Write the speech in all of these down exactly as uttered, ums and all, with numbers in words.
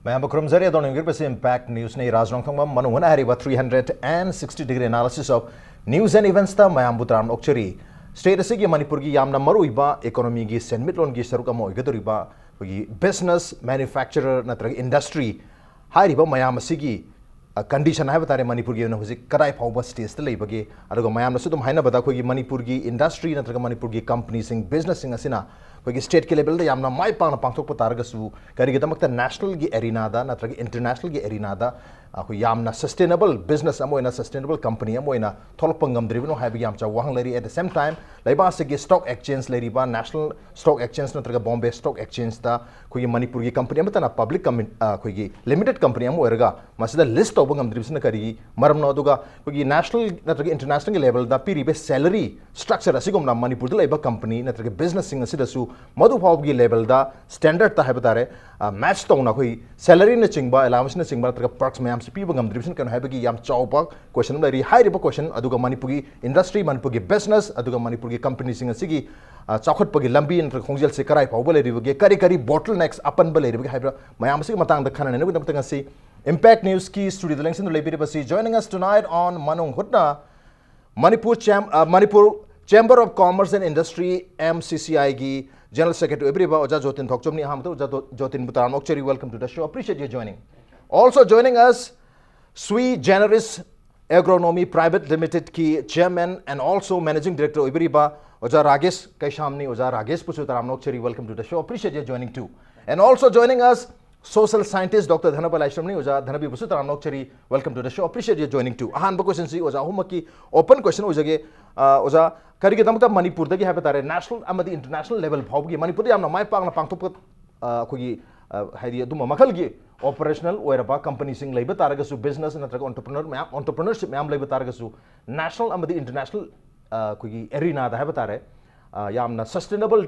ꯃꯌꯥꯝꯕꯨ ꯈꯨꯔꯨꯝꯖꯔꯤ꯫ ꯑꯗꯣꯝꯅ ꯌꯦꯡꯕꯤꯔꯤꯕꯁꯤ Impact Newsꯅꯤ꯫ ꯔꯥꯖ ꯅꯣꯡꯊꯣꯡꯕꯝ ꯃꯅꯨꯡ ꯍꯨꯠꯅ ꯍꯥꯏꯔꯤꯕ three hundred and sixty degree analysis of news and eventsꯇ ꯃꯌꯥꯝꯕꯨ ꯇꯔꯥꯝꯅ ꯑꯣꯛꯆꯔꯤ꯫ State ꯑꯁꯤꯒꯤ ꯃꯅꯤꯄꯨꯔꯒꯤ ꯌꯥꯝꯅ ꯃꯔꯨꯑꯣꯏꯕ economyꯒꯤ ꯁꯦꯟꯃꯤꯠꯂꯣꯟꯒꯤ ꯁꯔꯨꯛ ꯑꯃ ꯑꯣꯏꯒꯗꯧꯔꯤꯕ ꯑꯩꯈꯣꯏꯒꯤ business, manufacturer ꯅꯠꯇ꯭ꯔꯒ industry ꯍꯥꯏꯔꯤꯕ ꯃꯌꯥꯝ ꯑꯁꯤꯒꯤ condition ꯍꯥꯏꯕ ꯇꯥꯔꯦ, ꯃꯅꯤꯄꯨꯔꯒꯤ ꯑꯣꯏꯅ ꯍꯧꯖꯤꯛ ꯀꯗꯥꯏ ꯐꯥꯎꯕ stageꯇ ꯂꯩꯕꯒꯦ? ꯑꯗꯨꯒ ꯃꯌꯥꯝꯅꯁꯨ ꯑꯗꯨꯝ ꯍꯥꯏꯅꯕꯗ ꯑꯩꯈꯣꯏꯒꯤ ꯃꯅꯤꯄꯨꯔꯒꯤ industry ꯅꯠꯇ꯭ꯔꯒ ꯃꯅꯤꯄꯨꯔꯒꯤ companyꯁꯤꯡ, businessꯁꯤꯡ ꯑꯁꯤꯅ ꯑꯩꯈꯣꯏꯒꯤ stateꯀꯤ levelꯗ ꯌꯥꯝꯅ ꯃꯥꯏ ꯄꯥꯛꯅ ꯄꯥꯡꯊꯣꯛꯄ ꯇꯥꯔꯒꯁꯨ, ꯀꯔꯤꯒꯤꯗꯃꯛꯇ nationalꯒꯤ arenaꯗ ꯅꯠꯇ꯭ꯔꯒ internationalꯒꯤ arenaꯗ ꯑꯩꯈꯣꯏ ꯌꯥꯝꯅ sustainable business ꯑꯃ ꯑꯣꯏꯅ, sustainable company ꯑꯃ ꯑꯣꯏꯅ ꯊꯣꯛꯂꯛꯄ ꯉꯝꯗ꯭ꯔꯤꯕꯅꯣ ꯍꯥꯏꯕꯒꯤ ꯌꯥꯝ ꯆꯥꯎꯕ ꯋꯥꯍꯪ ꯂꯩꯔꯤ꯫ At the same time, ꯂꯩꯕꯥꯛ ꯑꯁꯤꯒꯤ stock exchange ꯂꯩꯔꯤꯕ National Stock Exchange ꯅꯠꯇ꯭ꯔꯒ Bombay Stock Exchangeꯇ ꯑꯩꯈꯣꯏꯒꯤ ꯃꯅꯤꯄꯨꯔꯒꯤ company ꯑꯃꯠꯇꯅ public commi-, ꯑ, ꯑꯩꯈꯣꯏꯒꯤ limited company ꯑꯃ ꯑꯣꯏꯔꯒ ꯃꯁꯤꯗ list ꯇꯧꯕ ꯉꯝꯗ꯭ꯔꯤꯕꯁꯤꯅ ꯀꯔꯤꯒꯤ ꯃꯔꯝꯅꯣ? ꯑꯗꯨꯒ ꯑꯩꯈꯣꯏꯒꯤ national ꯅꯠꯇ꯭ꯔꯒ internationalꯒꯤ levelꯗ ꯄꯤꯔꯤꯕ salary structure ꯑꯁꯤꯒꯨꯝꯅ ꯃꯅꯤꯄꯨꯔꯗ ꯂꯩꯕ company ꯅꯠꯇ꯭ꯔꯒ businessꯁꯤꯡ ꯑꯁꯤꯗꯁꯨ ꯃꯗꯨ ꯐꯥꯎꯕꯒꯤ levelꯗ standardꯇ ꯍꯥꯏꯕ ꯇꯥꯔꯦ, ꯑ, match ꯇꯧꯅ ꯑꯩꯈꯣꯏ salaryꯅꯆꯤꯡꯕ, allowanceꯅꯆꯤꯡꯕ ꯅꯠꯇ꯭ꯔꯒ perks ꯃꯌꯥꯝꯁꯤ ꯄꯤꯕ ꯉꯝꯗ꯭ꯔꯤꯕꯁꯤꯅ ꯀꯩꯅꯣ ꯍꯥꯏꯕꯒꯤ ꯌꯥꯝ ꯆꯥꯎꯕ question ꯑꯃ ꯂꯩꯔꯤ꯫ ꯍꯥꯏꯔꯤꯕ question ꯑꯗꯨꯒ ꯃꯅꯤꯄꯨꯔꯒꯤ industry, ꯃꯅꯤꯄꯨꯔꯒꯤ business ꯑꯗꯨꯒ ꯃꯅꯤꯄꯨꯔꯒꯤ companyꯁꯤꯡ ꯑꯁꯤꯒꯤ, ꯑ, ꯆꯥꯎꯈꯠꯄꯒꯤ ꯂꯝꯕꯤ ꯅꯠꯇ꯭ꯔꯒ ꯈꯣꯡꯖꯦꯜꯁꯤ ꯀꯔꯥꯏ ꯐꯥꯎꯕ ꯂꯩꯔꯤꯕꯒꯦ, ꯀꯔꯤ ꯀꯔꯤ bottlenecks ꯑꯄꯟꯕ ꯂꯩꯔꯤꯕꯒꯦ ꯍꯥꯏꯕ ꯃꯌꯥꯝ ꯑꯁꯤꯒꯤ ꯃꯇꯥꯡꯗ ꯈꯟꯅ ꯅꯩꯅꯕꯒꯤꯗꯃꯛꯇ ꯉꯁꯤ Impact Newsꯀꯤ studioꯗ ꯂꯦꯡꯁꯤꯟꯗꯨꯅ ꯂꯩꯕꯤꯔꯤꯕꯁꯤ, joining us tonight on ꯃꯅꯨꯡ ꯍꯨꯠꯅ ꯃꯅꯤꯄꯨꯔ ꯆꯦꯝ-, ꯑ, Manipur Chamber of Commerce and Industry, MCCIꯒꯤ General Secretary ꯑꯣꯏꯕꯤꯔꯤꯕ ꯑꯣꯖꯥ ꯖꯣꯇꯤꯟ ꯊꯣꯛꯆꯣꯝꯅꯤ꯫ ꯑꯍꯥꯟꯕꯗ ꯑꯣꯖꯥ ꯗꯣ-, ꯖꯣꯇꯤꯟꯕꯨ ꯇꯔꯥꯝꯅ ꯑꯣꯛꯆꯔꯤ, welcome to the show, appreciate your joining. Also joining us, Sui Generis Agronomy Private Limitedꯀꯤ Chairman and also Managing Director ꯑꯣꯏꯕꯤꯔꯤꯕ ꯑꯣꯖꯥ ꯔꯥꯒꯦꯁ ꯀꯩꯁꯥꯝꯅꯤ꯫ ꯑꯣꯖꯥ ꯔꯥꯒꯦꯁꯄꯨꯁꯨ ꯇꯔꯥꯝꯅ ꯑꯣꯛꯆꯔꯤ, welcome to the show, appreciate your joining too. And also joining us, social scientist Doctor ꯙꯅꯄꯥꯜ ꯂꯥꯏꯁ꯭ꯔꯝꯅꯤ꯫ ꯑꯣꯖꯥ ꯙꯅꯕꯤꯕꯨꯁꯨ ꯇꯔꯥꯝꯅ ꯑꯣꯛꯆꯔꯤ, welcome to the show, appreciate your joining too. ꯑꯍꯥꯟꯕ questionꯁꯤ ꯑꯣꯖꯥ ꯑꯍꯨꯝꯃꯛꯀꯤ open question ꯑꯣꯏꯖꯒꯦ꯫ ꯑ, ꯑꯣꯖꯥ, ꯀꯔꯤꯒꯤꯗꯃꯛꯇ ꯃꯅꯤꯄꯨꯔꯗꯒꯤ ꯍꯥꯏꯕ ꯇꯥꯔꯦ, national ꯑꯃꯗꯤ international level ꯐꯥꯎꯕꯒꯤ ꯃꯅꯤꯄꯨꯔꯗ ꯌꯥꯝꯅ ꯃꯥꯏ ꯄꯥꯛꯅ ꯄꯥꯡꯊꯣꯛꯄ, ꯑ, ꯑꯩꯈꯣꯏꯒꯤ, ꯑ, ꯍꯥꯏꯗꯤ ꯑꯗꯨꯝꯕ ꯃꯈꯜꯒꯤ operational ꯑꯣꯏꯔꯕ companyꯁꯤꯡ ꯂꯩꯕ ꯇꯥꯔꯒꯁꯨ, business ꯅꯠꯇ꯭ꯔꯒ entrepreneur ꯃꯌꯥꯝ, entrepreneurship ꯃꯌꯥꯝ ꯂꯩꯕ ꯇꯥꯔꯒꯁꯨ, national ꯑꯃꯗꯤ international, ꯑ, ꯑꯩꯈꯣꯏꯒꯤ arenaꯗ ꯍꯥꯏꯕ ꯇꯥꯔꯦ, ꯑ, ꯌꯥꯝꯅ sustainable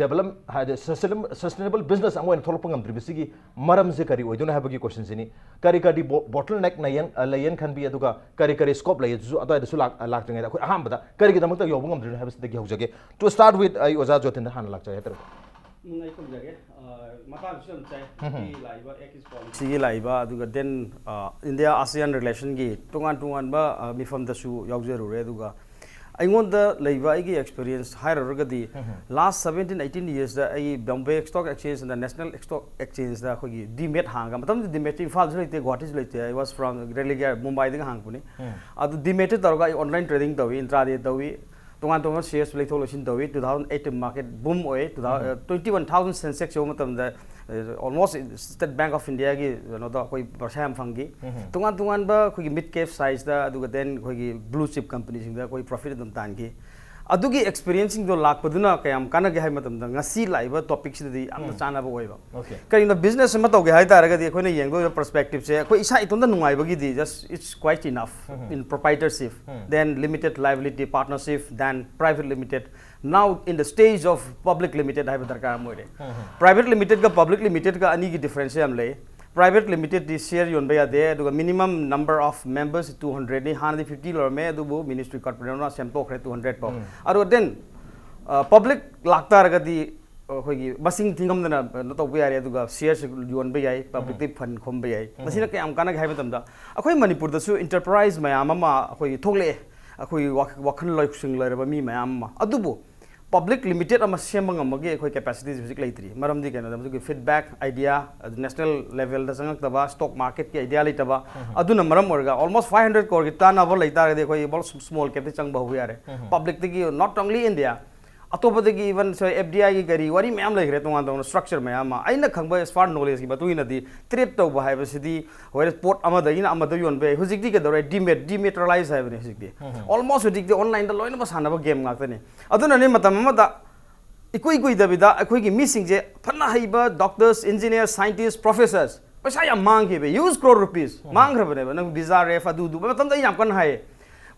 develop-, ꯍꯥꯏꯗꯤ sustainable, sustainable business ꯑꯃ ꯑꯣꯏꯅ ꯊꯣꯛꯂꯛꯄ ꯉꯝꯗ꯭ꯔꯤꯕꯁꯤꯒꯤ ꯃꯔꯝꯁꯦ ꯀꯔꯤ ꯑꯣꯏꯗꯣꯏꯅꯣ ꯍꯥꯏꯕꯒꯤ questionꯁꯤꯅꯤ꯫ ꯀꯔꯤ ꯀꯔꯤ bo-, bottleneck ꯂꯩꯌꯦꯅ, ꯑ, ꯂꯩꯌꯦꯅ ꯈꯟꯕꯤ, ꯑꯗꯨꯒ ꯀꯔꯤ ꯀꯔꯤ scope ꯂꯩ ꯑꯗꯨꯁꯨ ꯑꯗꯨꯋꯥꯏꯗꯁꯨ ꯂꯥꯛ-, ꯂꯥꯛꯇ꯭ꯔꯤꯉꯩꯗ ꯑꯩꯈꯣꯏ ꯑꯍꯥꯟꯕꯗ ꯀꯔꯤꯒꯤꯗꯃꯛꯇ ꯌꯧꯕ ꯉꯝꯗ꯭ꯔꯤꯅꯣ ꯍꯥꯏꯕꯁꯤꯗꯒꯤ ꯍꯧꯖꯒꯦ꯫ To start with, ꯑꯩ ꯑꯣꯖꯥ ꯖꯣꯇꯤꯟꯗ ꯍꯥꯟꯅ ꯂꯥꯛꯆꯒꯦ ꯍꯥꯏꯇꯥꯔꯦ꯫ ꯎꯝ, ꯑꯩ ꯈꯨꯝꯖꯒꯦ꯫ ꯑ, ꯃꯇꯥꯡꯁꯨ ꯌꯥꯝ ꯆꯥꯏ꯫ ꯎꯝ꯫ ꯁꯤꯒꯤ ꯂꯥꯛꯏꯕ ꯑꯦꯛꯁ ꯄꯣꯂꯤꯁꯤꯒꯤ ꯂꯥꯛꯏꯕ, ꯑꯗꯨꯒ then, ꯑ, ꯏꯟꯗꯤꯌꯥ ꯑꯁꯤꯌꯥꯟ ꯔꯤꯂꯦꯁꯟꯒꯤ ꯇꯣꯉꯥꯟ ꯇꯣꯉꯥꯟꯕ, ꯑ, ꯃꯤꯐꯝꯗꯁꯨ ꯌꯥꯎꯖꯔꯨꯔꯦ꯫ ꯑꯗꯨꯒ ꯑꯩꯉꯣꯟꯗ ꯂꯩꯕ ꯑꯩꯒꯤ ꯑꯦꯛꯁꯄꯤꯔꯤꯌꯦꯟꯁ ꯍꯥꯏꯔꯨꯔꯒꯗꯤ, ꯎꯝ꯫ Last seventeen eighteen yearsꯇ ꯑꯩ Bombay stock exchange and national stock ꯑꯦꯛꯁꯆꯦꯟꯖꯇ ꯑꯩꯈꯣꯏꯒꯤ ꯗꯤꯃꯦꯠ ꯍꯥꯡꯉꯒ, ꯃꯇꯝꯗꯨꯗ ꯗꯤꯃꯦꯠꯁꯦ ꯏꯝꯐꯥꯜꯁꯨ ꯂꯩꯇꯦ, ꯒꯨꯍꯥꯇꯤꯁꯨ ꯂꯩꯇꯦ꯫ I was from ꯔꯦꯂꯤꯒ ꯃꯨꯝꯕꯥꯏꯗꯒꯤ ꯍꯥꯡꯉꯛꯄꯅꯤ꯫ ꯎꯝ꯫ ꯑꯗꯨ ꯗꯤꯃꯦꯠꯇ ꯇꯧꯔꯒ ꯑꯩ ꯑꯣꯟꯂꯥꯏꯟ ꯇ꯭ꯔꯦꯗꯤꯡ ꯇꯧꯏ, ꯏꯟꯇ꯭ꯔꯥꯗꯦ ꯇꯧꯏ, ꯇꯣꯉꯥꯟ ꯇꯣꯉꯥꯟꯕ ꯁꯤꯌꯔꯁ ꯂꯩꯊꯣꯛ ꯂꯩꯁꯤꯟ ꯇꯧꯏ꯫ Two thousand eight market boom ꯑꯣꯏ, two thousand, ꯎꯝ꯫ Twenty one thousand Sensex ꯌꯧꯕ ꯃꯇꯝꯗ, ꯑ, almost State Bank of Indiaꯒꯤ ꯀꯩꯅꯣꯗꯣ ꯑꯩꯈꯣꯏ ꯄꯩꯁꯥ ꯌꯥꯝ ꯐꯪꯈꯤ꯫ ꯎꯝ꯫ ꯇꯣꯉꯥꯟ ꯇꯣꯉꯥꯟꯕ ꯑꯩꯈꯣꯏꯒꯤ mid cap sizeꯇ, ꯑꯗꯨꯒ then ꯑꯩꯈꯣꯏꯒꯤ blue chip companyꯁꯤꯡꯗ ꯑꯩꯈꯣꯏ profit ꯑꯗꯨꯝ ꯇꯥꯟꯈꯤ꯫ ꯑꯗꯨꯒꯤ ꯑꯦꯛꯁꯄꯤꯔꯤꯌꯦꯟꯁꯁꯤꯡꯗꯣ ꯂꯥꯛꯄꯗꯨꯅ ꯀꯌꯥꯝ ꯀꯥꯟꯅꯒꯦ ꯍꯥꯏꯕ ꯃꯇꯝꯗ, ꯉꯁꯤ ꯂꯥꯛꯏꯕ ꯇꯣꯄꯤꯛꯁꯤꯗꯗꯤ ꯌꯥꯝꯅ ꯎꯝ꯫ ꯆꯥꯟꯅꯕ ꯑꯣꯏꯕ꯫ Okay꯫ ꯀꯔꯤꯒꯨꯝꯕ ꯕꯤꯖꯤꯅꯦꯁ ꯑꯃ ꯇꯧꯒꯦ ꯍꯥꯏ ꯇꯥꯔꯒꯗꯤ, ꯑꯩꯈꯣꯏꯅ ꯌꯦꯡꯗꯣꯏꯕ ꯄꯔꯁꯄꯦꯛꯇꯤꯞꯁꯦ, ꯑꯩꯈꯣꯏ ꯏꯁꯥ ꯏꯇꯣꯝꯇ ꯅꯨꯡꯉꯥꯏꯕꯒꯤꯗꯤ just it's quite enough um. In proprietorship, um. Then limited liability partnership, then private limited, now in the stage of public limited ꯍꯥꯏꯕ ꯗꯔꯀꯥꯔ ꯑꯃ ꯑꯣꯏꯔꯦ꯫ ꯎꯝ꯫ Private limitedꯒ public limitedꯒ ꯑꯅꯤꯒꯤ ꯗꯤꯐ꯭ꯔꯦꯟꯁꯁꯦ ꯌꯥꯝ ꯂꯩ꯫ Private limitedꯇꯤ ꯁꯤꯌꯔ ꯌꯣꯟꯕ ꯌꯥꯗꯦ, ꯑꯗꯨꯒ minimum number of membersꯁꯤ two hundredꯅꯤ꯫ ꯍꯥꯟꯅꯗꯤ fifty ꯂꯧꯔꯝꯃꯦ, ꯑꯗꯨꯕꯨ ꯃꯤꯅꯤꯁꯇ꯭ꯔꯤ ꯀꯠꯄꯅꯤꯅ ꯁꯦꯝꯗꯣꯛꯈ꯭ꯔꯦ two hundred ꯐꯥꯎ꯫ ꯎꯝ꯫ ꯑꯗꯨꯒ then, ꯑ, ꯄꯕ꯭ꯂꯤꯛ ꯂꯥꯛꯇꯥꯔꯒꯗꯤ ꯑꯩꯈꯣꯏꯒꯤ ꯃꯁꯤꯡ ꯊꯤꯉꯝꯗꯅ ꯀꯩꯅꯣ ꯇꯧꯕ ꯌꯥꯔꯦ, ꯑꯗꯨꯒ ꯁꯤꯌꯔꯁꯤ ꯌꯣꯟꯕ ꯌꯥꯏ, ꯎꯝ꯫ Publicꯇꯒꯤ ꯐꯟ ꯈꯣꯝꯕ ꯌꯥꯏ꯫ ꯎꯝ꯫ ꯃꯁꯤꯅ ꯀꯌꯥꯝ ꯀꯥꯟꯅꯒꯦ ꯍꯥꯏꯕ ꯃꯇꯝꯗ, ꯑꯩꯈꯣꯏ ꯃꯅꯤꯄꯨꯔꯗꯁꯨ ꯏꯟꯇꯔꯄ꯭ꯔꯥꯏꯁ ꯃꯌꯥꯝ ꯑꯃ ꯑꯩꯈꯣꯏꯒꯤ ꯊꯣꯛꯂꯛꯑꯦ, ꯑꯩꯈꯣꯏꯒꯤ ꯋꯥꯈ-, ꯋꯥꯈꯜ ꯂꯧꯁꯤꯡ ꯂꯩꯔꯕ ꯃꯤ ꯃꯌꯥꯝ ꯑꯃ꯫ ꯑꯗꯨꯕꯨ ꯄꯕ꯭ꯂꯤꯛ ꯂꯤꯃꯤꯇꯦꯠ ꯑꯃ ꯁꯦꯝꯕ ꯉꯝꯕꯒꯤ ꯑꯩꯈꯣꯏ ꯀꯦꯄꯦꯁꯤꯇꯤꯁ ꯍꯧꯖꯤꯛ ꯂꯩꯇ꯭ꯔꯤ꯫ ꯃꯔꯝꯗꯤ ꯀꯩꯅꯣꯗ, ꯃꯗꯨꯒꯤ ꯐꯤꯗꯕꯦꯛ ꯑꯥꯏꯗꯤꯌꯥ, ꯑꯗꯨ ꯅꯦꯁꯅꯦꯜ ꯂꯦꯚꯦꯜꯗ ꯆꯪꯉꯛꯇꯕ, ꯁ꯭ꯇꯣꯛ ꯃꯥꯔꯀꯦꯠꯀꯤ ꯑꯥꯏꯗꯤꯌꯥ ꯂꯩꯇꯕ, ꯎꯝ꯫ ꯑꯗꯨꯅ ꯃꯔꯝ ꯑꯣꯏꯔꯒ almost five hundred crore ꯇꯥꯟꯅꯕ ꯂꯩꯇꯥꯔꯒꯗꯤ ꯑꯩꯈꯣꯏ ꯁ꯭ꯃꯣꯜ ꯀꯦꯞꯇꯒꯤ ꯆꯪꯕ ꯍꯧꯕ ꯌꯥꯔꯦ꯫ ꯎꯝ꯫ Publicꯇꯒꯤ, not only India, ꯑꯇꯣꯞꯄꯗꯒꯤ even, ꯁꯣꯏ, F D Iꯒꯤ ꯀꯔꯤ ꯋꯥꯔꯤ ꯃꯌꯥꯝ ꯂꯩꯈ꯭ꯔꯦ, ꯇꯣꯉꯥꯟ ꯇꯣꯉꯥꯟꯕ ꯁ꯭ꯇ꯭ꯔꯛꯆꯔ ꯃꯌꯥꯝ ꯑꯃ꯫ ꯑꯩꯅ ꯈꯪꯕ, as far knowledgeꯀꯤ ꯃꯇꯨꯡ ꯏꯟꯅꯗꯤ, ꯇ꯭ꯔꯦꯗ ꯇꯧꯕ ꯍꯥꯏꯕꯁꯤꯗꯤ ꯍꯣꯏ, ꯄꯣꯠ ꯑꯃꯗꯒꯤꯅ ꯑꯃꯗ ꯌꯣꯟꯕ ꯌꯥꯏ꯫ ꯍꯧꯖꯤꯛꯇꯤ ꯀꯩꯗꯧꯔꯦ? ꯗꯤꯃꯦꯠ, ꯗꯤꯃꯦꯇꯔꯂꯥꯏꯁ ꯍꯥꯏꯕꯅꯦ ꯍꯧꯖꯤꯛꯇꯤ꯫ ꯎꯝ꯫ Almost ꯍꯧꯖꯤꯛꯇꯤ ꯑꯣꯟꯂꯥꯏꯟꯗ ꯂꯣꯏꯅꯃꯛ ꯁꯥꯟꯅꯕ ꯒꯦꯝ ꯉꯥꯛꯇꯅꯤ꯫ ꯑꯗꯨꯅꯅꯦ ꯃꯇꯝ ꯑꯃꯗ ꯏꯀꯨꯏ ꯀꯨꯏꯗꯕꯤꯗ ꯑꯩꯈꯣꯏꯒꯤ ꯃꯤꯁꯤꯡꯁꯦ, ꯐꯅ ꯍꯩꯕ doctors, engineers, scientists, professors, ꯄꯩꯁꯥ ꯌꯥꯝ ꯃꯥꯡꯈꯤꯕ, huge crore rupees ꯎꯝ꯫ ꯃꯥꯡꯈ꯭ꯔꯕꯅꯦꯕ꯫ ꯅꯪ ꯚꯤꯖꯥ ꯔꯦꯐ ꯑꯗꯨ ꯑꯗꯨ ꯃꯇꯝꯗ ꯑꯩ ꯌꯥꯝ ꯀꯟꯅ ꯍꯥꯏꯌꯦ꯫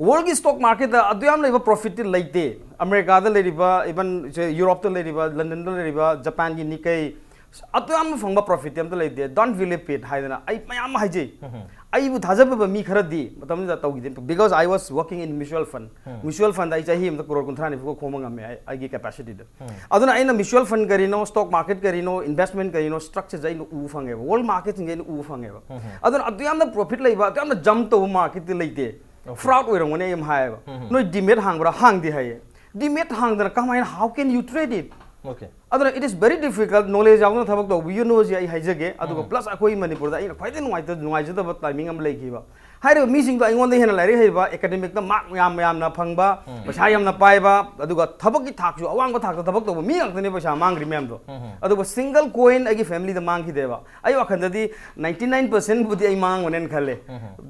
Worldꯒꯤ ꯁ꯭ꯇꯣꯛ ꯃꯥꯔꯀꯦꯠꯇ ꯑꯗꯨ ꯌꯥꯝ ꯂꯩꯕ ꯄ꯭ꯔꯣꯐꯤꯠꯇꯤ ꯂꯩꯇꯦ꯫ ꯑꯃꯦꯔꯤꯀꯥꯗ ꯂꯩꯔꯤꯕ, even ꯁꯦ, ꯌꯨꯔꯣꯞꯇ ꯂꯩꯔꯤꯕ, ꯂꯟꯗꯟꯗ ꯂꯩꯔꯤꯕ, ꯖꯄꯥꯟꯒꯤ ꯅꯤꯀꯩ, ꯑꯗꯨ ꯌꯥꯝ ꯐꯪꯕ ꯄ꯭ꯔꯣꯐꯤꯠꯇꯤ ꯑꯝꯇ ꯂꯩꯇꯦ꯫ Don't believe it ꯍꯥꯏꯗꯅ ꯑꯩ ꯃꯌꯥꯝ ꯑꯃ ꯍꯥꯏꯖꯩ꯫ ꯎꯝ꯫ ꯑꯩꯕꯨ ꯊꯥꯖꯕ ꯃꯤ ꯈꯔꯗꯤ ꯃꯇꯝꯗꯨꯗ ꯇꯧꯈꯤꯗꯦ, because I was working in mutual fund. Mutual fund ꯑꯩ ꯆꯍꯤ ꯑꯃꯗ ꯀ꯭ꯔꯣꯔ ꯀꯨꯟꯊ꯭ꯔꯥ ꯅꯤꯐꯨꯒ ꯈꯣꯝꯕ ꯉꯝꯃꯦ ꯑꯩ, ꯑꯩꯒꯤ capacity ꯗ. ꯑꯗꯨꯅ ꯑꯩꯅ mutual fund ꯀꯔꯤꯅꯣ, stock market ꯀꯔꯤꯅꯣ, investment ꯀꯔꯤꯅꯣ, structure ꯁꯦ ꯑꯩꯅ ꯎꯕ ꯐꯪꯉꯦꯕ, world market ꯁꯤꯡꯁꯦ ꯑꯩꯅ ꯎꯕ ꯐꯪꯉꯦꯕ. ꯑꯗꯨꯅ ꯑꯗꯨ ꯌꯥꯝꯅ profit ꯂꯩꯕ, ꯑꯗꯨ ꯌꯥꯝꯅ jump ꯇꯧꯕ market ꯇꯤ ꯂꯩꯇꯦ. Fraud ꯑꯣꯏꯔꯝꯒꯅꯤ ꯑꯩ ꯑꯃ ꯍꯥꯏꯌꯦꯕ. ꯅꯣꯏ demat ꯍꯥꯡꯕ꯭ꯔꯥ? ꯍꯥꯡꯗꯦ ꯍꯥꯏꯌꯦ. Demat ꯍꯥꯡꯗꯅ ꯀꯃꯥꯏꯅ, how can you trade it? Okay. ꯑꯗꯨꯅ it is very difficult, knowledge ꯌꯥꯎꯗꯅ ꯊꯕꯛ ꯇꯧꯕꯤꯒꯅꯨ ꯁꯤ ꯑꯩ ꯍꯥꯏꯖꯒꯦ. ꯑꯗꯨꯒ plus ꯑꯩꯈꯣꯏ ꯃꯅꯤꯄꯨꯔꯗ ꯑꯩꯅ ꯈ꯭ꯋꯥꯏꯗꯒꯤ ꯅꯨꯡꯉꯥꯏꯇ ꯅꯨꯡꯉꯥꯏꯖꯗꯕ timing ꯑꯃ ꯂꯩꯈꯤꯕ. ꯍꯥꯏꯔꯤꯕ ꯃꯤꯁꯤꯡꯗꯣ ꯑꯩꯉꯣꯟꯗ ꯍꯦꯟꯅ ꯂꯥꯏꯔꯤꯛ ꯍꯩꯕ, academic ꯇ mark ꯌꯥꯝ ꯌꯥꯝꯅ ꯐꯪꯕ, ꯄꯩꯁꯥ ꯌꯥꯝꯅ ꯄꯥꯏꯕ, ꯑꯗꯨꯒ ꯊꯕꯛꯀꯤ ꯊꯥꯛꯁꯨ ꯑꯋꯥꯡꯕ ꯊꯥꯛꯇ ꯊꯕꯛ ꯇꯧꯕ ꯃꯤ ꯉꯥꯛꯇꯅꯦ ꯄꯩꯁꯥ ꯃꯥꯡꯈ꯭ꯔꯤ ꯃꯌꯥꯝꯗꯣ. ꯑꯗꯨꯒ single coin ꯑꯩꯒꯤ family ꯗ ꯃꯥꯡꯈꯤꯗꯦꯕ. ꯑꯩ ꯋꯥꯈꯜꯗꯗꯤ ninety nine percent ꯕꯨꯗꯤ ꯑꯩ ꯃꯥꯡꯕꯅꯦꯅ ꯈꯜꯂꯦ.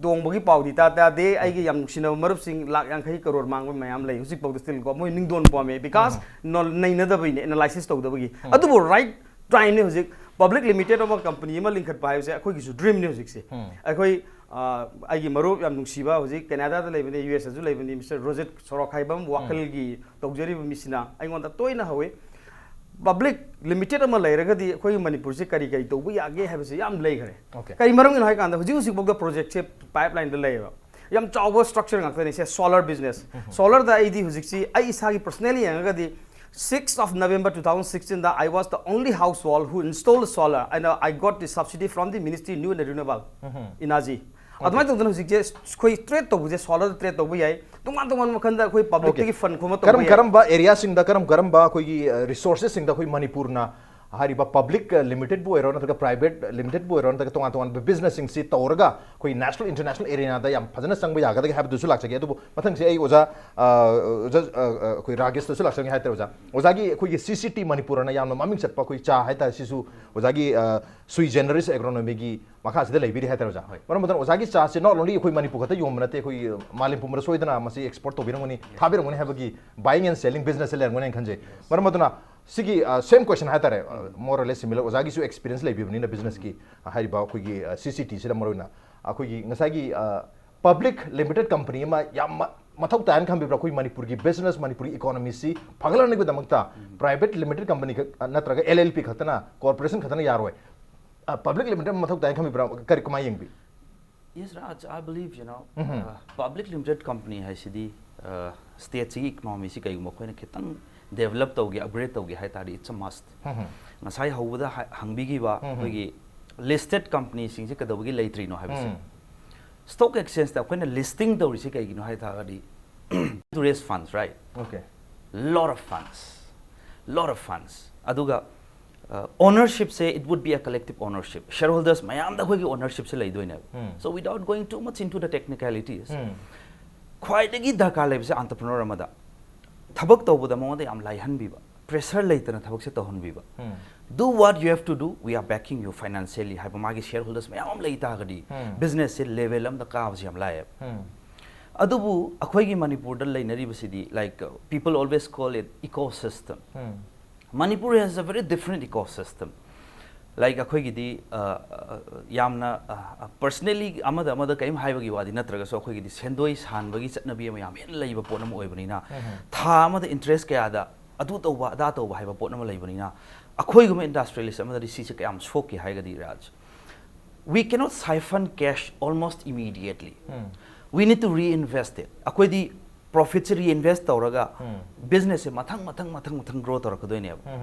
ꯇꯣꯡꯕꯒꯤ ꯄꯥꯎꯗꯤ ꯇꯥ ꯇꯥꯗꯦ. ꯑꯩꯒꯤ ꯌꯥꯝ ꯅꯨꯡꯁꯤꯅꯕ ꯃꯔꯨꯞꯁꯤꯡ ꯂꯥꯛ ꯌꯥꯡꯈꯩ ꯀꯔꯣꯔ ꯃꯥꯡꯕ ꯃꯌꯥꯝ ꯂꯩ ꯍꯧꯖꯤꯛꯐꯥꯎꯗ still ꯀꯣ. ꯃꯣꯏ ꯅꯤꯡꯗꯣꯟ ꯄꯣꯝꯃꯦ, because ꯅꯣ-, ꯅꯩꯅꯗꯕꯩꯅꯦ, analysis ꯇꯧꯗꯕꯒꯤ. ꯑꯗꯨꯕꯨ right time ꯅꯦ ꯍꯧꯖꯤꯛ. Public limited ꯑꯃ company ꯑꯃ ꯂꯤꯡꯈꯠꯄ ꯍꯥꯏꯕꯁꯦ ꯑꯩꯈꯣꯏꯒꯤꯁꯨ dream ꯅꯦ ꯍꯧꯖꯤꯛꯁꯦ. ꯑꯩꯈꯣꯏ, ꯑ, ꯑꯩꯒꯤ ꯃꯔꯨꯞ ꯌꯥꯝ ꯅꯨꯡꯁꯤꯕ ꯍꯧꯖꯤꯛ Canada ꯗ ꯂꯩꯕꯅꯤ, U S ꯇꯁꯨ ꯂꯩꯕꯅꯤ, Mister Rosette ꯁꯣꯔꯣꯛꯈꯥꯏꯕꯝ ꯋꯥꯈꯜꯒꯤ ꯇꯧꯖꯔꯤꯕ ꯃꯤꯁꯤꯅ ꯑꯩꯉꯣꯟꯗ ꯇꯣꯏꯅ ꯍꯧꯋꯤ, "Public limited ꯑꯃ ꯂꯩꯔꯒꯗꯤ ꯑꯩꯈꯣꯏꯒꯤ ꯃꯅꯤꯄꯨꯔꯁꯦ ꯀꯔꯤ ꯀꯔꯤ ꯇꯧꯕ ꯌꯥꯒꯦ?" ꯍꯥꯏꯕꯁꯦ ꯌꯥꯝ ꯂꯩꯈ꯭ꯔꯦ. Okay. ꯀꯔꯤ ꯃꯔꯝꯒꯤꯅꯣ ꯍꯥꯏ ꯀꯥꯟꯗ ꯍꯧꯖꯤꯛ ꯍꯧꯖꯤꯛꯐꯥꯎꯗ project ꯁꯦ pipeline ꯗ ꯂꯩꯌꯦꯕ꯫ ꯌꯥꯝ ꯆꯥꯎꯕ structure ꯉꯥꯛꯇꯅꯤ ꯁꯦ, solar business. Solar ꯗ ꯑꯩꯗꯤ ꯍꯧꯖꯤꯛꯁꯤ ꯑꯩ ꯏꯁꯥꯒꯤ personally ꯌꯦꯡꯉꯒꯗꯤ, sixth of November two thousand sixteen the I was the only household who installed solar and, uh, I got the subsidy from the Ministry of New and Renewable Energy. ꯑꯗꯨꯃꯥꯏꯅ ꯇꯧꯗꯅ ꯍꯧꯖꯤꯛꯁꯦ ꯑꯩꯈꯣꯏ trade ꯇꯧꯕꯁꯦ, solar ꯗ trade ꯇꯧꯕ ꯌꯥꯏ, ꯇꯣꯉꯥꯟ ꯇꯣꯉꯥꯟꯕ ꯃꯈꯜꯗ ꯑꯩꯈꯣꯏ public Okay. ꯇꯒꯤ fund ꯈꯣꯝꯕ ꯇꯧꯕ ꯀꯔꯝ ꯌꯥꯏ꯫ ꯀꯔꯝꯕ area ꯁꯤꯡꯗ, ꯀꯔꯝ ꯀꯔꯝꯕ ꯑꯩꯈꯣꯏꯒꯤ resources ꯁꯤꯡꯗ ꯑꯩꯈꯣꯏ ꯃꯅꯤꯄꯨꯔꯅ ꯍꯥꯏꯔꯤꯕ public limited ꯕꯨ ꯑꯣꯏꯔꯣ, ꯅꯠꯇ꯭ꯔꯒ private limited ꯕꯨ ꯑꯣꯏꯔꯣ, ꯅꯠꯇ꯭ꯔꯒ ꯇꯣꯉꯥꯟ ꯇꯣꯉꯥꯟꯕ business ꯁꯤꯡꯁꯤ ꯇꯧꯔꯒ ꯑꯩꯈꯣꯏ national international arena ꯗ ꯌꯥꯝ ꯐꯖꯅ ꯆꯪꯕ ꯌꯥꯒꯗꯒꯦ ꯍꯥꯏꯕꯗꯨꯁꯨ ꯂꯥꯛꯆꯒꯦ꯫ ꯑꯗꯨꯕꯨ ꯃꯊꯪꯁꯦ ꯑꯩ ꯑꯣꯖꯥ, ꯑ, ꯑꯣꯖꯥ, ꯑ, ꯑ, ꯑꯩꯈꯣꯏ ꯔꯥꯒꯦꯁꯇꯁꯨ ꯂꯥꯛꯆꯒꯦ ꯍꯥꯏꯇꯥꯔꯦ ꯑꯣꯖꯥ꯫ ꯑꯣꯖꯥꯒꯤ ꯑꯩꯈꯣꯏꯒꯤ C C T ꯃꯅꯤꯄꯨꯔ ꯑꯅ ꯌꯥꯝꯅ ꯃꯃꯤꯡ ꯆꯠꯄ ꯑꯩꯈꯣꯏ ꯆꯥ ꯍꯥꯏꯇꯥꯔꯦ, ꯁꯤꯁꯨ ꯑꯣꯖꯥꯒꯤ, ꯑ, sui generis agronomy ꯒꯤ ꯃꯈꯥꯁꯤꯗ ꯂꯩꯕꯤꯔꯤ ꯍꯥꯏꯇꯥꯔꯦ ꯑꯣꯖꯥ꯫ ꯃꯔꯝ ꯑꯗꯨꯅ ꯑꯣꯖꯥꯒꯤ ꯆꯥꯁꯦ not only ꯑꯩꯈꯣꯏ ꯃꯅꯤꯄꯨꯔ ꯈꯛꯇ ꯌꯣꯟꯕ ꯅꯠꯇꯦ, ꯑꯩꯈꯣꯏ ꯃꯥꯂꯦꯝ ꯄꯨꯝꯕꯗ ꯁꯣꯏꯗꯅ ꯃꯁꯤ export ꯇꯧꯕꯤꯔꯝꯒꯅꯤ, ꯊꯥꯕꯤꯔꯝꯒꯅꯤ ꯍꯥꯏꯕꯒꯤ buying and selling business ꯁꯦ ꯂꯩꯔꯝꯒꯅꯤ ꯍꯥꯏꯅ ꯈꯟꯖꯩ꯫ ꯃꯔꯝ ꯑꯗꯨꯅ ꯁꯤꯒꯤ, ꯑ, same question ꯍꯥꯏꯇꯥꯔꯦ, ꯑ, more or less similar, ꯑꯣꯖꯥꯒꯤꯁꯨ experience ꯂꯩꯕꯤꯕꯅꯤꯅ business ꯀꯤ, ꯑ, ꯍꯥꯏꯔꯤꯕ ꯑꯩꯈꯣꯏꯒꯤ, ꯑ, C C T ꯁꯤꯗ ꯃꯔꯨꯑꯣꯏꯅ ꯑꯩꯈꯣꯏꯒꯤ ꯉꯁꯥꯏꯒꯤ, ꯑ, public limited company ꯑꯃ ꯌꯥꯝ ꯃ-, ꯃꯊꯧ ꯇꯥꯏꯅ ꯈꯟꯕꯤꯕ꯭ꯔꯥ? ꯑꯩꯈꯣꯏ ꯃꯅꯤꯄꯨꯔꯒꯤ business, ꯃꯅꯤꯄꯨꯔꯒꯤ economy ꯁꯤ ꯐꯒꯠꯍꯟꯅꯕꯒꯤꯗꯃꯛꯇ private limited company ꯈꯛ, ꯑ, ꯅꯠꯇ꯭ꯔꯒ L L P ꯈꯛꯇꯅ, corporation ꯈꯛꯇꯅ ꯌꯥꯔꯣꯏ꯫ ꯑ, public limited ꯑꯃ ꯃꯊꯧ ꯇꯥꯏꯅ ꯈꯟꯕꯤꯕ꯭ꯔꯥ? ꯀꯔꯤ, ꯀꯃꯥꯏꯅ ꯌꯦꯡꯕꯤ? Yes, Raj, I believe, you know, uh, public limited company ꯍꯥꯏꯁꯤꯗꯤ, uh, state ꯁꯤꯒꯤ economy ꯁꯤ ꯀꯩꯒꯨꯝꯕ ꯑꯩꯈꯣꯏꯅ ꯈꯤꯇꯪ develop ꯇꯧꯒꯦ, upgrade ꯇꯧꯒꯦ ꯍꯥꯏ ꯇꯥꯔꯗꯤ, it's a must. ꯉꯁꯥꯏ ꯍꯧꯕꯗ ꯍ- ꯍꯪꯕꯤꯈꯤꯕ ꯑꯩꯈꯣꯏꯒꯤ listed company ꯁꯤꯡꯁꯤ ꯀꯩꯗꯧꯕꯒꯤ ꯂꯩꯇ꯭ꯔꯤꯅꯣ ꯍꯥꯏꯕꯁꯦ, stock exchange ꯇ ꯑꯩꯈꯣꯏꯅ listing ꯇꯧꯔꯤꯁꯤ ꯀꯩꯒꯤꯅꯣ ꯍꯥꯏ ꯇꯥꯔꯒꯗꯤ, to raise funds, right? Okay. Lot of funds, lot of funds. ꯑꯗꯨꯒ, uh, ownership say, it would be a collective ownership. Shareholders ꯃꯌꯥꯝꯗ ꯑꯩꯈꯣꯏꯒꯤ ownership ꯁꯦ ꯂꯩꯗꯣꯏꯅꯦꯕ. So without going too much into the technicalities, ꯈ꯭ꯋꯥꯏꯗꯒꯤ ꯗꯔꯀꯥꯔ ꯂꯩꯕꯁꯦ entrepreneur ꯑꯃꯗ ꯊꯕꯛ ꯇꯧꯕꯗ ꯃꯉꯣꯟꯗ ꯌꯥꯝ ꯂꯥꯏꯍꯟꯕꯤꯕ, pressure ꯂꯩꯇꯅ ꯊꯕꯛꯁꯦ ꯇꯧꯍꯟꯕꯤꯕ. Do what you have to do, we are backing you financially ꯍꯥꯏꯕ ꯃꯥꯒꯤ shareholders ꯃꯌꯥꯝ ꯑꯃ ꯂꯩ ꯇꯥꯔꯒꯗꯤ, business ꯁꯦ level ꯑꯃꯗ ꯀꯥꯕꯁꯦ ꯌꯥꯝ ꯂꯥꯏꯌꯦꯕ. ꯑꯗꯨꯕꯨ ꯑꯩꯈꯣꯏꯒꯤ ꯃꯅꯤꯄꯨꯔꯗ ꯂꯩꯅꯔꯤꯕꯁꯤꯗꯤ, like, uh, people always call it ecosystem. Manipur has a very different ecosystem. Like, ꯑꯩꯈꯣꯏꯒꯤꯗꯤ, uh, uh, ꯌꯥꯝꯅ, uh, uh, personally ꯑꯃꯗ ꯑꯃꯗ ꯀꯔꯤꯝ ꯍꯥꯏꯕꯒꯤ ꯋꯥꯗꯤ ꯅꯠꯇ꯭ꯔꯒꯁꯨ, ꯑꯩꯈꯣꯏꯒꯤꯗꯤ ꯁꯦꯟꯗꯣꯏ ꯁꯥꯟꯕꯒꯤ ꯆꯠꯅꯕꯤ ꯑꯃ ꯌꯥꯝ ꯍꯦꯟꯅ ꯂꯩꯕ ꯄꯣꯠ ꯑꯃ ꯑꯣꯏꯕꯅꯤꯅ, ꯊꯥ ꯑꯃꯗ interest ꯀꯌꯥꯗ ꯑꯗꯨ ꯇꯧꯕ ꯑꯗꯥ ꯇꯧꯕ ꯍꯥꯏꯕ ꯄꯣꯠ ꯑꯃ ꯂꯩꯕꯅꯤꯅ, ꯑꯩꯈꯣꯏꯒꯨꯝꯕ industrialist ꯑꯃꯗꯗꯤ ꯁꯤꯁꯦ ꯀꯌꯥꯝ ꯁꯣꯛꯀꯦ ꯍꯥꯏꯔꯒꯗꯤ, ꯔꯥꯖ, we cannot siphon cash almost immediately. We need to reinvest it. ꯑꯩꯈꯣꯏꯗꯤ profit ꯁꯦ reinvest ꯇꯧꯔꯒ business ꯁꯦ ꯃꯊꯪ ꯃꯊꯪ ꯃꯊꯪ ꯃꯊꯪ grow ꯇꯧꯔꯛꯀꯗꯣꯏꯅꯦꯕ.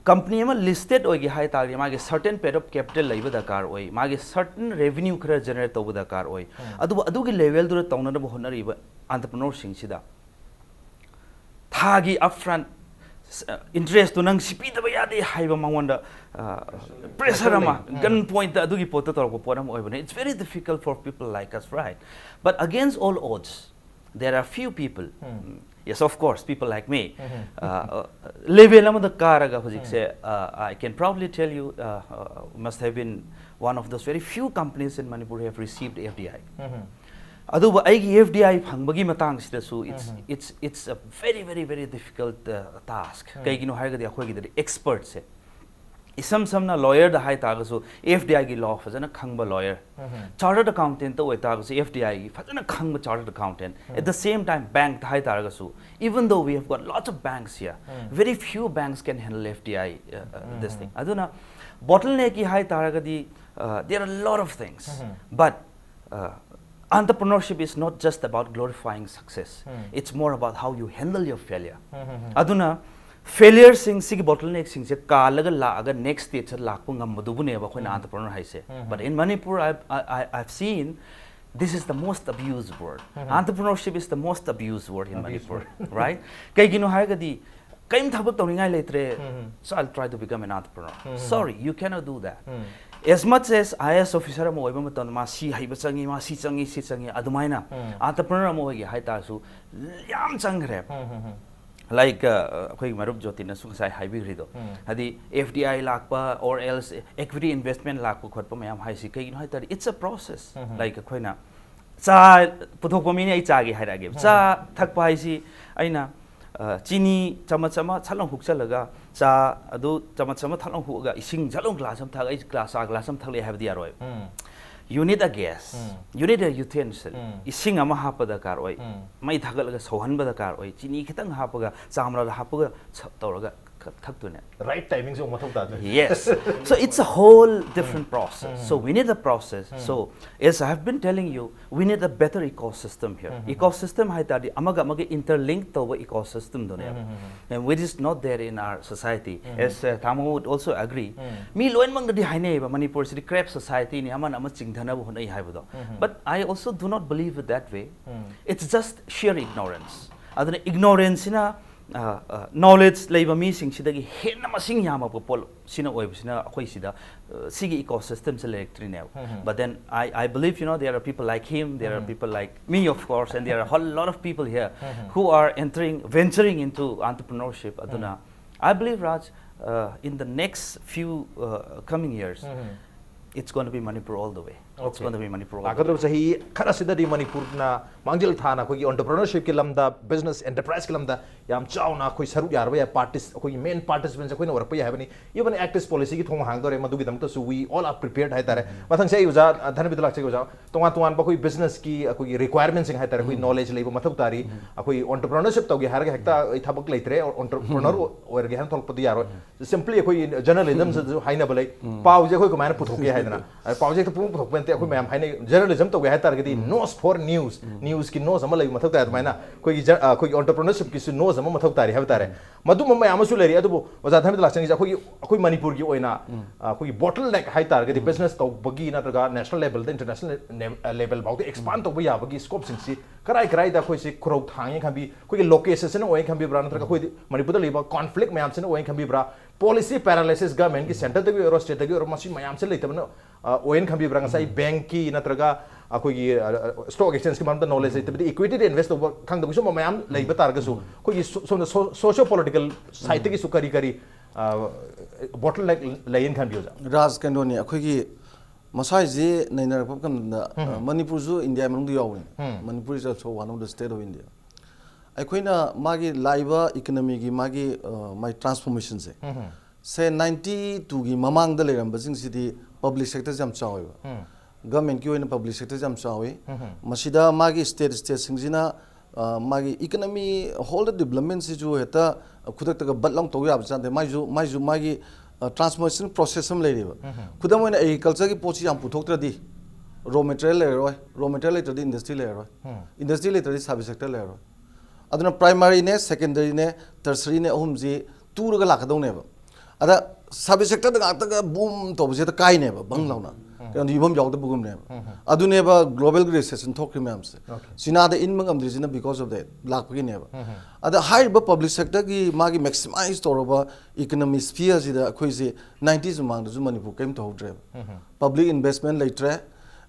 Company ꯑꯃ listed ꯑꯣꯏꯒꯦ ꯍꯥꯏ ꯇꯥꯔꯗꯤ, ꯃꯥꯒꯤ certain paid up capital ꯂꯩꯕ ꯗꯔꯀꯥꯔ ꯑꯣꯏ, ꯃꯥꯒꯤ certain revenue ꯈꯔ generate ꯇꯧꯕ ꯗꯔꯀꯥꯔ ꯑꯣꯏ. ꯑꯗꯨꯕꯨ ꯑꯗꯨꯒꯤ level ꯗꯨꯗ ꯇꯧꯅꯅꯕ ꯍꯣꯠꯅꯔꯤꯕ entrepreneur ꯁꯤꯡꯁꯤꯗ ꯊꯥꯒꯤ upfront interest ꯇꯨ ꯅꯪ ꯁꯤ ꯄꯤꯗꯕ ꯌꯥꯗꯦ ꯍꯥꯏꯕ ꯃꯉꯣꯟꯗ, uh, pressure ꯑꯃ, gun point ꯇ ꯑꯗꯨꯒꯤ ꯄꯣꯠꯇ ꯇꯧꯔꯛꯄ ꯄꯣꯠ ꯑꯃ ꯑꯣꯏꯕꯅꯦ. It's very difficult for people like us, right? But against all odds, there are few people. Yes, of course, people like me. Uh, uh, level ꯑꯃꯗ ꯀꯥꯔꯒ ꯍꯧꯖꯤꯛꯁꯦ, uh, I can proudly tell you, uh, uh, must have been one of those very few companies in Manipur who have received F D I. ꯑꯗꯨꯕꯨ ꯑꯩꯒꯤ F D I ꯐꯪꯕꯒꯤ ꯃꯇꯥꯡꯁꯤꯗꯁꯨ, it's, it's, it's a very, very, very difficult, uh, task. ꯀꯩꯒꯤꯅꯣ ꯍꯥꯏꯔꯒꯗꯤ, ꯑꯩꯈꯣꯏꯒꯤꯗꯗꯤ expert ꯁꯦ ꯏꯁꯝ ꯁꯝꯅ lawyer ꯗ ꯍꯥꯏ ꯇꯥꯔꯒꯁꯨ, F D I ꯒꯤ law ꯐꯖꯅ ꯈꯪꯕ lawyer, chartered accountant ꯇ ꯑꯣꯏ ꯇꯥꯔꯒꯁꯨ, F D I ꯒꯤ ꯐꯖꯅ ꯈꯪꯕ chartered accountant, at the same time bank ꯇ ꯍꯥꯏ ꯇꯥꯔꯒꯁꯨ, even though we have got lots of banks here, very few banks can handle F D I, uh, uh, this thing. ꯑꯗꯨꯅ bottleneck ꯀꯤ ꯍꯥꯏ ꯇꯥꯔꯒꯗꯤ, uh, there are a lot of things, but Uh, entrepreneurship is not just about glorifying success. It's more about how you handle your failure. ꯑꯗꯨꯅ failure ꯁꯤꯡ, ꯁꯤꯒꯤ bottleneck ꯁꯤꯡꯁꯦ ꯀꯥꯜꯂꯒ ꯂꯥꯛꯑꯒ next stage ꯇ ꯂꯥꯛꯄ ꯉꯝꯕꯗꯨꯕꯨꯅꯦꯕ ꯑꯩꯈꯣꯏꯅ entrepreneur ꯍꯥꯏꯁꯦ. But in Manipur, I, I, I, I've seen this is the most abused word. Entrepreneurship is the most abused word in Manipur, right? ꯀꯩꯒꯤꯅꯣ ꯍꯥꯏꯔꯒꯗꯤ ꯀꯔꯤꯝ ꯊꯕꯛ ꯇꯧꯅꯤꯡꯉꯥꯏ ꯂꯩꯇ꯭ꯔꯦ, so I'll try to become an entrepreneur. Sorry, you cannot do that. As much as I A S officer ꯑꯃ ꯑꯣꯏꯕ ꯃꯇꯝꯗ ꯃꯥ ꯁꯤ ꯍꯩꯕ ꯆꯪꯉꯤ, ꯃꯥ ꯁꯤ ꯆꯪꯉꯤ, ꯁꯤ ꯆꯪꯉꯤ, ꯑꯗꯨꯃꯥꯏꯅ entrepreneur ꯑꯃ ꯑꯣꯏꯒꯦ ꯍꯥꯏꯇꯥꯔꯁꯨ ꯌꯥꯝ ꯆꯪꯈ꯭ꯔꯦ. Like, uh, ꯑꯩꯈꯣꯏꯒꯤ ꯃꯔꯨꯞ ꯖꯣꯇꯤꯅꯁꯨ ꯉꯁꯥꯏ ꯍꯥꯏꯕꯤꯈ꯭ꯔꯤꯗꯣ, ꯍꯥꯏꯗꯤ F D I ꯂꯥꯛꯄ or else equity investment ꯂꯥꯛꯄ ꯈꯣꯠꯄ ꯃꯌꯥꯝ ꯍꯥꯏꯁꯤ ꯀꯩꯒꯤꯅꯣ ꯍꯥꯏ ꯇꯥꯔꯗꯤ, it's a process. Like, ꯑꯩꯈꯣꯏꯅ ꯆꯥ ꯄꯨꯊꯣꯛꯄ ꯃꯤꯅ ꯑꯩ ꯆꯥꯒꯦ ꯍꯥꯏꯔꯛꯑꯒꯦꯕ. ꯆꯥ ꯊꯛꯄ ꯍꯥꯏꯁꯤ ꯑꯩꯅ, ꯑ, ꯆꯤꯅꯤ ꯆꯃꯆ ꯑꯃ ꯁꯠ ꯂꯥꯎ ꯍꯨꯛꯆꯜꯂꯒ, ꯆꯥ ꯑꯗꯨ ꯆꯃꯆ ꯑꯃ ꯊꯛ ꯂꯥꯎ ꯍꯨꯛꯑꯒ, ꯏꯁꯤꯡ ꯁꯠ ꯂꯥꯎ glass ꯑꯃ ꯊꯛꯑꯒ, ꯑꯩ glass, ꯆꯥ glass ꯑꯃ ꯊꯛꯂꯛꯑꯦ ꯍꯥꯏꯕꯗꯤ ꯌꯥꯔꯣꯏꯕ. You need a gas, you need a utensil. ꯏꯁꯤꯡ ꯑꯃ ꯍꯥꯞꯄ ꯗꯔꯀꯥꯔ ꯑꯣꯏ, ꯃꯩ ꯊꯥꯒꯠꯂꯒ ꯁꯧꯍꯟꯕ ꯗꯔꯀꯥꯔ ꯑꯣꯏ, ꯆꯤꯅꯤ ꯈꯤꯇꯪ ꯍꯥꯞꯄꯒ, ꯆꯥ ꯃꯅꯥꯗ ꯍꯥꯞꯄꯒ ꯁ-, ꯇꯧꯔꯒ ꯈ-, ꯊꯛꯇꯣꯏꯅꯦ. Right timing ꯁꯨ ꯑꯃꯨꯛ ꯃꯊꯧ ꯇꯥꯗꯣꯏꯅꯦ. Yes. So it's a whole different process. So we need a process. So as I have been telling you, we need a better ecosystem here. Ecosystem ꯍꯥꯏ ꯇꯥꯔꯗꯤ ꯑꯃꯒ ꯑꯃꯒ interlink ꯇꯧꯕ ecosystem ꯗꯨꯅꯦꯕ. And which is not there in our society. As, uh, Tamo would also agree, me ꯂꯣꯏꯅꯃꯛꯅꯗꯤ ꯍꯥꯏꯅꯩꯌꯦꯕ, ꯃꯅꯤꯄꯨꯔꯁꯤꯗꯤ crab society ꯅꯤ, ꯑꯃꯅ ꯑꯃ ꯆꯤꯡꯊꯅꯕ ꯍꯣꯠꯅꯩ ꯍꯥꯏꯕꯗꯣ. But I also do not believe it that way. It's just sheer ignorance. ꯑꯗꯨꯅ ignorance ꯁꯤꯅ, ꯑ, ꯑ, knowledge ꯂꯩꯕ ꯃꯤꯁꯤꯡꯁꯤꯗꯒꯤ ꯍꯦꯟꯅ ꯃꯁꯤꯡ ꯌꯥꯝꯃꯛꯄ ꯄꯣꯠ ꯁꯤꯅ ꯑꯣꯏꯕꯁꯤꯅ ꯑꯩꯈꯣꯏ ꯁꯤꯗ, ꯑ, ꯁꯤꯒꯤ ecosystem say ꯂꯩꯔꯛꯇ꯭ꯔꯤꯅꯦꯕ. But then I, I believe, you know, there are people like him, there are people like me, of course, and there are a whole lot of people here who are entering, venturing into entrepreneurship. ꯑꯗꯨꯅ I believe, Raj, uh, in the next few, uh, coming years, it's going to be Manipur all the way. It's Okay. going to be Manipur all the way. ꯂꯥꯛꯀꯗꯧꯔꯤꯕ ꯆꯍꯤ ꯈꯔꯁꯤꯗꯗꯤ ꯃꯅꯤꯄꯨꯔꯅ ꯃꯥꯡꯖꯤꯜ ꯊꯥꯅ ꯑꯩꯈꯣꯏꯒꯤ entrepreneurship ꯀꯤ ꯂꯝꯗ, business enterprise ꯀꯤ ꯂꯝꯗ ꯌꯥꯝ ꯆꯥꯎꯅ ꯑꯩꯈꯣꯏ ꯁꯔꯨꯛ ꯌꯥꯔꯕ ꯌꯥꯏ, parties, ꯑꯩꯈꯣꯏꯒꯤ main participants ꯑꯩꯈꯣꯏꯅ ꯑꯣꯏꯔꯛꯄ ꯌꯥꯏ ꯍꯥꯏꯕꯅꯤ. Even Act East Policy ꯒꯤ ꯊꯣꯡ ꯍꯥꯡꯗꯧꯔꯦ, ꯃꯗꯨꯒꯤꯗꯃꯛꯇꯁꯨ we all are prepared ꯍꯥꯏꯇꯥꯔꯦ. ꯃꯊꯪꯁꯦ ꯑꯩ ꯑꯣꯖꯥ, ꯑ, ꯙꯅꯕꯤꯗ ꯂꯥꯛꯆꯒꯦ ꯑꯣꯖꯥ. ꯇꯣꯉꯥꯟ ꯇꯣꯉꯥꯟꯕ ꯑꯩꯈꯣꯏ business ꯀꯤ ꯑꯩꯈꯣꯏꯒꯤ requirement ꯁꯤꯡ ꯍꯥꯏꯇꯥꯔꯦ, ꯑꯩꯈꯣꯏ knowledge ꯂꯩꯕ ꯃꯊꯧ ꯇꯥꯔꯤ, ꯑꯩꯈꯣꯏ entrepreneurship ꯇꯧꯒꯦ ꯍꯥꯏꯔꯒ ꯍꯦꯛꯇ ꯑꯩ ꯊꯕꯛ ꯂꯩꯇ꯭ꯔꯦ, entrepreneur ꯑꯣꯏꯔꯒꯦ ꯍꯥꯏꯅ ꯊꯣꯛꯂꯛꯄꯗꯤ ꯌꯥꯔꯣꯏ. Simply ꯑꯩꯈꯣꯏ journalism ꯁꯤꯗꯁꯨ ꯍꯥꯏꯅꯕ ꯂꯩ, ꯄꯥꯎꯁꯦ ꯑꯩꯈꯣꯏ ꯀꯃꯥꯏꯅ ꯄꯨꯊꯣꯛꯀꯦ ꯍꯥꯏꯗꯅ, ꯑ, ꯄꯥꯎꯁꯦ ꯍꯦꯛꯇ ꯄꯨꯡ ꯄꯨꯊꯣꯛꯄ ꯑꯩꯈꯣꯏ ꯃꯌꯥꯝ ꯍꯥꯏꯅꯩ, ꯖꯔꯅꯦꯂꯤꯖꯝ ꯇꯧꯒꯦ ꯍꯥꯏ ꯇꯥꯔꯒꯗꯤ ꯅꯣꯁ ꯐꯣꯔ ꯅ꯭ꯌꯨꯁ, ꯅ꯭ꯌꯨꯁꯀꯤ ꯅꯣꯁ ꯑꯃ ꯂꯩꯕ ꯃꯊꯧ ꯇꯥꯏ꯫ ꯑꯗꯨꯃꯥꯏꯅ ꯑꯩꯈꯣꯏꯒꯤ ꯖꯔ-, ꯑ, ꯑꯩꯈꯣꯏꯒꯤ ꯑꯣꯟꯇꯔꯄ꯭ꯔꯤꯅꯔꯁꯤꯞꯀꯤꯁꯨ ꯅꯣꯁ ꯑꯃ ꯃꯊꯧ ꯇꯥꯔꯤ ꯍꯥꯏꯕ ꯇꯥꯔꯦ꯫ ꯃꯗꯨꯝꯕ ꯃꯌꯥꯝ ꯑꯃꯁꯨ ꯂꯩꯔꯤ꯫ ꯑꯗꯨꯕꯨ ꯑꯣꯖꯥ ꯊꯥꯃꯤꯗ ꯂꯥꯛꯆꯅꯤꯡꯉꯤꯁꯦ ꯑꯩꯈꯣꯏꯒꯤ, ꯑꯩꯈꯣꯏ ꯃꯅꯤꯄꯨꯔꯒꯤ ꯑꯣꯏꯅ, ꯑ, ꯑꯩꯈꯣꯏꯒꯤ ꯕꯣꯇꯜ ꯅꯦꯛ ꯍꯥꯏ ꯇꯥꯔꯒꯗꯤ ꯕꯤꯖꯤꯅꯦꯁ ꯇꯧꯕꯒꯤ ꯅꯠꯇ꯭ꯔꯒ ꯅꯦꯁꯅꯦꯜ ꯂꯦꯕꯦꯜꯗ ꯏꯟꯇꯔꯅꯦꯁꯅꯦꯜ ꯂꯦꯕꯦꯜ ꯐꯥꯎꯗ ꯑꯦꯛꯁꯄꯥꯟ ꯇꯧꯕ ꯌꯥꯕꯒꯤ ꯁ꯭ꯀꯣꯞꯁꯤꯡꯁꯤ ꯀꯔꯥꯏ ꯀꯔꯥꯏꯗ ꯑꯩꯈꯣꯏꯁꯤ ꯈꯨꯔꯧ ꯊꯥꯡꯉꯦ ꯈꯟꯕꯤ, ꯑꯩꯈꯣꯏꯒꯤ ꯂꯣꯀꯦꯁꯟꯁꯤꯅ ꯑꯣꯏꯅ ꯈꯟꯕꯤꯕ꯭ꯔꯥ, ꯅꯠꯇ꯭ꯔꯒ ꯑꯩꯈꯣꯏꯗꯤ ꯃꯅꯤꯄꯨꯔꯗ ꯂꯩꯕ ꯀꯣꯟꯐ꯭ꯂꯤꯛ ꯃꯌꯥꯝꯁꯤꯅ ꯑꯣꯏꯅ ꯈꯟꯕꯤꯕ꯭ꯔꯥ, ꯄꯣꯂꯤꯁꯤ ꯄꯦꯔꯥꯂꯥꯏꯁꯤꯁ ꯒꯃꯦꯟꯒꯤ ꯁꯦꯟꯇꯔꯗꯒꯤ ꯑꯣꯏꯔꯣ ꯁ꯭ꯇꯦꯠꯇꯒꯤ ꯑꯣꯏꯔꯣ ꯃꯁꯤ ꯃꯌꯥꯝꯁꯦ ꯂꯩꯇꯕꯅ, ꯑ, ꯑꯣꯏꯅ ꯈꯟꯕꯤꯕ꯭ꯔꯥ? ꯉꯁꯥꯏ ꯕꯦꯡꯛꯀꯤ ꯅꯠꯇ꯭ꯔꯒ ꯑꯩꯈꯣꯏꯒꯤ, ꯑ, ꯁ꯭ꯇꯣꯛ ꯑꯦꯛꯁꯆꯦꯟꯖꯀꯤ ꯃꯔꯝꯗ ꯅꯣꯂꯦꯖ ꯂꯩꯇꯕꯗꯤ ꯏꯀ꯭ꯋꯤꯇꯤꯗ ꯏꯟꯚꯦꯁ ꯇꯧꯕ ꯈꯪꯗꯕ ꯁꯨꯝꯕ ꯃꯌꯥꯝ ꯂꯩꯕ ꯇꯥꯔꯒꯁꯨ ꯑꯩꯈꯣꯏꯒꯤ ꯁꯣ-, ꯁꯣꯝꯗ ꯁꯣ-, ꯁꯣꯁꯤꯌꯣ ꯄꯣꯂꯤꯇꯤꯀꯦꯜ ꯁꯥꯏꯠꯇꯒꯤꯁꯨ ꯀꯔꯤ ꯀꯔꯤ, ꯑ, ꯕꯣꯇꯜ ꯅꯦꯛ ꯂꯩꯌꯦꯅ ꯈꯟꯕꯤ ꯑꯣꯖꯥ? ꯔꯥꯖ, ꯀꯩꯅꯣꯅꯤ, ꯑꯩꯈꯣꯏꯒꯤ ꯃꯁꯥꯏꯁꯤ ꯅꯩꯅꯔꯛꯄ ꯃꯇꯝꯗ, ꯑ, ꯃꯅꯤꯄꯨꯔꯁꯨ ꯏꯟꯗꯤꯌꯥ ꯃꯅꯨꯡꯗ ꯌꯥꯎꯕꯅꯤ꯫ Manipur is also one of the state of India꯫ ꯑꯩꯈꯣꯏꯅ ꯃꯥꯒꯤ ꯂꯥꯛꯏꯕ ꯏꯀꯣꯅꯣꯃꯤꯒꯤ ꯃꯥꯒꯤ, ꯑ, ꯃꯥꯒꯤ ꯇ꯭ꯔꯥꯟꯁꯐꯣꯔꯃꯦꯁꯟꯁꯦ, ꯁꯦ ꯅꯥꯏꯟꯇꯤ ꯇꯨꯒꯤ ꯃꯃꯥꯡꯗ ꯂꯩꯔꯝꯕꯁꯤꯡꯁꯤꯗꯤ ꯄꯕ꯭ꯂꯤꯛ ꯁꯦꯛꯇꯔꯁꯦ ꯌꯥꯝ ꯆꯥꯎꯋꯦꯕ꯫ ꯒꯃꯦꯟꯠꯀꯤ ꯑꯣꯏꯅ ꯄꯕ꯭ꯂꯤꯛ ꯁꯦꯛꯇꯔꯁꯦ ꯌꯥꯝ ꯆꯥꯎꯋꯤ꯫ ꯃꯁꯤꯗ ꯃꯥꯒꯤ ꯁ꯭ꯇꯦꯠ ꯁ꯭ꯇꯦꯠꯁꯤꯡꯁꯤꯅ, ꯑ, ꯃꯥꯒꯤ ꯏꯀꯣꯅꯣꯃꯤ, ꯍꯣꯜꯗ ꯗꯤꯕꯂꯞꯃꯦꯟꯁꯤꯁꯨ ꯍꯦꯛꯇ ꯈꯨꯗꯛꯇꯒ ꯕꯠ ꯂꯥꯎ ꯇꯧ ꯌꯥꯕ ꯆꯥꯟꯗꯦ꯫ ꯃꯥꯏꯁꯨ, ꯃꯥꯏꯁꯨ ꯃꯥꯒꯤ, ꯑ, ꯇ꯭ꯔꯥꯟꯁꯐꯣꯔꯃꯦꯁꯟ ꯄ꯭ꯔꯣꯁꯦꯁ ꯑꯃ ꯂꯩꯔꯤꯕ꯫ ꯈꯨꯗꯝ ꯑꯣꯏꯅ ꯑꯦꯒ꯭ꯔꯤꯀꯜꯆꯔꯒꯤ ꯄꯣꯠꯁꯤ ꯌꯥꯝ ꯄꯨꯊꯣꯛꯇ꯭ꯔꯗꯤ ꯔꯣ ꯃꯦꯇꯔꯤꯌꯦꯜ ꯂꯩꯔꯔꯣꯏ, ꯔꯣ ꯃꯦꯇꯔꯤꯌꯦꯜ ꯂꯩꯇ꯭ꯔꯗꯤ ꯏꯟꯗꯁꯇ꯭ꯔꯤ ꯂꯩꯔꯔꯣꯏ, ꯏꯟꯗꯁꯇ꯭ꯔꯤ ꯂꯩꯇ꯭ꯔꯗꯤ ꯁꯥꯔꯚꯤꯁ ꯁꯦꯛꯇꯔ ꯂꯩꯔꯔꯣꯏ꯫ ꯑꯗꯨꯅ ꯄ꯭ꯔꯥꯏꯃꯥꯔꯤꯅꯦ, ꯁꯦꯀꯦꯟꯗꯔꯤꯅꯦ, ꯇꯔꯁꯔꯤꯅꯦ, ꯑꯍꯨꯝꯁꯤ ꯇꯨꯔꯒ ꯂꯥꯛꯀꯗꯧꯅꯦꯕ꯫ ꯑꯗ ꯁꯥꯔꯚꯤꯁ ꯁꯦꯛꯇꯔꯗ ꯉꯥꯛꯇꯒ ꯕꯨꯝ ꯇꯧꯕꯁꯦ ꯍꯦꯛꯇ ꯀꯥꯏꯅꯦꯕ, ꯕꯪ ꯂꯥꯎꯅ꯫ ꯀꯩꯅꯣꯗꯤ ꯌꯨꯝꯐꯝ ꯌꯥꯎꯗꯕꯒꯨꯝꯅꯦꯕ꯫ ꯑꯗꯨꯅꯦꯕ ꯒ꯭ꯂꯣꯕꯦꯜꯒꯤ ꯔꯤꯁꯦꯁꯟ ꯊꯣꯛꯈ꯭ꯔꯤ ꯃꯌꯥꯝꯁꯦ꯫ ꯆꯤꯅꯥꯗ ꯏꯟꯕ ꯉꯝꯗ꯭ꯔꯤꯁꯤꯅ because of that ꯂꯥꯛꯄꯒꯤꯅꯦꯕ꯫ ꯑꯗ ꯍꯥꯏꯔꯤꯕ ꯄꯕ꯭ꯂꯤꯛ ꯁꯦꯛꯇꯔꯒꯤ ꯃꯥꯒꯤ ꯃꯦꯛꯁꯤꯃꯥꯏꯁ ꯇꯧꯔꯕ ꯏꯀꯣꯅꯣꯃꯤ ꯁ꯭ꯐꯤꯌꯔꯁꯤꯗ ꯑꯩꯈꯣꯏꯁꯦ ꯅꯥꯏꯟꯇꯤꯁ ꯃꯃꯥꯡꯗꯁꯨ ꯃꯅꯤꯄꯨꯔ ꯀꯔꯤꯝ ꯇꯧꯍꯧꯗ꯭ꯔꯦꯕ꯫ ꯄꯕ꯭ꯂꯤꯛ ꯏꯟꯚꯦꯁꯃꯦꯟ ꯂꯩꯇ꯭ꯔꯦ,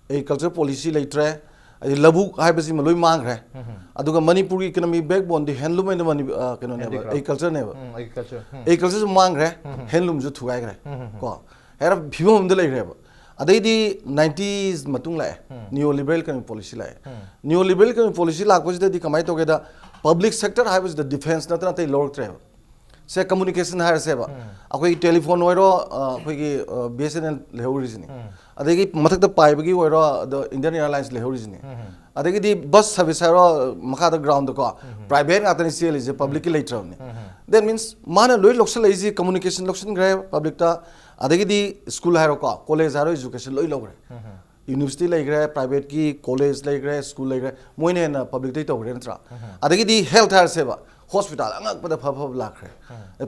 ꯑꯦꯒ꯭ꯔꯤꯀꯜꯆꯔ ꯄꯣꯂꯤꯁꯤ ꯂꯩꯇ꯭ꯔꯦ, ꯑꯗꯩ ꯂꯧꯕꯨꯛ ꯍꯥꯏꯕꯁꯤꯃ ꯂꯣꯏ ꯃꯥꯡꯈ꯭ꯔꯦ꯫ ꯑꯗꯨꯒ ꯃꯅꯤꯄꯨꯔꯒꯤ ꯏꯀꯣꯅꯣꯃꯤ ꯕꯦꯛꯕꯣꯟꯗꯤ ꯍꯦꯟꯂꯨꯝ ꯑꯦꯟ ꯃꯅꯤ-, ꯑ, ꯀꯩꯅꯣꯅꯦꯕ, Handicraft. ꯑꯦꯒ꯭ꯔꯤꯀꯜꯆꯔꯅꯦꯕ꯫ ꯎꯝ, ꯑꯦꯒ꯭ꯔꯤꯀꯜꯆꯔ꯫ ꯎꯝ. ꯑꯦꯒ꯭ꯔꯤꯀꯜꯆꯔꯁꯨ ꯃꯥꯡꯈ꯭ꯔꯦ, ꯍꯦꯟꯂꯨꯝꯁꯨ ꯊꯨꯒꯥꯏꯈ꯭ꯔꯦ꯫ ꯀꯣ, ꯍꯥꯏꯔ ꯐꯤꯕꯝ ꯑꯃꯗ ꯂꯩꯈ꯭ꯔꯦꯕ꯫ ꯑꯗꯩꯗꯤ ꯅꯥꯏꯟꯇꯤꯁ ꯃꯇꯨꯡ ꯂꯥꯛꯑꯦ, ꯅꯤꯌꯣ ꯂꯤꯕꯔꯦꯜ ꯏꯀꯣꯅꯣꯃꯤꯛ ꯄꯣꯂꯤꯁꯤ ꯂꯥꯛꯑꯦ꯫ ꯅꯤꯌꯣ ꯂꯤꯕꯔꯦꯜ ꯏꯀꯣꯅꯣꯃꯤꯛ ꯄꯣꯂꯤꯁꯤ ꯂꯥꯛꯄꯁꯤꯗꯗꯤ ꯀꯃꯥꯏꯅ ꯇꯧꯒꯦꯗ, ꯄꯕ꯭ꯂꯤꯛ ꯁꯦꯛꯇꯔ ꯍꯥꯏꯕꯁꯤꯗ ꯗꯤꯐꯦꯟꯁ ꯅꯠꯇꯅ ꯑꯇꯩ ꯂꯧꯔꯛꯇ꯭ꯔꯦꯕ꯫ ꯁꯦ, ꯀꯝꯃꯨꯅꯤꯀꯦꯁꯟ ꯍꯥꯏꯔꯁꯦꯕ, ꯑꯩꯈꯣꯏꯒꯤ ꯇꯦꯂꯤꯐꯣꯟ ꯑꯣꯏꯔꯣ, ꯑ, ꯑꯩꯈꯣꯏꯒꯤ, ꯑ, ꯕꯤ ꯑꯦꯁ ꯑꯦꯟ ꯑꯦꯜ ꯂꯩꯍꯧꯔꯤꯁꯤꯅꯤ꯫ ꯑꯗꯒꯤ ꯃꯊꯛꯇ ꯄꯥꯏꯕꯒꯤ ꯑꯣꯏꯔꯣ, ꯑꯗꯣ ꯏꯟꯗꯤꯌꯟ ꯑꯦꯌꯔꯂꯥꯏꯟꯁ ꯂꯩꯍꯧꯔꯤꯁꯤꯅꯤ꯫ ꯑꯗꯒꯤꯗꯤ ꯕꯁ ꯁꯥꯔꯚꯤꯁ ꯍꯥꯏꯔꯣ, ꯃꯈꯥꯗ ꯒ꯭ꯔꯥꯎꯟꯗꯀꯣ, ꯄ꯭ꯔꯥꯏꯚꯦꯠ ꯉꯥꯛꯇꯅꯤ ꯆꯦꯜꯂꯤꯁꯦ, ꯄꯕ꯭ꯂꯤꯛꯀꯤ ꯂꯩꯇ꯭ꯔꯕꯅꯤ꯫ That means ꯃꯥꯅ ꯂꯣꯏ ꯂꯧꯁꯤꯜꯂꯛꯏꯁꯤ, ꯀꯝꯃꯨꯅꯤꯀꯦꯁꯟ ꯂꯧꯁꯤꯟꯈ꯭ꯔꯦ ꯄꯕ꯭ꯂꯤꯛꯇ, ꯑꯗꯒꯤꯗꯤ ꯁ꯭ꯀꯨꯜ ꯍꯥꯏꯔꯣꯀꯣ, ꯀꯣꯂꯦꯖ ꯍꯥꯏꯔꯣ, ꯏꯖꯨꯀꯦꯁꯟ ꯂꯣꯏ ꯂꯧꯈ꯭ꯔꯦ꯫ ꯌꯨꯅꯤꯚꯔꯁꯤꯇꯤ ꯂꯩꯈ꯭ꯔꯦ, ꯄ꯭ꯔꯥꯏꯚꯦꯠꯀꯤ ꯀꯣꯂꯦꯖ ꯂꯩꯈ꯭ꯔꯦ, ꯁ꯭ꯀꯨꯜ ꯂꯩꯈ꯭ꯔꯦ, ꯃꯣꯏꯅ ꯍꯦꯟꯅ ꯄꯕ꯭ꯂꯤꯛꯇꯩ ꯇꯧꯈ꯭ꯔꯦ ꯅꯠꯇ꯭ꯔꯥ? ꯑꯗꯒꯤꯗꯤ ꯍꯦꯜꯊ ꯍꯥꯏꯔꯁꯦꯕ, ꯍꯣꯁꯄꯤꯇꯥꯜ ꯑꯉꯛꯄꯗ ꯐ ꯐꯕ ꯂꯥꯛꯈ꯭ꯔꯦ꯫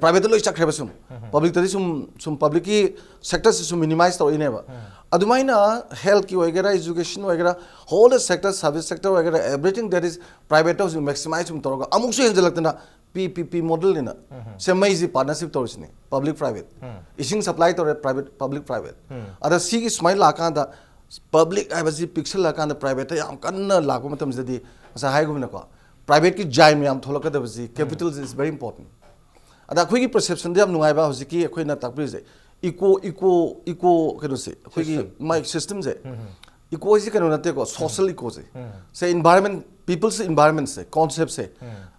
ꯄ꯭ꯔꯥꯏꯚꯦꯠꯇ ꯂꯣꯏ ꯆꯠꯈ꯭ꯔꯦꯕ ꯁꯨꯝ꯫ ꯄꯕ꯭ꯂꯤꯛꯇꯗꯤ ꯁꯨꯝ, ꯁꯨꯝ ꯄꯕ꯭ꯂꯤꯛꯀꯤ ꯁꯦꯛꯇꯔꯁꯤ ꯁꯨꯝ ꯃꯤꯅꯤꯃꯥꯏꯁ ꯇꯧꯔꯛꯏꯅꯦꯕ꯫ ꯑꯗꯨꯃꯥꯏꯅ ꯍꯦꯜꯊꯀꯤ ꯑꯣꯏꯒꯦꯔꯥ, ꯏꯖꯨꯀꯦꯁꯟ ꯑꯣꯏꯒꯦꯔꯥ, ꯍꯣꯜ ꯗ ꯁꯦꯛꯇꯔ, ꯁꯥꯔꯚꯤꯁ ꯁꯦꯛꯇꯔ ꯑꯣꯏꯒꯦꯔꯥ, ꯑꯦꯕ꯭ꯔꯤꯊꯤꯡ ꯗꯦꯠ ꯏꯁ ꯄ꯭ꯔꯥꯏꯚꯦꯠꯇ ꯍꯧꯖꯤꯛ ꯃꯦꯛꯁꯤꯃꯥꯏꯁ ꯁꯨꯝ ꯇꯧꯔꯒ ꯑꯃꯨꯛꯁꯨ ꯍꯦꯟꯖꯜꯂꯛꯇꯅ ꯄꯤ ꯄꯤ ꯄꯤ ꯃꯣꯗꯦꯜꯅꯤꯅ ꯁꯦꯝꯃꯩꯁꯤ ꯄꯥꯔꯠꯅꯔꯁꯤꯞ ꯇꯧꯔꯤꯁꯤꯅꯤ, ꯄꯕ꯭ꯂꯤꯛ ꯄ꯭ꯔꯥꯏꯚꯦꯠ꯫ ꯏꯁꯤꯡ ꯁꯄ꯭ꯂꯥꯏ ꯇꯧꯔꯦ, ꯄ꯭ꯔꯥꯏꯚꯦꯠ, ꯄꯕ꯭ꯂꯤꯛ ꯄ꯭ꯔꯥꯏꯚꯦꯠ꯫ ꯑꯗ ꯁꯤꯒꯤ ꯁꯨꯃꯥꯏꯅ ꯂꯥꯛꯀꯥꯟꯗ ꯄꯕ꯭ꯂꯤꯛ ꯍꯥꯏꯕꯁꯤ ꯄꯤꯛꯁꯜꯂꯀꯥꯟꯗ ꯄ꯭ꯔꯥꯏꯚꯦꯠꯇ ꯌꯥꯝ ꯀꯟꯅ ꯂꯥꯛꯄ ꯃꯇꯝꯁꯤꯗꯗꯤ ꯉꯁꯥꯏ ꯍꯥꯏꯒꯨꯝꯅꯀꯣ, ꯄ꯭ꯔꯥꯏꯚꯦꯠꯀꯤ ꯖꯥꯏꯟ ꯃꯌꯥꯝ ꯊꯣꯛꯂꯛꯀꯗꯕꯁꯤ, ꯀꯦꯄꯤꯇꯜ ꯏꯁ ꯚꯦꯔꯤ ꯏꯝꯄꯣꯔꯇꯦꯟ꯫ ꯑꯗ ꯑꯩꯈꯣꯏꯒꯤ ꯄꯔꯁꯦꯞꯁꯟꯗ ꯌꯥꯝ ꯅꯨꯡꯉꯥꯏꯕ ꯍꯧꯖꯤꯛꯀꯤ ꯑꯩꯈꯣꯏꯅ ꯇꯥꯛꯄꯤꯔꯤꯁꯦ, ꯏꯀꯣ ꯏꯀꯣ ꯏꯀꯣ ꯀꯩꯅꯣꯁꯦ, ꯑꯩꯈꯣꯏꯒꯤ ꯁꯤꯁꯇꯦꯝ꯫ ꯃꯥꯏ ꯁꯤꯁꯇꯦꯝꯁꯦ, ꯏꯀꯣ ꯍꯥꯏꯁꯤ ꯀꯩꯅꯣ ꯅꯠꯇꯦꯀꯣ, ꯁꯣꯁꯦꯜ ꯏꯀꯣꯁꯦ꯫ ꯁꯦ ꯏꯟꯚꯥꯏꯔꯟꯃꯦꯟ, ꯄꯤꯄꯜꯁ ꯏꯟꯚꯥꯏꯔꯟꯃꯦꯟꯁꯦ, ꯀꯣꯟꯁꯦꯞꯁꯦ,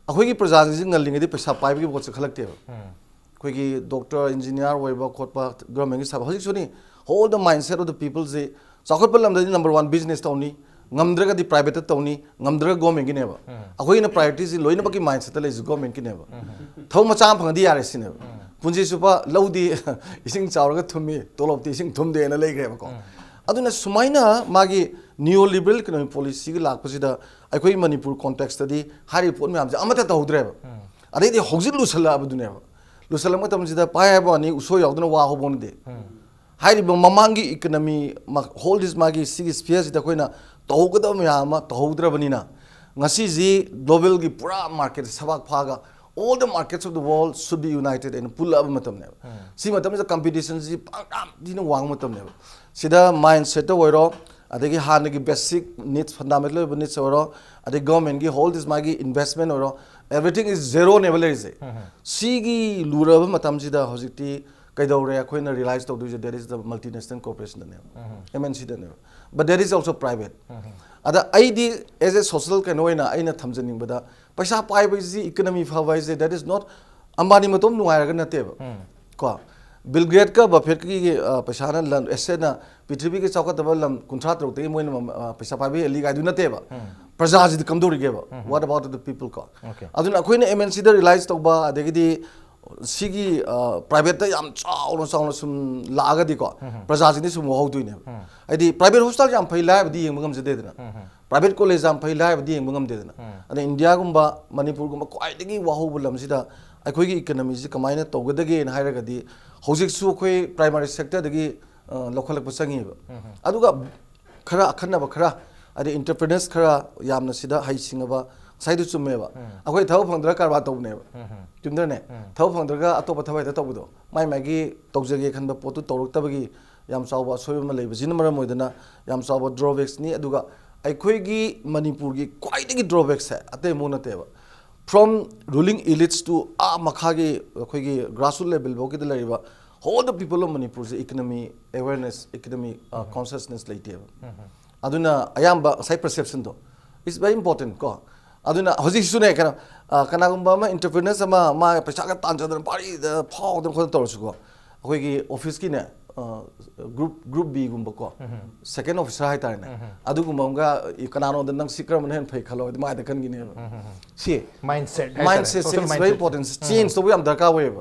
ꯑꯩꯈꯣꯏꯒꯤ ꯄ꯭ꯔꯖꯥꯁꯤꯡꯁꯤ ꯉꯜꯂꯤꯉꯩꯗꯤ ꯄꯩꯁꯥ ꯄꯥꯏꯕꯒꯤ ꯄꯣꯠꯁꯦ ꯈꯜꯂꯛꯇꯦꯕ꯫ ꯑꯩꯈꯣꯏꯒꯤ ꯗꯣꯛꯇꯔ, ꯏꯟꯖꯤꯅꯤꯌꯥꯔ ꯑꯣꯏꯕ ꯈꯣꯠꯄ, ꯒꯚꯔꯟꯃꯦꯟꯒꯤ ꯁꯥꯕ, ꯍꯧꯖꯤꯛꯁꯨꯅꯤ, whole the mindset of the ꯄꯤꯄꯜꯁꯤ ꯆꯥꯎꯈꯠꯄ ꯂꯝꯗꯗꯤ ꯅꯝꯕꯔ ꯋꯥꯟ ꯕꯤꯖꯤꯅꯦꯁ ꯇꯧꯅꯤ, ꯉꯝꯗ꯭ꯔꯒꯗꯤ ꯄ꯭ꯔꯥꯏꯚꯦꯠꯇ ꯇꯧꯅꯤ, ꯉꯝꯗ꯭ꯔꯒ ꯒꯣꯔꯃꯦꯟꯒꯤꯅꯦꯕ꯫ ꯑꯩꯈꯣꯏꯒꯤꯅ ꯄ꯭ꯔꯥꯏꯌꯣꯔꯤꯇꯤꯁꯤ ꯂꯣꯏꯅꯃꯛꯀꯤ ꯃꯥꯏꯟꯁꯦꯠꯇ ꯂꯩꯔꯤꯁꯤ ꯒꯣꯔꯃꯦꯟꯒꯤꯅꯦꯕ꯫ ꯊꯕꯛ ꯃꯆꯥ ꯑꯃ ꯐꯪꯉꯗꯤ ꯌꯥꯔꯦ ꯁꯤꯅꯦꯕ꯫ ꯄꯨꯟꯁꯤ ꯆꯨꯞꯄ ꯂꯧꯗꯤ ꯏꯁꯤꯡ ꯆꯥꯎꯔꯒ ꯊꯨꯝꯃꯤ, ꯇꯣꯂꯣꯞꯇꯤ ꯏꯁꯤꯡ ꯊꯨꯝꯗꯦꯅ ꯂꯩꯈ꯭ꯔꯦꯕꯀꯣ꯫ ꯑꯗꯨꯅ ꯁꯨꯃꯥꯏꯅ ꯃꯥꯒꯤ ꯅꯤꯌꯣ ꯂꯤꯕꯔꯦꯜ ꯏꯀꯣꯅꯣꯃꯤꯛ ꯄꯣꯂꯤꯁꯤꯒꯤ ꯂꯥꯛꯄꯁꯤꯗ ꯑꯩꯈꯣꯏ ꯃꯅꯤꯄꯨꯔ ꯀꯣꯟꯇꯦꯛꯁꯇꯗꯤ ꯍꯥꯏꯔꯤꯕ ꯄꯣꯠ ꯃꯌꯥꯝꯁꯦ ꯑꯃꯠꯇ ꯇꯧꯍꯧꯗ꯭ꯔꯦꯕ꯫ ꯑꯗꯩꯗꯤ ꯍꯧꯖꯤꯛ ꯂꯨꯁꯜꯂꯛꯑꯕꯗꯨꯅꯦꯕ꯫ ꯂꯨꯁꯜꯂꯛꯄ ꯃꯇꯝꯁꯤꯗ ꯄꯥꯏ ꯍꯥꯏꯕ ꯋꯥꯅꯤ, ꯎꯁꯣꯏ ꯌꯥꯎꯗꯅ ꯋꯥ ꯍꯧꯕ ꯍꯧꯅꯗꯦ꯫ ꯍꯥꯏꯔꯤꯕ ꯃꯃꯥꯡꯒꯤ ꯏꯀꯣꯅꯣꯃꯤ, ꯍꯣꯜ ꯗꯤꯁ ꯃꯥꯒꯤ ꯁꯤꯒꯤ ꯁ꯭ꯐꯤꯌꯔꯁꯤꯗ ꯑꯩꯈꯣꯏꯅ ꯇꯧꯍꯧꯒꯗꯕ ꯃꯌꯥꯝ ꯑꯃ ꯇꯧꯍꯧꯗ꯭ꯔꯕꯅꯤꯅ, ꯉꯁꯤꯁꯤ ꯒ꯭ꯂꯣꯕꯦꯜꯒꯤ ꯄꯨꯔꯥ ꯃꯥꯔꯀꯦꯠꯁꯦ ꯁꯕꯥꯛ ꯐꯥꯒ, all the markets of the world should be united ꯍꯥꯏꯅ ꯄꯨꯜꯂꯛꯑꯕ ꯃꯇꯝꯅꯦꯕ꯫ ꯁꯤ ꯃꯇꯝꯁꯤꯗ ꯀꯝꯄꯤꯇꯤꯁꯟꯁꯤ ꯄꯥꯡ ꯌꯥꯝ ꯊꯤꯅ ꯋꯥꯡꯕ ꯃꯇꯝꯅꯦꯕ꯫ ꯁꯤꯗ ꯃꯥꯏꯟ ꯁꯦꯠꯇ ꯑꯣꯏꯔꯣ, ꯑꯗꯒꯤ ꯍꯥꯟꯅꯒꯤ ꯕꯦꯁꯤꯛ ꯅꯤꯗꯁ, ꯐꯟꯗꯥꯃꯦꯟꯇꯦꯜ ꯑꯣꯏꯕ ꯅꯤꯗꯁ ꯑꯣꯏꯔꯣ, ꯑꯗꯩ ꯒꯚꯔꯟꯃꯦꯟꯒꯤ ꯍꯣꯜ ꯗꯤꯁ ꯃꯥꯒꯤ ꯏꯟꯚꯦꯁꯃꯦꯟ ꯑꯣꯏꯔꯣ, everything is zeroꯅꯦꯕ ꯂꯩꯔꯤꯁꯦ꯫ ꯁꯤꯒꯤ ꯂꯨꯔꯕ ꯃꯇꯝꯁꯤꯗ ꯍꯧꯖꯤꯛꯇꯤ ꯀꯩꯗꯧꯔꯦ ꯑꯩꯈꯣꯏꯅ ꯔꯤꯂꯥꯏꯁ ꯇꯧꯗꯣꯏꯁꯦ? That is the multinational corporationꯗꯅꯦꯕ, MNCꯗꯅꯦꯕ꯫ But that is also private. ꯑꯗ ꯑꯩꯗꯤ as a social ꯀꯩꯅꯣ ꯑꯣꯏꯅ ꯑꯩꯅ ꯊꯝꯖꯅꯤꯡꯕꯗ, ꯄꯩꯁꯥ ꯄꯥꯏꯕꯁꯤ, ꯏꯀꯣꯅꯣꯃꯤ ꯐꯕ ꯍꯥꯏꯁꯦ, that is not ꯑꯝꯕꯥꯅꯤ ꯃꯇꯣꯝ ꯅꯨꯡꯉꯥꯏꯔꯒ ꯅꯠꯇꯦꯕ꯫ ꯀꯣ, ꯕꯤꯜ ꯒꯦꯠꯀ ꯕꯐꯦꯠꯀꯤ, ꯑ, ꯄꯩꯁꯥꯅ ꯂꯝ, ꯑꯦꯁꯦꯠꯅ ꯄ꯭ꯔꯤꯊꯤꯕꯤꯒꯤ ꯆꯥꯎꯈꯠꯇꯕ ꯂꯝ ꯀꯨꯟꯊ꯭ꯔꯥ ꯇꯔꯨꯛꯇꯒꯤ ꯃꯣꯏꯅ ꯃ-, ꯑ, ꯄꯩꯁꯥ ꯄꯥꯏꯕ ꯍꯦꯜꯂꯤ ꯀꯥꯏꯗꯨ ꯅꯠꯇꯦꯕ꯫ ꯄ꯭ꯔꯖꯥꯁꯤꯗꯤ ꯀꯝꯗꯧꯔꯤꯒꯦꯕ? What about the people ꯀꯣ? ꯑꯣꯀꯦ꯫ ꯑꯗꯨꯅ ꯑꯩꯈꯣꯏꯅ MNCꯗ ꯔꯤꯂꯥꯏꯁ ꯇꯧꯕ, ꯑꯗꯒꯤꯗꯤ ꯁꯤꯒꯤ ꯄ꯭ꯔꯥꯏꯚꯦꯠꯇ ꯌꯥꯝ ꯆꯥꯎꯅ ꯆꯥꯎꯅ ꯁꯨꯝ ꯂꯥꯛꯑꯒꯗꯤꯀꯣ, ꯄ꯭ꯔꯖꯥꯁꯤꯡꯗꯤ ꯁꯨꯝ ꯋꯥꯍꯧꯗꯣꯏꯅꯦꯕ꯫ ꯍꯥꯏꯗꯤ ꯄ꯭ꯔꯥꯏꯚꯦꯠ ꯍꯣꯁꯄꯤꯇꯥꯜ ꯌꯥꯝ ꯐꯩ ꯂꯥꯏꯔꯕꯗꯤ ꯌꯦꯡꯕ ꯉꯝꯖꯗꯦꯗꯅ, ꯄ꯭ꯔꯥꯏꯚꯦꯠ ꯀꯣꯂꯦꯖ ꯌꯥꯝ ꯐꯩ ꯂꯥꯏꯔꯕꯗꯤ ꯌꯦꯡꯕ ꯉꯝꯗꯦꯗꯅ꯫ ꯑꯗ ꯏꯟꯗꯤꯌꯥꯒꯨꯝꯕ, ꯃꯅꯤꯄꯨꯔꯒꯨꯝꯕ ꯈ꯭ꯋꯥꯏꯗꯒꯤ ꯋꯥꯍꯧꯕ ꯂꯝꯁꯤꯗ ꯑꯩꯈꯣꯏꯒꯤ ꯏꯀꯅꯃꯤꯁꯤ ꯀꯃꯥꯏꯅ ꯇꯧꯒꯗꯒꯦꯅ ꯍꯥꯏꯔꯒꯗꯤ, ꯍꯧꯖꯤꯛꯁꯨ ꯑꯩꯈꯣꯏ ꯄ꯭ꯔꯥꯏꯃꯥꯔꯤ ꯁꯦꯛꯇꯔꯗꯒꯤ ꯂꯧꯈꯠꯂꯛꯄ ꯆꯪꯉꯤꯕ꯫ ꯑꯗꯨꯒ ꯈꯔ ꯑꯈꯟꯅꯕ ꯈꯔ, ꯑꯗꯩ ꯏꯟꯇꯔꯄ꯭ꯔꯤꯅꯔꯁ ꯈꯔ ꯌꯥꯝꯅ ꯁꯤꯗ ꯍꯩꯁꯤꯡꯉꯕ, ꯉꯁꯥꯏꯗꯨ ꯆꯨꯝꯃꯦꯕ, ꯑꯩꯈꯣꯏ ꯊꯕꯛ ꯐꯪꯗ꯭ꯔꯒ ꯀꯔꯕꯥꯔ ꯇꯧꯕꯅꯦꯕ꯫ ꯆꯨꯝꯗ꯭ꯔꯅꯦ? ꯊꯕꯛ ꯐꯪꯗ꯭ꯔꯒ ꯑꯇꯣꯞꯄ ꯊꯕꯛ ꯍꯦꯛꯇ ꯇꯧꯕꯗꯣ, ꯃꯥꯏ ꯃꯥꯏꯒꯤ ꯇꯧꯖꯒꯦ ꯈꯟꯕ ꯄꯣꯠꯇꯨ ꯇꯧꯔꯛꯇꯕꯒꯤ ꯌꯥꯝ ꯆꯥꯎꯕ ꯑꯁꯣꯏꯕ ꯑꯃ ꯂꯩꯕꯁꯤꯅ ꯃꯔꯝ ꯑꯣꯏꯗꯅ ꯌꯥꯝ ꯆꯥꯎꯕ ꯗ꯭ꯔꯣꯕꯦꯛꯁꯅꯤ꯫ ꯑꯗꯨꯒ ꯑꯩꯈꯣꯏꯒꯤ ꯃꯅꯤꯄꯨꯔꯒꯤ ꯈ꯭ꯋꯥꯏꯗꯒꯤ ꯗ꯭ꯔꯣꯕꯦꯛꯁꯦ ꯑꯇꯩ ꯑꯃꯨꯛ ꯅꯠꯇꯦꯕ, from ruling elites to ꯑꯥ ꯃꯈꯥꯒꯤ ꯑꯩꯈꯣꯏꯒꯤ grassroot level ꯐꯥꯎꯒꯤꯗ ꯂꯩꯔꯤꯕ whole the people of ꯃꯅꯤꯄꯨꯔꯁꯦ economy awareness, economy consciousness ꯂꯩꯇꯦꯕ꯫ ꯑꯗꯨꯅ ꯑꯌꯥꯝꯕ ꯉꯁꯥꯏ perceptionꯗꯣ is very important ꯀꯣ꯫ ꯑꯗꯨꯅ ꯍꯧꯖꯤꯛꯁꯨꯅꯦ, ꯀꯩꯅꯣ, ꯀꯅꯥꯒꯨꯝꯕ ꯑꯃ, entrepreneurs ꯑꯃ, ꯃꯥ ꯄꯩꯁꯥꯒ ꯇꯥꯟꯖꯗꯅ ꯄꯥꯔꯤꯗ ꯐꯥꯎꯗꯅ ꯈꯣꯠꯇꯅ ꯇꯧꯔꯁꯨꯀꯣ, ꯑꯩꯈꯣꯏꯒꯤ ꯑꯣꯐꯤꯁꯀꯤꯅꯦ, group, group Bꯒꯨꯝꯕꯀꯣ, second officer ꯍꯥꯏꯇꯥꯔꯦꯅꯦ, ꯑꯗꯨꯒꯨꯝꯕ ꯑꯃꯒ ꯀꯅꯥꯅꯣꯗ ꯅꯪ ꯁꯤ ꯀꯔꯝꯕꯅ ꯍꯦꯟꯅ ꯐꯩ ꯈꯜꯂꯣ, ꯑꯗꯨꯃꯥꯏꯅ ꯈꯟꯈꯤꯅꯦꯕ꯫ ꯁꯤ mindset mindset is very important, change ꯇꯧꯕ ꯌꯥꯝ ꯗꯔꯀꯥꯔ ꯑꯣꯏꯌꯦꯕ꯫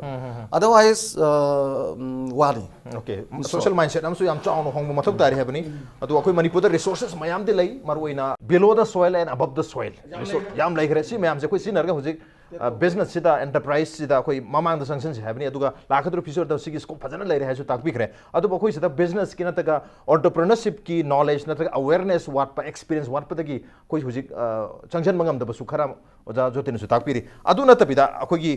Otherwise ꯋꯥꯅꯤ꯫ Okay, social mindset ꯑꯃꯁꯨ ꯌꯥꯝ ꯆꯥꯎꯅ ꯍꯣꯡꯕ ꯃꯊꯧ ꯇꯥꯔꯤ ꯍꯥꯏꯕꯅꯤ꯫ ꯑꯗꯨ ꯑꯩꯈꯣꯏ ꯃꯅꯤꯄꯨꯔꯗ resources ꯃꯌꯥꯝꯗꯤ ꯂꯩ, ꯃꯔꯨꯑꯣꯏꯅ below the soil and above the soil resource ꯌꯥꯝ ꯂꯩꯈ꯭ꯔꯦ꯫ ꯁꯤ ꯃꯌꯥꯝꯁꯦ ꯑꯩꯈꯣꯏ ꯁꯤꯖꯤꯟꯅꯔꯒ ꯍꯧꯖꯤꯛ businessꯁꯤꯗ, enterpriseꯁꯤꯗ ꯑꯩꯈꯣꯏ ꯃꯃꯥꯡꯗ ꯆꯪꯁꯤꯟꯁꯤ ꯍꯥꯏꯕꯅꯤ꯫ ꯑꯗꯨꯒ ꯂꯥꯛꯀꯗꯧꯔꯤꯕ futureꯗ ꯁꯤꯒꯤ scope ꯐꯖꯅ ꯂꯩꯔꯦ ꯍꯥꯏꯁꯨ ꯇꯥꯛꯄꯤꯈ꯭ꯔꯦ꯫ ꯑꯗꯨꯕꯨ ꯑꯩꯈꯣꯏ ꯁꯤꯗ businessꯀꯤ ꯅꯠꯇ꯭ꯔꯒ entrepreneurshipꯀꯤ knowledge ꯅꯠꯇ꯭ꯔꯒ awareness ꯋꯥꯠꯄ, experience ꯋꯥꯠꯄꯗꯒꯤ ꯑꯩꯈꯣꯏ ꯍꯧꯖꯤꯛ ꯆꯪꯁꯤꯟꯕ ꯉꯝꯗꯕꯁꯨ ꯈꯔ ꯑꯣꯖꯥ ꯖꯣꯇꯤꯅꯁꯨ ꯇꯥꯛꯄꯤꯔꯤ꯫ ꯑꯗꯨ ꯅꯠꯇꯕꯤꯗ ꯑꯩꯈꯣꯏꯒꯤ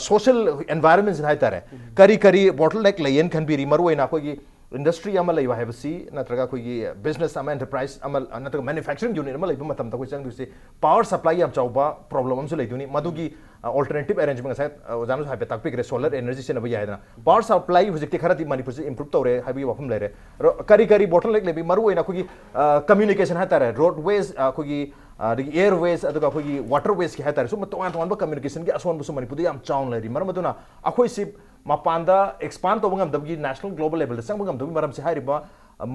social environmentꯁꯤꯗ ꯍꯥꯏꯇꯥꯔꯦ, ꯀꯔꯤ ꯀꯔꯤ bottleneck ꯂꯩꯌꯦꯅ ꯈꯟꯕꯤꯔꯤ? ꯃꯔꯨꯑꯣꯏꯅ ꯑꯩꯈꯣꯏꯒꯤ industry ꯑꯃ ꯂꯩꯕ ꯍꯥꯏꯕꯁꯤ, ꯅꯠꯇ꯭ꯔꯒ ꯑꯩꯈꯣꯏꯒꯤ business ꯑꯃ, enterprise ꯑꯃ, ꯅꯠꯇ꯭ꯔꯒ manufacturing unit ꯑꯃ ꯂꯩꯕ ꯃꯇꯝꯗ ꯑꯩꯈꯣꯏ ꯆꯪꯗꯣꯏꯁꯤ power supply ꯌꯥꯝ ꯆꯥꯎꯕ problem ꯑꯃꯁꯨ ꯂꯩꯗꯣꯏꯅꯤ꯫ ꯃꯗꯨꯒꯤ alternative arrangement ꯉꯁꯥꯏ ꯑꯣꯖꯥꯅꯁꯨ ꯍꯥꯏꯐꯦꯠ ꯇꯥꯛꯄꯤꯈ꯭ꯔꯦ, solar energy ꯁꯤꯖꯤꯟꯅꯕ ꯌꯥꯏꯗꯅ꯫ Power supply ꯍꯧꯖꯤꯛꯇꯤ ꯈꯔꯗꯤ ꯃꯅꯤꯄꯨꯔꯁꯤ improve ꯇꯧꯔꯦ ꯍꯥꯏꯕꯒꯤ ꯋꯥꯐꯝ ꯂꯩꯔꯦ꯫ ꯑꯗꯣ ꯀꯔꯤ ꯀꯔꯤ bottleneck ꯂꯩꯕꯤ? ꯃꯔꯨꯑꯣꯏꯅ ꯑꯩꯈꯣꯏꯒꯤ communication ꯍꯥꯏꯇꯥꯔꯦ, roadways, ꯑꯩꯈꯣꯏꯒꯤ ꯑꯗꯒꯤ airways, ꯑꯗꯨꯒ ꯑꯩꯈꯣꯏꯒꯤ waterwaysꯀꯤ ꯍꯥꯏꯇꯥꯔꯦ, ꯁꯨꯝꯕ ꯇꯣꯉꯥꯟ ꯇꯣꯉꯥꯟꯕ communicationꯒꯤ ꯑꯁꯣꯟꯕꯁꯨ ꯃꯅꯤꯄꯨꯔꯗ ꯌꯥꯝ ꯆꯥꯎꯅ ꯂꯩꯔꯤ꯫ ꯃꯔꯝ ꯑꯗꯨꯅ ꯑꯩꯈꯣꯏꯁꯤ ꯃꯄꯥꯟꯗ expand ꯇꯧꯕ ꯉꯝꯗꯕꯒꯤ, national global levelꯗ ꯆꯪꯕ ꯉꯝꯗꯕꯒꯤ ꯃꯔꯝꯁꯤ ꯍꯥꯏꯔꯤꯕ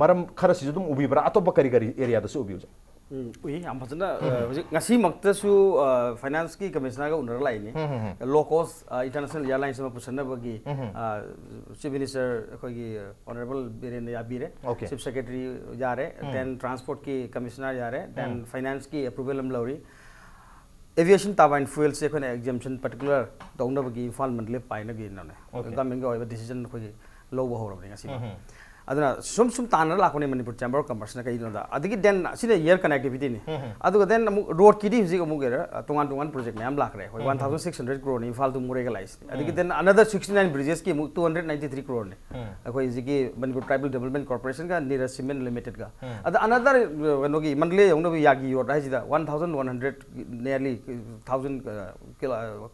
ꯃꯔꯝ ꯈꯔꯁꯤꯁꯨ ꯑꯗꯨꯝ ꯎꯕꯤꯕ꯭ꯔꯥ? ꯑꯇꯣꯞꯄ ꯀꯔꯤ ꯀꯔꯤ areaꯗꯁꯨ ꯎꯕꯤ, ꯑꯣꯖꯥ? ꯎꯝ, ꯎꯏ, ꯌꯥꯝ ꯐꯖꯅ꯫ ꯑ, ꯍꯧꯖꯤꯛ ꯉꯁꯤꯃꯛꯇꯁꯨ ꯐꯥꯏꯅꯥꯟꯁꯀꯤ ꯀꯃꯤꯁꯅꯔꯒ ꯎꯅꯔ ꯂꯥꯛꯏꯅꯤ꯫ ꯂꯣ ꯀꯣꯁ ꯏꯟꯇꯔꯅꯦꯁꯅꯦꯜ ꯏꯌꯥꯔꯂꯥꯏꯟꯁ ꯑꯃ ꯄꯨꯁꯟꯅꯕꯒꯤ ꯆꯤꯐ ꯃꯤꯅꯤꯁꯇꯔ ꯑꯩꯈꯣꯏꯒꯤ ꯑꯣꯅꯔꯦꯕꯜ ꯕꯤꯔꯦꯟꯅ ꯌꯥꯕꯤꯔꯦ꯫ Okay. ꯆꯤꯐ ꯁꯦꯀ꯭ꯔꯦꯇꯔꯤ ꯌꯥꯔꯦ, ꯗꯦꯟ ꯇ꯭ꯔꯥꯟꯁꯄꯣꯔꯠꯀꯤ ꯀꯃꯤꯁꯅꯔ ꯌꯥꯔꯦ, ꯗꯦꯟ ꯐꯥꯏꯅꯥꯟꯁꯀꯤ ꯑꯦꯄ꯭ꯔꯨꯕꯦꯜ ꯑꯃ ꯂꯧꯔꯤ꯫ ꯑꯦꯚꯤꯌꯦꯁꯟ ꯇꯥꯔꯕꯥꯏꯟ ꯐ꯭ꯌꯨꯑꯦꯜꯁꯦ ꯑꯩꯈꯣꯏꯅ ꯑꯦꯛꯖꯦꯝꯁꯟ ꯄꯔꯇꯤꯀꯨꯂꯔ ꯇꯧꯅꯕꯒꯤ ꯏꯝꯐꯥꯜ ꯃꯟꯗꯂꯦ ꯄꯥꯏꯅꯒꯤꯅꯅꯦ, Okay. ꯒꯚꯔꯟꯃꯦꯟꯒꯤ ꯑꯣꯏꯕ ꯗꯤꯁꯤꯖꯟ ꯑꯩꯈꯣꯏꯒꯤ ꯂꯧꯕ ꯍꯧꯔꯕꯅꯤ ꯉꯁꯤ꯫ ꯑꯗꯨꯅ ꯁꯨꯝ ꯁꯨꯝ ꯇꯥꯟꯅꯔ ꯂꯥꯛꯄꯅꯦ ꯃꯅꯤꯄꯨꯔ ꯆꯦꯝꯕꯔ ꯑꯣꯐ ꯀꯃꯔꯁꯅ꯫ ꯀꯩꯒꯤꯅꯣꯗ ꯑꯗꯒꯤ ꯗꯦꯟ ꯁꯤꯅ ꯏꯌꯔ ꯀꯅꯦꯛꯇꯤꯚꯤꯇꯤꯅꯤ꯫ ꯑꯗꯨꯒ ꯗꯦꯟ ꯑꯃꯨꯛ ꯔꯣꯗꯀꯤꯗꯤ ꯍꯧꯖꯤꯛ ꯑꯃꯨꯛ ꯑ, ꯇꯣꯉꯥꯟ ꯇꯣꯉꯥꯟ ꯄ꯭ꯔꯣꯖꯦꯛ ꯃꯌꯥꯝ ꯂꯥꯛꯈ꯭ꯔꯦ꯫ ꯑꯩꯈꯣꯏ ꯋꯥꯟ ꯊꯥꯎꯖꯟ ꯁꯤꯛꯁ ꯍꯟꯗ꯭ꯔꯦꯠ ꯀ꯭ꯔꯣꯔꯅꯤ ꯏꯝꯐꯥꯜ ꯇꯨ ꯃꯣꯔꯦꯒ ꯂꯥꯛꯏꯁꯦ꯫ ꯑꯗꯒꯤ ꯗꯦꯟ ꯑꯅꯗꯔ ꯁꯤꯛꯁꯇꯤ ꯅꯥꯏꯟ ꯕ꯭ꯔꯤꯖꯦꯁꯀꯤ ꯑꯃꯨꯛ ꯇꯨ ꯍꯟꯗ꯭ꯔꯦꯠ ꯅꯥꯏꯟꯇꯤ ꯊ꯭ꯔꯤ ꯀ꯭ꯔꯣꯔꯅꯤ꯫ ꯑꯩꯈꯣꯏ ꯍꯧꯖꯤꯛꯀꯤ ꯃꯅꯤꯄꯨꯔ ꯇ꯭ꯔꯥꯏꯕꯦꯜ ꯗꯦꯕꯂꯞꯃꯦꯟ ꯀꯣꯔꯄꯣꯔꯦꯁꯟꯒ ꯅꯤꯔꯖ ꯁꯤꯃꯦꯟ ꯂꯤꯃꯤꯇꯦꯗꯀ꯫ ꯑꯗ ꯑꯅꯗꯔ ꯀꯩꯅꯣꯒꯤ ꯃꯟꯗꯂꯦ ꯌꯧꯅꯕ ꯌꯥꯒꯤ ꯔꯣꯗ ꯍꯥꯏꯁꯤꯗ one thousand one hundred nearly thousand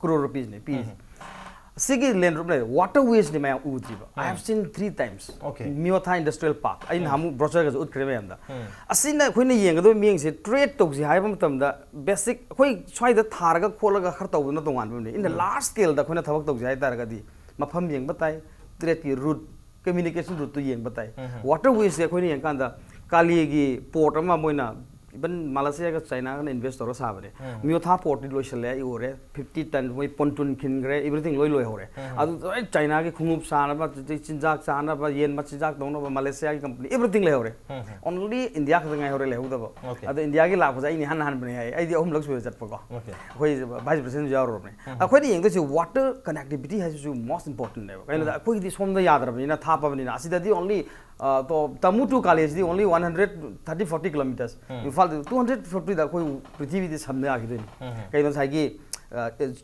crore ꯔꯨꯄꯤꯁꯅꯤ ꯄꯤꯔꯤꯁꯦ꯫ ꯁꯤꯒꯤ ꯂꯦꯟ ꯔꯨꯞ ꯂꯩꯔꯦ, ꯋꯥꯇꯔ ꯋꯦꯁꯅꯤ ꯃꯌꯥꯝ ꯎꯗ꯭ꯔꯤꯕ꯫ I have seen three times. Okay. ꯃꯤꯌꯣꯊꯥ ꯏꯟꯗꯁꯇ꯭ꯔꯤꯌꯦꯜ ꯄꯥꯔꯛ ꯑꯩꯅ ꯅꯍꯥꯟꯃꯨꯛ ꯕ꯭ꯔꯣꯆꯔꯒꯁꯨ ꯎꯠꯈ꯭ꯔꯦ ꯃꯌꯥꯝꯗ꯫ ꯑꯁꯤꯅ ꯑꯩꯈꯣꯏꯅ ꯌꯦꯡꯒꯗꯕ ꯃꯤꯠꯌꯦꯡꯁꯦ ꯇ꯭ꯔꯦꯠ ꯇꯧꯁꯤ ꯍꯥꯏꯕ ꯃꯇꯝꯗ ꯕꯦꯁꯤꯛ ꯑꯩꯈꯣꯏ ꯁ꯭ꯋꯥꯏꯗ ꯊꯥꯔꯒ ꯈꯣꯠꯂꯒ ꯈꯔ ꯇꯧꯕꯅ ꯇꯣꯉꯥꯟꯕ ꯑꯃꯅꯤ꯫ ꯏꯟ ꯗ ꯂꯥꯔꯖ ꯁ꯭ꯀꯦꯜꯗ ꯑꯩꯈꯣꯏꯅ ꯊꯕꯛ ꯇꯧꯁꯤ ꯍꯥꯏ ꯇꯥꯔꯒꯗꯤ ꯃꯐꯝ ꯌꯦꯡꯕ ꯇꯥꯏ, ꯇ꯭ꯔꯦꯠꯀꯤ ꯔꯨꯠ, ꯀꯝꯃ꯭ꯌꯨꯅꯤꯀꯦꯁꯟ ꯔꯨꯠꯇꯨ ꯌꯦꯡꯕ ꯇꯥꯏ꯫ ꯋꯥꯇꯔ ꯋꯦꯁꯁꯦ ꯑꯩꯈꯣꯏꯅ ꯌꯦꯡꯀꯥꯟꯗ ꯀꯥꯂꯤꯒꯤ ꯄꯣꯔꯠ ꯑꯃ ꯃꯣꯏꯅ ꯏꯚꯟ ꯃꯥꯂꯦꯁꯤꯌꯥꯒ ꯆꯥꯏꯅꯥꯒꯅ ꯏꯟꯚꯦꯁ ꯇꯧꯔꯒ ꯁꯥꯕꯅꯦ꯫ ꯃꯤꯌꯣꯊꯥ ꯄꯣꯔꯠꯇꯤ ꯂꯣꯏꯁꯤꯜꯂꯦ, ꯑꯩ ꯎꯔꯦ꯫ ꯐꯤꯐꯇꯤ ꯇꯟ ꯃꯣꯏ ꯄꯣꯟꯇꯨꯟ ꯈꯤꯟꯈ꯭ꯔꯦ, ꯑꯦꯚ꯭ꯔꯤꯊꯤꯡ ꯂꯣꯏ ꯂꯣꯏꯍꯧꯔꯦ꯫ ꯑꯗꯨ ꯂꯣꯏ ꯆꯥꯏꯅꯥꯒꯤ ꯈꯣꯡꯎꯞ ꯁꯥꯅꯕ, ꯑꯗꯩ ꯆꯤꯟꯖꯥꯛ ꯆꯥꯅꯕ, ꯌꯦꯟ ꯃꯆꯤꯟꯖꯥꯛ ꯇꯧꯅꯕ ꯃꯥꯂꯦꯁꯤꯌꯥꯒꯤ ꯀꯝꯄꯅꯤ ꯑꯦꯚ꯭ꯔꯤꯊꯤꯡ ꯂꯩꯍꯧꯔꯦ꯫ ꯑꯣꯟꯂꯤ ꯏꯟꯗꯤꯌꯥ ꯈꯛꯇ ꯉꯥꯏꯍꯧꯔꯦ ꯂꯩꯍꯧꯗꯕ꯫ Okay. ꯑꯗꯣ ꯏꯟꯗꯤꯌꯥꯒꯤ ꯂꯥꯛꯄꯁꯦ ꯑꯩꯅ ꯏꯍꯥꯟ ꯍꯥꯟꯕꯅꯦ ꯍꯥꯏ, ꯑꯩꯗꯤ ꯑꯍꯨꯝꯂꯛ ꯁꯨꯔꯦ ꯆꯠꯄꯀꯣ꯫ Okay. ꯑꯩꯈꯣꯏ ꯚꯥꯏꯁ ꯄ꯭ꯔꯦꯁꯤꯗꯦꯟꯁꯨ ꯌꯥꯎꯔꯨꯔꯕꯅꯦ꯫ ꯑꯩꯈꯣꯏꯅ ꯌꯦꯡꯗꯣꯏꯁꯦ ꯋꯥꯇꯔ ꯀꯅꯦꯛꯇꯤꯚꯤꯇꯤ ꯍꯥꯏꯁꯤꯁꯨ ꯃꯣꯁ ꯏꯝꯄꯣꯔꯇꯦꯟꯅꯦꯕ꯫ ꯀꯩꯅꯣꯗ ꯑꯩꯈꯣꯏꯒꯤꯗꯤ ꯁꯣꯝꯗ ꯌꯥꯗ꯭ꯔꯕꯅꯤꯅ, ꯊꯥꯞꯄꯕꯅꯤꯅ, ꯑꯁꯤꯗꯗꯤ ꯑꯣꯟꯂꯤ ꯇꯃꯨ ꯇꯨ ꯀꯥꯂꯦꯁꯤꯗꯤ only one hundred thirty forty kilometres. ꯏꯝꯐꯥꯜꯗ ꯇꯨ ꯍꯟꯗ꯭ꯔꯦꯠ ꯐꯤꯐꯇꯤꯗ ꯑꯩꯈꯣꯏ ꯄ꯭ꯔꯤꯊꯤꯕꯤꯗꯤ ꯁꯝꯅ ꯌꯥꯈꯤꯗꯣꯏꯅꯤ꯫ ꯀꯩꯅꯣ ꯉꯁꯥꯏꯒꯤ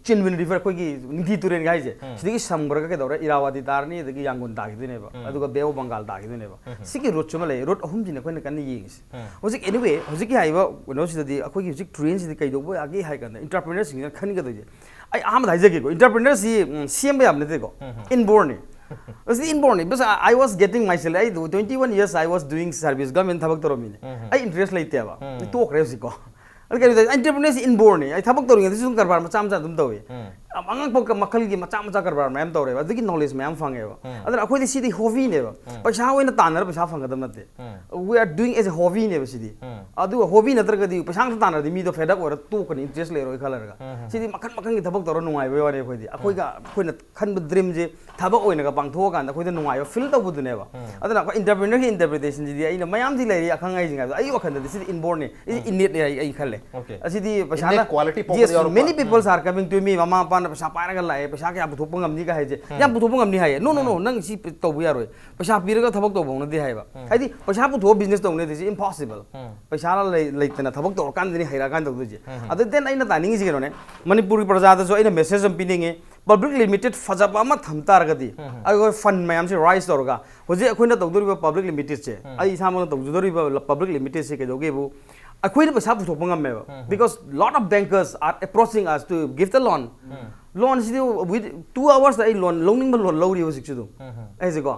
ꯆꯤꯟꯃꯤꯟ ꯔꯤꯚꯔ, ꯑꯩꯈꯣꯏꯒꯤ ꯅꯤꯡꯊꯤ ꯇꯨꯔꯦꯟꯒ ꯍꯥꯏꯁꯦ, ꯁꯤꯗꯒꯤ ꯁꯝꯈ꯭ꯔꯒ ꯀꯩꯗꯧꯔꯦ, ꯏꯔꯥꯋꯥꯗꯤ ꯇꯥꯔꯅꯤ, ꯑꯗꯒꯤ ꯌꯥꯡꯒꯣꯟ ꯇꯥꯈꯤꯗꯣꯏꯅꯦꯕ, ꯑꯗꯨꯒ ꯕꯦ ꯑꯣꯐ ꯕꯪꯒꯥꯜ ꯇꯥꯈꯤꯗꯣꯏꯅꯦꯕ꯫ ꯁꯤꯒꯤ ꯔꯨꯠꯁꯤꯃ ꯂꯩ꯫ ꯔꯨꯠ ꯑꯍꯨꯝꯁꯤꯅ ꯑꯩꯈꯣꯏꯅ ꯀꯟꯅ ꯌꯦꯡꯉꯤꯁꯦ꯫ ꯍꯧꯖꯤꯛ ꯑꯦꯅꯤꯋꯦ, ꯍꯧꯖꯤꯛꯀꯤ ꯍꯥꯏꯔꯤꯕ ꯀꯩꯅꯣꯁꯤꯗꯗꯤ ꯑꯩꯈꯣꯏꯒꯤ ꯍꯧꯖꯤꯛ ꯇ꯭ꯔꯦꯟꯁꯤꯗꯤ ꯀꯩꯗꯧꯕ ꯌꯥꯒꯦ ꯍꯥꯏ ꯀꯥꯟꯗ, ꯏꯟꯇꯔꯄ꯭ꯔꯤꯅꯔꯁꯤꯡꯁꯤꯅ ꯈꯟꯒꯗꯣꯏꯁꯦ, ꯑꯩ ꯑꯍꯥꯟꯕꯗ ꯍꯥꯏꯖꯒꯦꯀꯣ, ꯏꯟꯇꯔꯄ꯭ꯔꯤꯅꯔꯁꯤ ꯁꯦꯝꯕ ꯌꯥꯕ ꯅꯠꯇꯦꯀꯣ, ꯏꯟꯕꯣꯔꯟꯅꯤ꯫ ꯑꯁꯤꯗꯤ ꯏꯟꯕꯣꯔꯟꯅꯤ꯫ Because I was getting myself, ꯑꯩ twenty one years I was doing service, government ꯊꯕꯛ ꯇꯧꯔꯝꯃꯤꯅꯦ꯫ ꯑꯩ ꯏꯟꯇꯔꯦꯁ ꯂꯩꯇꯦꯕ꯫ ꯑꯩ ꯇꯣꯛꯈ꯭ꯔꯦ ꯍꯧꯖꯤꯛꯀꯣ꯫ ꯑꯗꯨ ꯀꯩꯅꯣ ꯇꯧꯋꯦ, ꯑꯦꯟꯇꯔꯄ꯭ꯔꯤꯅꯔꯁꯤ ꯏꯟꯕꯣꯔꯟꯅꯤ꯫ ꯑꯩ ꯊꯕꯛ ꯇꯧꯔꯤꯉꯩꯗꯁꯨ ꯑꯗꯨꯝ ꯀꯔꯕꯥꯔ ꯃꯆꯥ ꯃꯆꯥ ꯑꯗꯨꯝ ꯇꯧꯏ꯫ ꯌꯥꯝ ꯑꯉꯛꯄ ꯃꯈꯜꯒꯤ ꯃꯆꯥ ꯃꯆꯥ ꯀꯔꯕꯥꯔ ꯃꯌꯥꯝ ꯇꯧꯔꯦꯕ, ꯑꯗꯨꯒꯤ ꯅꯣꯂꯦꯖ ꯃꯌꯥꯝ ꯐꯪꯉꯦꯕ꯫ ꯑꯗꯨꯅ ꯑꯩꯈꯣꯏꯗꯤ ꯁꯤꯗꯤ ꯍꯣꯕꯤꯅꯦꯕ, ꯄꯩꯁꯥ ꯑꯣꯏꯅ ꯇꯥꯟꯅꯔ ꯄꯩꯁꯥ ꯐꯪꯒꯗꯕ ꯅꯠꯇꯦ꯫ We are doing as a hobbyꯅꯦꯕ ꯁꯤꯗꯤ꯫ ꯑꯗꯨꯒ ꯍꯣꯕꯤ ꯅꯠꯇ꯭ꯔꯒꯗꯤ ꯄꯩꯁꯥ ꯉꯥꯛꯇ ꯇꯥꯟꯅꯔꯗꯤ ꯃꯤꯗꯣ ꯐꯦꯗꯞ ꯑꯣꯏꯔ ꯇꯣꯛꯀꯅꯤ, ꯏꯟꯇꯔꯦꯁ ꯂꯩꯔꯣꯏ ꯈꯜꯂꯔꯒ꯫ ꯁꯤꯗꯤ ꯃꯈꯟ ꯃꯈꯟꯒꯤ ꯊꯕꯛ ꯇꯧꯔ ꯅꯨꯡꯉꯥꯏꯕꯩ ꯋꯥꯅꯤ꯫ ꯑꯩꯈꯣꯏꯗꯤ ꯑꯩꯈꯣꯏꯒ ꯑꯩꯈꯣꯏꯅ ꯈꯟꯕ ꯗ꯭ꯔꯤꯝꯁꯦ ꯊꯕꯛ ꯑꯣꯏꯅꯒ ꯄꯥꯡꯊꯣꯛꯑꯀꯥꯟꯗ ꯑꯩꯈꯣꯏꯗ ꯅꯨꯡꯉꯥꯏꯕ ꯐꯤꯜ ꯇꯧꯕꯗꯨꯅꯦꯕ꯫ ꯑꯗꯨꯅ ꯑꯩꯈꯣꯏ ꯏꯟꯇꯔꯄ꯭ꯔꯤꯅꯔꯒꯤ ꯏꯟꯇꯔꯄ꯭ꯔꯤꯇꯦꯁꯟꯁꯤꯗꯤ ꯑꯩꯅ ꯃꯌꯥꯝꯗꯤ ꯂꯩꯔꯤ ꯑꯈꯪ ꯑꯍꯩꯁꯤꯡ ꯍꯥꯏꯕꯗꯣ, ꯑꯩ ꯋꯥꯈꯜꯗꯗꯤ ꯁꯤꯗꯤ ꯏꯟꯕꯣꯔꯟꯅꯤ, ꯁꯤꯗꯤ ꯏꯟꯅꯦꯠꯅꯤ ꯑꯩ ꯑꯩ ꯈꯜꯂꯦ꯫ ꯑꯁꯤꯗꯤ ꯄꯩꯁꯥꯅ Innate quality ꯄꯣꯛꯄꯗ yes, ꯌꯥꯎꯔꯛꯄ꯫ Many people are coming to me, ꯃꯃꯥ ꯃꯄꯥꯅ ꯄꯩꯁꯥ ꯄꯥꯏꯔꯒ ꯂꯥꯛꯑꯦ, ꯄꯩꯁꯥ ꯀꯌꯥ ꯄꯨꯊꯣꯛꯄ ꯉꯝꯅꯤꯒ ꯍꯥꯏꯁꯦ꯫ ꯌꯥꯝ ꯄꯨꯊꯣꯛꯄ ꯉꯝꯅꯤ ꯍꯥꯏꯌꯦ꯫ No, no, no, ꯅꯪ ꯁꯤ ꯇꯧꯕ ꯌꯥꯔꯣꯏ, ꯄꯩꯁꯥ ꯄꯤꯔꯒ ꯊꯕꯛ ꯇꯧꯕ ꯍꯧꯅꯗꯦ ꯍꯥꯏꯕ꯫ ꯍꯥꯏꯗꯤ ꯄꯩꯁꯥ ꯄꯨꯊꯣꯛꯑ ꯕꯤꯖꯤꯅꯦꯁ ꯇꯧꯅꯗꯦ, ꯁꯤ ꯏꯝꯄꯣꯁꯤꯕꯜ꯫ ꯄꯩꯁꯥ ꯂꯩ- ꯂꯩꯇꯅ ꯊꯕꯛ ꯇꯧꯔꯀꯥꯟꯗꯅꯤ ꯍꯩꯔꯛꯑꯀꯥꯟꯗ ꯇꯧꯗꯣꯏꯁꯦ꯫ ꯑꯗꯨ then ꯑꯩꯅ ꯇꯥꯅꯤꯡꯉꯤꯁꯤ ꯀꯩꯅꯣꯅꯦ, ꯃꯅꯤꯄꯨꯔꯒꯤ ꯄ꯭ꯔꯖꯥꯗꯁꯨ ꯑꯩꯅ ꯃꯦꯁꯦꯖ ꯑꯃ ꯄꯤꯅꯤꯡꯉꯤ꯫ ꯄꯕ꯭ꯂꯤꯛ ꯂꯤꯃꯤꯇꯦꯠ ꯐꯖꯕ ꯑꯃ ꯊꯝ ꯇꯥꯔꯒꯗꯤ ꯑꯩꯈꯣꯏ ꯐꯟ ꯃꯌꯥꯝꯁꯦ ꯔꯥꯏꯁ ꯇꯧꯔꯒ ꯍꯧꯖꯤꯛ ꯑꯩꯈꯣꯏꯅ ꯇꯧꯗꯣꯔꯤꯕ ꯄꯕ꯭ꯂꯤꯛ ꯂꯤꯃꯤꯇꯦꯠꯁꯦ, ꯑꯩ ꯏꯁꯥꯃꯛꯅ ꯇꯧꯖꯗꯣꯔꯤꯕ ꯄꯕ꯭ꯂꯤꯛ ꯂꯤꯃꯤꯇꯦꯠꯁꯦ ꯀꯩꯗꯧꯒꯦꯕꯨ, ꯑꯩꯈꯣꯏꯅ ꯄꯩꯁꯥ ꯄꯨꯊꯣꯛꯄ ꯉꯝꯃꯦꯕ꯫ Because lot of bankers are approaching us to give the loan. Loanꯁꯤꯗꯤ with two hoursꯇ ꯑꯩ ꯂꯣꯟ ꯂꯧꯅꯤꯡꯕ ꯂꯣꯟ ꯂꯧꯔꯤ ꯍꯧꯖꯤꯛꯁꯨ ꯑꯗꯨꯝ꯫ ꯑꯩꯁꯦꯀꯣ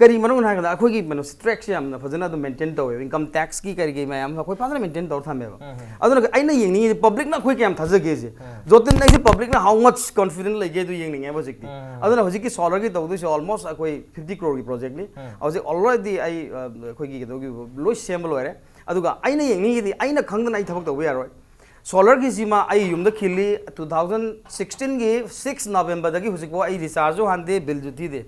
ꯀꯔꯤ ꯃꯔꯝꯅꯣ ꯍꯥꯏꯔꯀꯥꯟꯗ ꯑꯩꯈꯣꯏꯒꯤ ꯀꯩꯅꯣ ꯁ꯭ꯇ꯭ꯔꯦꯛꯁꯦ ꯌꯥꯝꯅ ꯐꯖꯅ ꯑꯗꯨꯝ ꯃꯦꯟꯇꯦꯟ ꯇꯧꯋꯦꯕ, ꯏꯟꯀꯝ ꯇꯦꯛꯁꯀꯤ ꯀꯔꯤꯒꯤ ꯃꯌꯥꯝ ꯑꯩꯈꯣꯏ ꯐꯖꯅ ꯃꯦꯟꯇꯦꯟ ꯇꯧꯔ ꯊꯝꯃꯦꯕ꯫ ꯑꯗꯨꯅ ꯑꯩꯅ ꯌꯦꯡꯅꯤꯡꯉꯤꯁꯦ ꯄꯕ꯭ꯂꯤꯛꯅ ꯑꯩꯈꯣꯏ ꯀꯌꯥꯝ ꯊꯥꯖꯒꯦꯁꯦ꯫ ꯖꯣꯇꯤꯟ, ꯑꯩꯁꯦ ꯄꯕ꯭ꯂꯤꯛꯅ how much confident ꯂꯩꯒꯦ ꯑꯗꯨ ꯌꯦꯡꯅꯤꯡꯉꯦꯕ ꯍꯧꯖꯤꯛꯇꯤ꯫ ꯑꯗꯨꯅ ꯍꯧꯖꯤꯛꯀꯤ ꯁꯣꯂꯔꯒꯤ ꯇꯧꯗꯣꯏꯁꯦ almost ꯑꯩꯈꯣꯏ fifty crore projectꯅꯤ꯫ ꯍꯧꯖꯤꯛ already ꯑꯩ ꯑ, ꯑꯩꯈꯣꯏꯒꯤ ꯀꯩꯅꯣꯒꯤ ꯂꯣꯏ ꯁꯦꯝꯕ ꯂꯣꯏꯔꯦ꯫ ꯑꯗꯨꯒ ꯑꯩꯅ ꯌꯦꯡꯅꯤꯡꯉꯤꯗꯤ ꯑꯩꯅ ꯈꯪꯗꯅ ꯑꯩ ꯊꯕꯛ ꯇꯧꯕ ꯌꯥꯔꯣꯏ꯫ ꯁꯣꯂꯔꯒꯤꯁꯤꯃ ꯑꯩ ꯌꯨꯝꯗ ꯈꯤꯜꯂꯤ, two thousand sixteenꯒꯤ six Novemberꯗꯒꯤ ꯍꯧꯖꯤꯛꯐꯥꯎ ꯑꯩ ꯔꯤꯆꯥꯔꯖꯁꯨ ꯍꯥꯟꯗꯦ, ꯕꯤꯜꯁꯨ ꯊꯤꯗꯦ꯫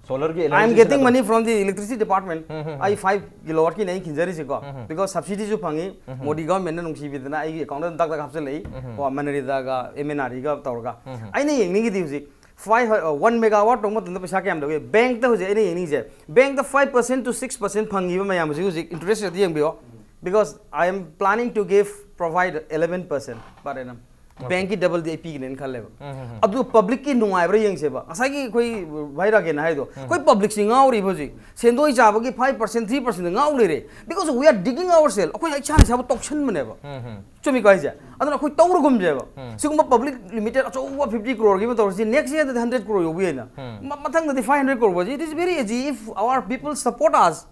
ꯁꯣꯂꯔꯒꯤ I am getting money from the electricity department. ꯑꯩ five kilowattꯀꯤꯅꯦ ꯑꯩ ꯈꯤꯟꯖꯔꯤꯁꯤꯀꯣ꯫ Because subsidyꯁꯨ ꯐꯪꯉꯤ, ꯃꯣꯗꯤ ꯒꯚꯔꯟꯃꯦꯟꯠꯅ ꯅꯨꯡꯁꯤꯕꯤꯗꯅ ꯑꯩꯒꯤ ꯑꯦꯀꯥꯎꯟꯗ ꯑꯗꯨꯝ ꯇꯛ ꯇꯛ ꯍꯥꯞꯆꯤꯜꯂꯛꯏ꯫ ꯀꯣ, ꯃꯅꯔꯦꯒꯥꯒ, MNREꯒ ꯇꯧꯔꯒ꯫ ꯑꯩꯅ ꯌꯦꯡꯅꯤꯡꯉꯤꯗꯤ ꯍꯧꯖꯤꯛ five, uh, one megawatt ꯇꯧꯕ ꯃꯇꯝꯗ ꯄꯩꯁꯥ ꯀꯌꯥꯝ ꯂꯧꯒꯦ? ꯕꯦꯡꯛꯇ ꯍꯧꯖꯤꯛ ꯑꯩꯅ ꯌꯦꯡꯅꯤꯡꯉꯤꯁꯦ, ꯕꯦꯡꯛꯇ five percent to six percent ꯐꯪꯉꯤꯕ ꯃꯌꯥꯝ ꯍꯧꯖꯤꯛ ꯍꯧꯖꯤꯛ interest rate ꯌꯦꯡꯕꯤꯌꯣ꯫ Because I am planning to give, provide eleven percent per annum. ꯕꯦꯡꯛꯀꯤ ꯗꯕꯜꯗꯤ ꯑꯩ ꯄꯤꯒꯅꯦꯅ ꯈꯜꯂꯦꯕ꯫ ꯑꯗꯨ ꯄꯕ꯭ꯂꯤꯛꯀꯤ ꯅꯨꯡꯉꯥꯏꯕ꯭ꯔꯥ ꯌꯦꯡꯁꯦꯕ꯫ ꯉꯁꯥꯏꯒꯤ ꯑꯩꯈꯣꯏ ꯚꯥꯏ ꯔꯥꯒꯦꯟꯅ ꯍꯥꯏꯗꯣ, ꯑꯩꯈꯣꯏ ꯄꯕ꯭ꯂꯤꯛꯁꯤ ꯉꯥꯎꯔꯤꯕ ꯍꯧꯖꯤꯛ꯫ ꯁꯦꯟꯗꯣꯏ ꯆꯥꯕꯒꯤ five percent, three percent ꯉꯥꯎ ꯂꯩꯔꯦ꯫ Because we are digging ourselves. ꯑꯩꯈꯣꯏ ꯏꯁꯥꯅ ꯏꯁꯥꯕꯨ ꯇꯧꯁꯟꯕꯅꯦꯕ꯫ ꯆꯨꯝꯃꯤꯀꯣ ꯍꯥꯏꯁꯦ? ꯑꯗꯨꯅ ꯑꯩꯈꯣꯏ ꯇꯧꯔꯒꯨꯝꯁꯦꯕ꯫ ꯁꯤꯒꯨꯝꯕ ꯄꯕ꯭ꯂꯤꯛ ꯂꯤꯃꯤꯇꯦꯠ ꯑꯆꯧꯕ fifty crore ꯒꯤ ꯑꯃ ꯇꯧꯔꯁꯤ, next yearꯗꯗꯤ hundred crore ꯌꯧꯕ ꯌꯥꯏꯅ꯫ ꯃ- ꯃꯊꯪꯗꯗꯤ five hundred crore ꯌꯧꯕ ꯌꯥꯏ꯫ It is very easy if our people support us.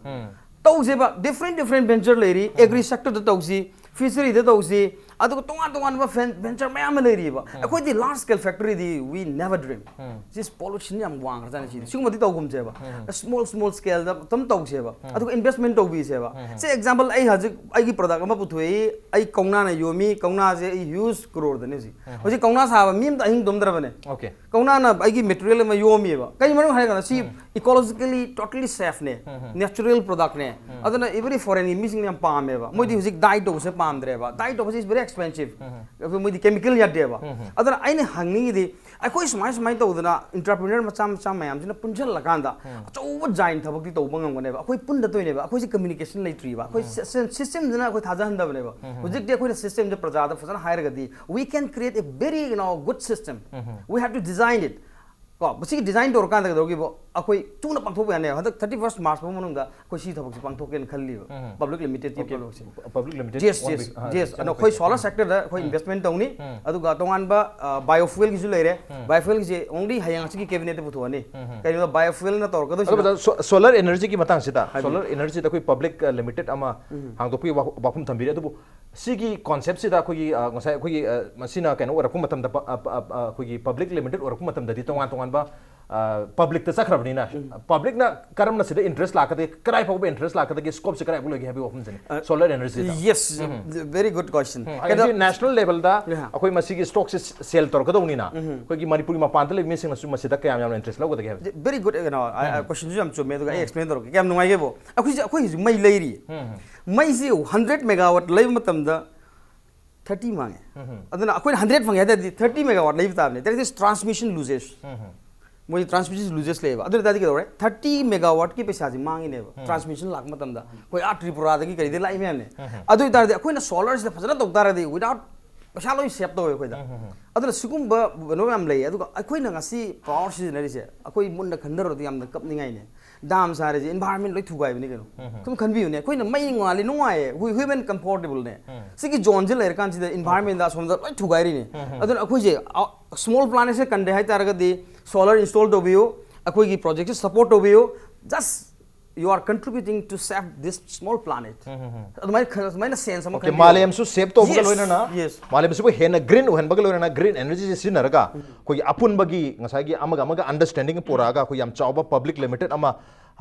ꯇꯧꯁꯦꯕ, different different venture ꯂꯩꯔꯤ, agri sectorꯗ ꯇꯧꯁꯤ, fisheryꯗ ꯇꯧꯁꯤ, ꯑꯗꯨꯒ ꯇꯣꯉꯥꯟ ꯇꯣꯉꯥꯟꯕ venture ꯃꯌꯥꯝ ꯑꯃ ꯂꯩꯔꯤꯕ꯫ ꯑꯩꯈꯣꯏꯗꯤ large scale factory D we never dream꯫ ꯁꯤ pollution ꯌꯥꯝ ꯋꯥꯡꯈ꯭ꯔꯖꯥꯠꯅꯤ꯫ ꯁꯤꯗꯤ ꯁꯤꯒꯨꯝꯕꯗꯤ ꯇꯧꯒꯨꯝꯁꯦꯕ꯫ Small small scale ꯗ ꯑꯗꯨꯝ ꯇꯧꯁꯦꯕ꯫ ꯑꯗꯨꯒ investment ꯇꯧꯕꯤꯁꯦꯕ꯫ ꯁꯤ example, ꯑꯩ ꯍꯧꯖꯤꯛ ꯑꯩꯒꯤ product ꯑꯃ ꯄꯨꯊꯣꯛꯏ, ꯑꯩ ꯀꯧꯅꯥꯅ ꯌꯣꯝꯃꯤ, ꯀꯧꯅꯥꯁꯦ ꯑꯩ huge crore ꯗꯅꯤ ꯍꯧꯖꯤꯛ꯫ ꯍꯧꯖꯤꯛ ꯀꯧꯅꯥ ꯁꯥꯕ ꯃꯤ ꯑꯝꯇ ꯑꯍꯤꯡ ꯇꯨꯝꯗ꯭ꯔꯕꯅꯦ꯫ Okay. ꯀꯧꯅꯥꯅ ꯑꯩꯒꯤ material ꯑꯃ ꯌꯣꯝꯃꯤꯕ꯫ ꯀꯩ ꯃꯔꯝ ꯍꯥꯏꯔꯀꯥꯟꯗ ꯁꯤ ecologically totally safe ꯅꯦ, natural product ꯅꯦ꯫ ꯑꯗꯨꯅ even foreign ꯒꯤ ꯃꯤꯁꯤꯡꯅ ꯌꯥꯝ ꯄꯥꯝꯃꯦꯕ꯫ ꯃꯣꯏꯗꯤ ꯍꯧꯖꯤꯛ dye ꯇꯧꯕꯁꯦ ꯄꯥꯝꯗ꯭ꯔꯦꯕ꯫ Dye ꯇꯧꯕꯁꯦ is very expensive꯫ ꯑꯗꯨ ꯃꯣꯏꯗꯤ chemical ꯌꯥꯗꯦꯕ꯫ ꯑꯗꯨꯅ ꯑꯩꯅ ꯍꯪꯅꯤꯡꯉꯤꯗꯤ, ꯑꯩꯈꯣꯏ ꯁꯨꯃꯥꯏ ꯁꯨꯃꯥꯏꯅ ꯇꯧꯗꯅ entrepreneur ꯃꯆꯥ ꯃꯆꯥ ꯃꯌꯥꯝꯁꯤꯅ ꯄꯨꯟꯁꯤꯜꯂꯀꯥꯟꯗ ꯑꯆꯧꯕ giant ꯊꯕꯛꯇꯤ ꯇꯧꯕ ꯉꯝꯒꯅꯦꯕ꯫ ꯑꯩꯈꯣꯏ ꯄꯨꯟꯗꯗꯣꯏꯅꯦꯕ꯫ ꯑꯩꯈꯣꯏꯁꯤ communication ꯂꯩꯇ꯭ꯔꯤꯕ꯫ ꯑꯩꯈꯣꯏ system ꯁꯤꯅ ꯑꯩꯈꯣꯏ ꯊꯥꯖꯍꯟꯗꯕꯅꯦꯕ꯫ ꯍꯧꯖꯤꯛꯇꯤ ꯑꯩꯈꯣꯏꯅ system ꯁꯦ ꯄ꯭ꯔꯖꯥꯗ ꯐꯖꯅ ꯍꯥꯏꯔꯒꯗꯤ, we can create a very, you know, good system. We have to design it. ꯀꯣ, ꯃꯁꯤꯒꯤ design ꯇꯧꯔꯀꯥꯟꯗ ꯀꯩꯗꯧꯒꯦꯕꯣ, ꯑꯩꯈꯣꯏ ꯊꯨꯅ ꯄꯥꯡꯊꯣꯛꯄ ꯌꯥꯅꯦꯕ꯫ ꯍꯟꯗꯛ thirty first March ꯐꯥꯎ ꯃꯅꯨꯡꯗ ꯑꯩꯈꯣꯏ ꯁꯤ ꯊꯕꯛꯁꯦ ꯄꯥꯡꯊꯣꯛꯀꯦꯅ ꯈꯜꯂꯤꯕ꯫ Public limited ꯀꯤ Okay. ꯊꯕꯛꯁꯦ꯫ Public limited Yes, one yes, big, uh, yes. channel ꯑꯗꯣ ꯑꯩꯈꯣꯏ ꯀꯩꯅꯣ solar sector ꯗ ꯑꯩꯈꯣꯏ investment ꯇꯧꯅꯤ꯫ ꯑꯗꯨꯒ ꯇꯣꯉꯥꯟꯕ biofuel ꯒꯤꯁꯨ ꯂꯩꯔꯦ꯫ Biofuel ꯒꯤꯁꯦ only ꯍꯌꯦꯡ ꯍꯪꯆꯤꯠꯀꯤ cabinet ꯇ ꯄꯨꯊꯣꯛꯑꯅꯤ꯫ ꯀꯩꯅꯣꯗ biofuel ꯅ ꯇꯧꯔꯛꯀꯗꯣꯏꯁꯤꯅ ꯑꯗꯨꯒ solar energy ꯒꯤ ꯃꯇꯥꯡꯁꯤꯗ, solar energy ꯗ ꯑꯩꯈꯣꯏ public, uh, limited ꯑꯃ ꯍꯥꯡꯗꯣꯛꯄꯒꯤ ꯋꯥ-, ꯋꯥꯐꯝ ꯊꯝꯕꯤꯔꯦ꯫ ꯑꯗꯨꯕꯨ ꯁꯤꯒꯤ concept ꯁꯤꯗ ꯑꯩꯈꯣꯏꯒꯤ, uh, ꯉꯁꯥꯏ ꯑꯩꯈꯣꯏꯒꯤ, uh, ꯃꯁꯤꯅ ꯀꯩꯅꯣ ꯑꯣꯏꯔꯛꯄ ꯃꯇꯝꯗ, ꯄ-, ꯑ, ꯄ-, ꯑ, ꯑꯩꯈꯣꯏꯒꯤ public limited ꯑꯣꯏꯔꯛꯄ ꯃꯇꯝꯗꯗꯤ ꯇꯣꯉꯥꯟ ꯇꯣꯉꯥꯟꯕ, uh, public ꯇ ꯆꯠꯈ꯭ꯔꯕꯅꯤꯅ, public ꯅ ꯀꯔꯝꯅ ꯁꯤꯗ interest ꯂꯥꯛꯀꯗꯒꯦ, ꯀꯗꯥꯏ ꯐꯥꯎꯕ interest ꯂꯥꯛꯀꯗꯒꯦ, scope ꯁꯦ ꯀꯗꯥꯏ ꯐꯥꯎ ꯂꯩꯒꯦ ꯍꯥꯏꯕꯒꯤ ꯋꯥꯐꯝꯁꯤꯅꯤ꯫ Solar energy ꯗ꯫ Yes, very good question. ꯎꯝ, ꯍꯥꯏꯗꯤ national level ꯗ Yeah. ꯑꯩꯈꯣꯏ ꯃꯁꯤꯒꯤ stock ꯁꯦ sale ꯇꯧꯔꯛꯀꯗꯧꯅꯤꯅ, ꯑꯩꯈꯣꯏꯒꯤ ꯃꯅꯤꯄꯨꯔꯒꯤ ꯃꯄꯥꯟꯗ ꯂꯩꯕ ꯃꯤꯁꯤꯡꯅꯁꯨ ꯃꯁꯤꯗ ꯀꯌꯥꯝ ꯌꯥꯝꯅ interest ꯂꯧꯒꯗꯒꯦ ꯍꯥꯏꯕꯁꯦ꯫ Very good, ꯀꯩꯅꯣ, question ꯁꯨ ꯌꯥꯝ ꯆꯨꯝꯃꯦ꯫ ꯑꯗꯨꯒ ꯑꯩ explain ꯇꯧꯔꯛꯀꯦ꯫ ꯀꯌꯥꯝ ꯅꯨꯡꯉꯥꯏꯒꯦꯕꯣ? ꯑꯩꯈꯣꯏꯁꯦ, ꯑꯩꯈꯣꯏ ꯍꯧꯖꯤꯛ ꯃꯩ ꯂꯩꯔꯤ꯫ ꯃꯩꯁꯤ hundred megawatt ꯂꯩꯕ ꯃꯇꯝꯗ thirty ꯃꯥꯡꯉꯦ꯫ ꯑꯗꯨꯅ ꯑꯩꯈꯣꯏꯅ hundred ꯐꯪꯉꯦ ꯍꯥꯏ ꯇꯥꯔꯗꯤ thirty megawatt ꯂꯩꯕ ꯇꯥꯕꯅꯦ꯫ That is transmission losses꯫ ꯃꯣꯏ transmission losses ꯂꯩꯌꯦꯕ꯫ ꯑꯗꯨ ꯑꯣꯏ ꯇꯥꯔꯗꯤ ꯀꯩꯗꯧꯔꯦ? Thirty megawatt ꯀꯤ ꯄꯩꯁꯥꯁꯤ ꯃꯥꯡꯉꯤꯅꯦꯕ꯫ Transmission ꯂꯥꯛꯄ ꯃꯇꯝꯗ ꯑꯩꯈꯣꯏ ꯑꯥ ꯇ꯭ꯔꯤꯄꯨꯔꯥꯗꯒꯤ ꯀꯔꯤꯗꯒꯤ ꯂꯥꯛꯏ ꯃꯌꯥꯝꯅꯦ꯫ ꯑꯗꯨ ꯑꯣꯏ ꯇꯥꯔꯗꯤ ꯑꯩꯈꯣꯏꯅ solar ꯁꯤꯗ ꯐꯖꯅ ꯇꯧ ꯇꯥꯔꯗꯤ without ꯄꯩꯁꯥ ꯂꯣꯏ save ꯇꯧꯋꯦ ꯑꯩꯈꯣꯏꯗ꯫ ꯑꯗꯨꯅ ꯁꯤꯒꯨꯝꯕ ꯀꯩꯅꯣ ꯌꯥꯝ ꯂꯩꯌꯦ꯫ ꯑꯗꯨꯒ ꯑꯩꯈꯣꯏꯅ ꯉꯁꯤ power ꯁꯤꯖꯤꯟꯅꯔꯤꯁꯦ, ꯑꯩꯈꯣꯏ ꯃꯨꯟꯅ ꯈꯟꯊꯔꯨꯔꯗꯤ ꯌꯥꯝꯅ ꯀꯞꯅꯤꯡꯉꯥꯏꯅꯦ꯫ Dam ꯁꯥꯔꯤꯁꯦ environment ꯂꯣꯏ ꯊꯨꯒꯥꯏꯕꯅꯤ ꯀꯩꯅꯣ꯫ ꯁꯨꯝ ꯈꯟꯕꯤꯌꯨꯅꯦ, ꯑꯩꯈꯣꯏꯅ ꯃꯩ ꯉꯥꯜꯂꯤ, ꯅꯨꯡꯉꯥꯏꯌꯦ, we, we even comfortable ꯅꯦ꯫ ꯁꯤꯒꯤ zone ꯁꯦ ꯂꯩꯔꯀꯥꯟꯁꯤꯗ environment ꯗ ꯑꯁꯣꯝꯗ ꯂꯣꯏ ꯊꯨꯒꯥꯏꯔꯤꯅꯦ꯫ ꯑꯗꯨꯅ ꯑꯩꯈꯣꯏꯁꯦ, ꯑ, small planet ꯁꯦ ꯀꯟꯗꯦ ꯍꯥꯏꯇꯥꯔꯒꯗꯤ solar install ꯇꯧꯕꯤꯌꯨ, ꯑꯩꯈꯣꯏꯒꯤ project ꯁꯦ support ꯇꯧꯕꯤꯌꯨ꯫ Just You are contributing to save this small planet. ꯑꯗꯨꯃꯥꯏꯅ ꯈ- ꯑꯗꯨꯃꯥꯏꯅ sense ꯑꯃ Okay, ꯈꯟꯕꯤꯌꯣ. ꯃꯥꯂꯦꯝꯁꯨ save ꯇꯧꯕꯒ Yes, ꯂꯣꯏꯅꯅ yes. ꯃꯥꯂꯦꯝꯁꯤꯕꯨ ꯍꯦꯟꯅ green ꯑꯣꯏꯍꯟꯕꯒ ꯂꯣꯏꯅꯅ green energy ꯁꯤꯖꯤꯟꯅꯔꯒ ꯑꯩꯈꯣꯏꯒꯤ ꯑꯄꯨꯟꯕꯒꯤ ꯉꯁꯥꯏꯒꯤ ꯑꯃꯒ ꯑꯃꯒ understanding ꯄꯨꯔꯛꯑꯒ ꯑꯩꯈꯣꯏ ꯌꯥꯝ ꯆꯥꯎꯕ public limited ꯑꯃ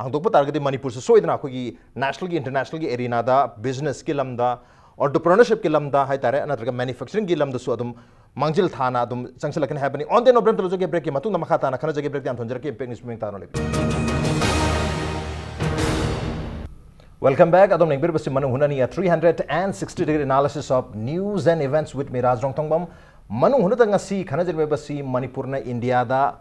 ꯍꯥꯡꯗꯣꯛꯄ ꯇꯥꯔꯒꯗꯤ ꯃꯅꯤꯄꯨꯔꯁꯨ ꯁꯣꯏꯗꯅ ꯑꯩꯈꯣꯏꯒꯤ national ꯒꯤ international ꯒꯤ arena ꯗ business ꯀꯤ ꯂꯝꯗ, entrepreneurship ꯀꯤ ꯂꯝꯗ ꯍꯥꯏꯇꯥꯔꯦ, ꯅꯠꯇ꯭ꯔꯒ manufacturing ꯒꯤ ꯂꯝꯗꯁꯨ ꯑꯗꯨꯝ ꯃꯥꯡꯖꯤꯜ ꯊꯥꯅ ꯑꯗꯨꯝ ꯆꯪꯁꯤꯜꯂꯛꯀꯅꯤ ꯍꯥꯏꯕꯅꯤ꯫ On the note, break ꯇꯧꯖꯒꯦ, break ꯀꯤ ꯃꯇꯨꯡꯗ ꯃꯈꯥ ꯇꯥꯅ ꯈꯟꯅꯖꯒꯦ꯫ Break ꯇꯤ ꯌꯥꯝ ꯊꯣꯟꯖꯔꯛꯀꯦ, Impact News ꯃꯤꯠꯌꯦꯡ ꯇꯥꯔꯣ ꯂꯩꯕꯤꯌꯨ꯫ Welcome back. ꯑꯗꯣꯝ ꯌꯦꯡꯕꯤꯔꯤꯕꯁꯤ ꯃꯅꯨꯡ ꯍꯨꯠꯅꯅꯤ, a three hundred sixty degree analysis of news and events with me, ꯔꯥꯖ ꯔꯣꯡꯊꯣꯡꯕꯝ꯫ ꯃꯅꯨꯡ ꯍꯨꯠꯅꯗ ꯉꯁꯤ ꯈꯟꯅꯖꯔꯤꯕꯁꯤ ꯃꯅꯤꯄꯨꯔꯅ ꯏꯟꯗꯤꯌꯥꯗ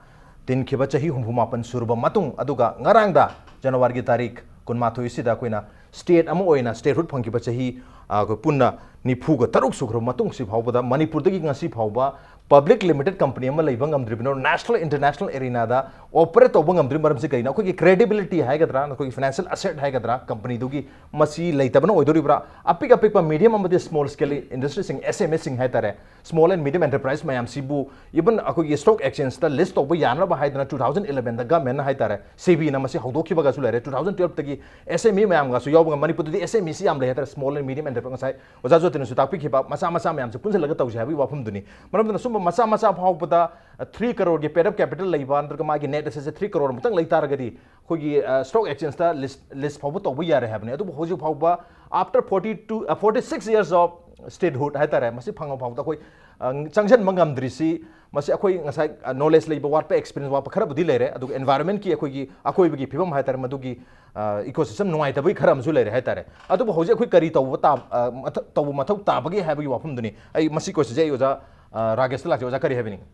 ꯇꯤꯟꯈꯤꯕ ꯆꯍꯤ ꯍꯨꯝꯐꯨ ꯃꯥꯄꯟ ꯁꯨꯔꯕ ꯃꯇꯨꯡ, ꯑꯗꯨꯒ ꯉꯔꯥꯡꯗ ꯖꯅꯋꯥꯔꯤꯒꯤ ꯇꯥꯔꯤꯛ ꯀꯨꯟꯃꯥꯊꯣꯏꯁꯤꯗ ꯑꯩꯈꯣꯏꯅ state ꯑꯃ ꯑꯣꯏꯅ statehood ꯐꯪꯈꯤꯕ ꯆꯍꯤ, ꯑ, ꯑꯩꯈꯣꯏ ꯄꯨꯟꯅ ꯅꯤꯐꯨꯒ ꯇꯔꯨꯛ ꯁꯨꯈ꯭ꯔꯕ ꯃꯇꯨꯡ ꯁꯤ ꯐꯥꯎꯕꯗ ꯃꯅꯤꯄꯨꯔꯗꯒꯤ ꯉꯁꯤ ꯐꯥꯎꯕ public limited company ꯑꯃ ꯂꯩꯕ ꯉꯝꯗ꯭ꯔꯤꯕꯅꯣ, national international arena ꯗ operate ꯇꯧꯕ ꯉꯝꯗ꯭ꯔꯤ? ꯃꯔꯝꯁꯤ ꯀꯔꯤꯅꯣ? ꯑꯩꯈꯣꯏꯒꯤ credibility ꯍꯥꯏꯒꯗ꯭ꯔꯥ, ꯅꯈꯣꯏꯒꯤ financial asset ꯍꯥꯏꯒꯗ꯭ꯔꯥ, company ꯗꯨꯒꯤ, ꯃꯁꯤ ꯂꯩꯇꯕꯅ ꯑꯣꯏꯗꯣꯔꯤꯕ꯭ꯔꯥ? ꯑꯄꯤꯛ ꯑꯄꯤꯛꯄ medium ꯑꯃꯗꯤ small scale industry ꯁꯤꯡ, S M E ꯁꯤꯡ ꯍꯥꯏꯇꯥꯔꯦ, small and medium enterprise ꯃꯌꯥꯝꯁꯤꯕꯨ even ꯑꯩꯈꯣꯏꯒꯤ stock exchange ꯇ list ꯇꯧꯕ ꯌꯥꯅꯕ ꯍꯥꯏꯗꯅ two thousand eleven ꯗ government ꯅ ꯍꯥꯏꯇꯥꯔꯦ, SEBI ꯅ ꯃꯁꯤ ꯍꯧꯗꯣꯛꯈꯤꯕꯒꯁꯨ ꯂꯩꯔꯦ꯫ Two thousand twelve ꯇꯒꯤ S M E ꯃꯌꯥꯝꯒꯁꯨ ꯌꯥꯎꯕ ꯉꯝ-, ꯃꯅꯤꯄꯨꯔꯗꯗꯤ S M E ꯁꯤ ꯌꯥꯝ ꯂꯩ ꯍꯥꯏꯇꯥꯔꯦ, small and medium enterprise, ꯉꯁꯥꯏ ꯑꯣꯖꯥ ꯖꯣꯇꯤꯅꯁꯨ ꯇꯥꯛꯄꯤꯈꯤꯕ ꯃꯆꯥ ꯃꯆꯥ ꯃꯌꯥꯝꯁꯦ ꯄꯨꯟꯁꯤꯜꯂꯒ ꯇꯧꯁꯦ ꯍꯥꯏꯕꯒꯤ ꯋꯥꯐꯝꯗꯨꯅꯤ꯫ ꯃꯔꯝ ꯑꯗꯨꯅ ꯁꯨꯝꯕ ꯃꯆꯥ ꯃꯆꯥ ꯐꯥꯎꯕꯗ, ꯑ, three crore ꯒꯤ paid up capital ꯂꯩꯕ, ꯅꯠꯇ꯭ꯔꯒ ꯃꯥꯒꯤ net asset ꯁꯦ three crore ꯃꯨꯛꯇꯪ ꯂꯩ ꯇꯥꯔꯒꯗꯤ, ꯑꯩꯈꯣꯏꯒꯤ, ꯑ, stock exchange ꯇ list, list ꯐꯥꯎꯕ ꯇꯧꯕ ꯌꯥꯔꯦ ꯍꯥꯏꯕꯅꯤ꯫ ꯑꯗꯨꯕꯨ ꯍꯧꯖꯤꯛ ꯐꯥꯎꯕ, after forty two, ꯑ, forty six years of statehood ꯍꯥꯏꯇꯥꯔꯦ, ꯃꯁꯤ ꯐꯪꯉ ꯐꯥꯎꯕꯗ ꯑꯩꯈꯣꯏ, ꯑ, ꯆꯪꯁꯤꯟꯕ ꯉꯝꯗ꯭ꯔꯤꯁꯤ, ꯃꯁꯤ ꯑꯩꯈꯣꯏ ꯉꯁꯥꯏ, ꯑ, knowledge ꯂꯩꯕ ꯋꯥꯠꯄ, experience ꯋꯥꯠꯄ ꯈꯔꯕꯨꯗꯤ ꯂꯩꯔꯦ, ꯑꯗꯨꯒ environment ꯀꯤ ꯑꯩꯈꯣꯏꯒꯤ ꯑꯀꯣꯏꯕꯒꯤ ꯐꯤꯕꯝ ꯍꯥꯏꯇꯥꯔꯦ, ꯃꯗꯨꯒꯤ, ꯑ, ecosystem ꯅꯨꯡꯉꯥꯏꯇꯕꯒꯤ ꯈꯔ ꯑꯃꯁꯨ ꯂꯩꯔꯦ ꯍꯥꯏꯇꯥꯔꯦ꯫ ꯑꯗꯨꯕꯨ ꯍꯧꯖꯤꯛ ꯑꯩꯈꯣꯏ ꯀꯔꯤ ꯇꯧꯕ ꯇꯥ-, ꯑ, ꯃꯊ-, ꯇꯧꯕ ꯃꯊꯧ ꯇꯥꯕꯒꯦ ꯍꯥꯏꯕꯒꯤ ꯋꯥꯐꯝꯗꯨꯅꯤ꯫ ꯑꯩ ꯃꯁꯤ question ꯁꯦ ꯑꯩ ꯑꯣꯖꯥ, ꯑ, ꯔꯥꯒꯦꯁꯇ ꯂꯥꯛꯆꯩ꯫ ꯑꯣꯖꯥ, ꯀꯔꯤ ꯍꯥꯏꯕꯤꯅꯤꯡꯉꯤ?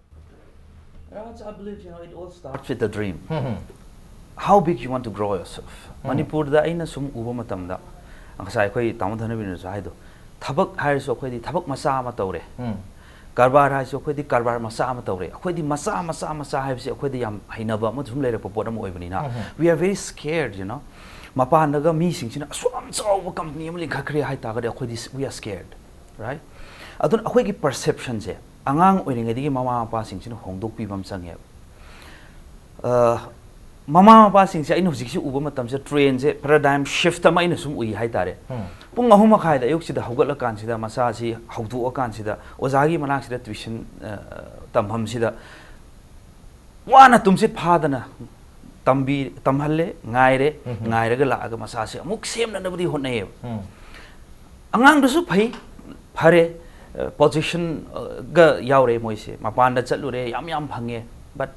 Raj, I believe, you know, it all starts with a dream. How big you want to grow yourself. ꯃꯅꯤꯄꯨꯔꯗ ꯑꯩꯅ ꯁꯨꯝ ꯎꯕ ꯃꯇꯝꯗ, ꯉꯁꯥꯏ ꯑꯩꯈꯣꯏ ꯇꯥꯃꯣ ꯙꯅꯕꯤꯔꯅꯁꯨ ꯍꯥꯏꯗꯣ, ꯊꯕꯛ ꯍꯥꯏꯔꯁꯨ ꯑꯩꯈꯣꯏꯗꯤ ꯊꯕꯛ ꯃꯆꯥ ꯑꯃ ꯇꯧꯔꯦ, ꯀꯔꯕꯥꯔ ꯍꯥꯏꯔꯁꯨ ꯑꯩꯈꯣꯏꯗꯤ ꯀꯔꯕꯥꯔ ꯃꯆꯥ ꯑꯃ ꯇꯧꯔꯦ, ꯑꯩꯈꯣꯏꯗꯤ ꯃꯆꯥ ꯃꯆꯥ ꯃꯆꯥ ꯍꯥꯏꯕꯁꯦ ꯑꯩꯈꯣꯏꯗ ꯌꯥꯝ ꯍꯩꯅꯕ ꯑꯃ ꯁꯨꯝ ꯂꯩꯔꯛꯄ ꯄꯣꯠ ꯑꯃ ꯑꯣꯏꯕꯅꯤꯅ, we are very scared, you know. ꯃꯄꯥꯟꯗꯒ ꯃꯤꯁꯤꯡꯁꯤꯅ ꯑꯁꯨꯛ ꯌꯥꯝ ꯆꯥꯎꯕ company ꯑꯃ ꯂꯤꯡꯈꯠꯈ꯭ꯔꯦ ꯍꯥꯏꯇꯥꯔꯒꯗꯤ ꯑꯩꯈꯣꯏꯗꯤ we are scared, right? ꯑꯗꯨꯅ ꯑꯩꯈꯣꯏꯒꯤ perception ꯁꯦ ꯑꯉꯥꯡ ꯑꯣꯏꯔꯤꯉꯩꯗꯒꯤ ꯃꯃꯥ ꯃꯄꯥꯁꯤꯡꯁꯤꯅ ꯍꯣꯡꯗꯣꯛꯄꯤꯕ ꯑꯃ ꯆꯪꯉꯦꯕ꯫ ꯑ, ꯃꯃꯥ ꯃꯄꯥꯁꯤꯡꯁꯦ ꯑꯩꯅ ꯍꯧꯖꯤꯛꯁꯤ ꯎꯕ ꯃꯇꯝꯁꯤꯗ ꯇ꯭ꯔꯦꯟꯁꯦ, ꯄꯦꯔꯥꯗꯥꯏꯝ ꯁꯤꯐ ꯑꯃ ꯑꯩꯅ ꯁꯨꯝ ꯎꯏ ꯍꯥꯏꯇꯥꯔꯦ꯫ ꯄꯨꯡ ꯑꯍꯨꯝ ꯃꯈꯥꯏꯗ ꯑꯌꯨꯛꯁꯤꯗ ꯍꯧꯒꯠꯂꯀꯥꯟꯁꯤꯗ ꯃꯆꯥꯁꯤ ꯍꯧꯗꯣꯛꯑꯀꯥꯟꯁꯤꯗ ꯑꯣꯖꯥꯒꯤ ꯃꯅꯥꯛꯁꯤꯗ ꯇ꯭ꯋꯤꯁꯟ ꯇꯝꯐꯝꯁꯤꯗ ꯋꯥꯅ ꯇꯨꯝꯁꯤꯠ ꯐꯥꯗꯅ ꯇꯝꯕꯤ ꯇꯝꯍꯜꯂꯦ, ꯉꯥꯏꯔꯦ꯫ ꯉꯥꯏꯔꯒ ꯂꯥꯛꯑꯒ ꯃꯆꯥꯁꯦ ꯑꯃꯨꯛ ꯁꯦꯝꯅꯅꯕꯗꯤ ꯍꯣꯠꯅꯩꯌꯦꯕ꯫ ꯑꯉꯥꯡꯗꯨꯁꯨ ꯐꯩ, ꯐꯔꯦ, ꯄꯣꯖꯤꯁꯟꯒ ꯌꯥꯎꯔꯦ ꯃꯣꯏꯁꯦ, ꯃꯄꯥꯟꯗ ꯆꯠꯂꯨꯔꯦ, ꯌꯥꯝ ꯌꯥꯝ ꯐꯪꯉꯦ꯫ But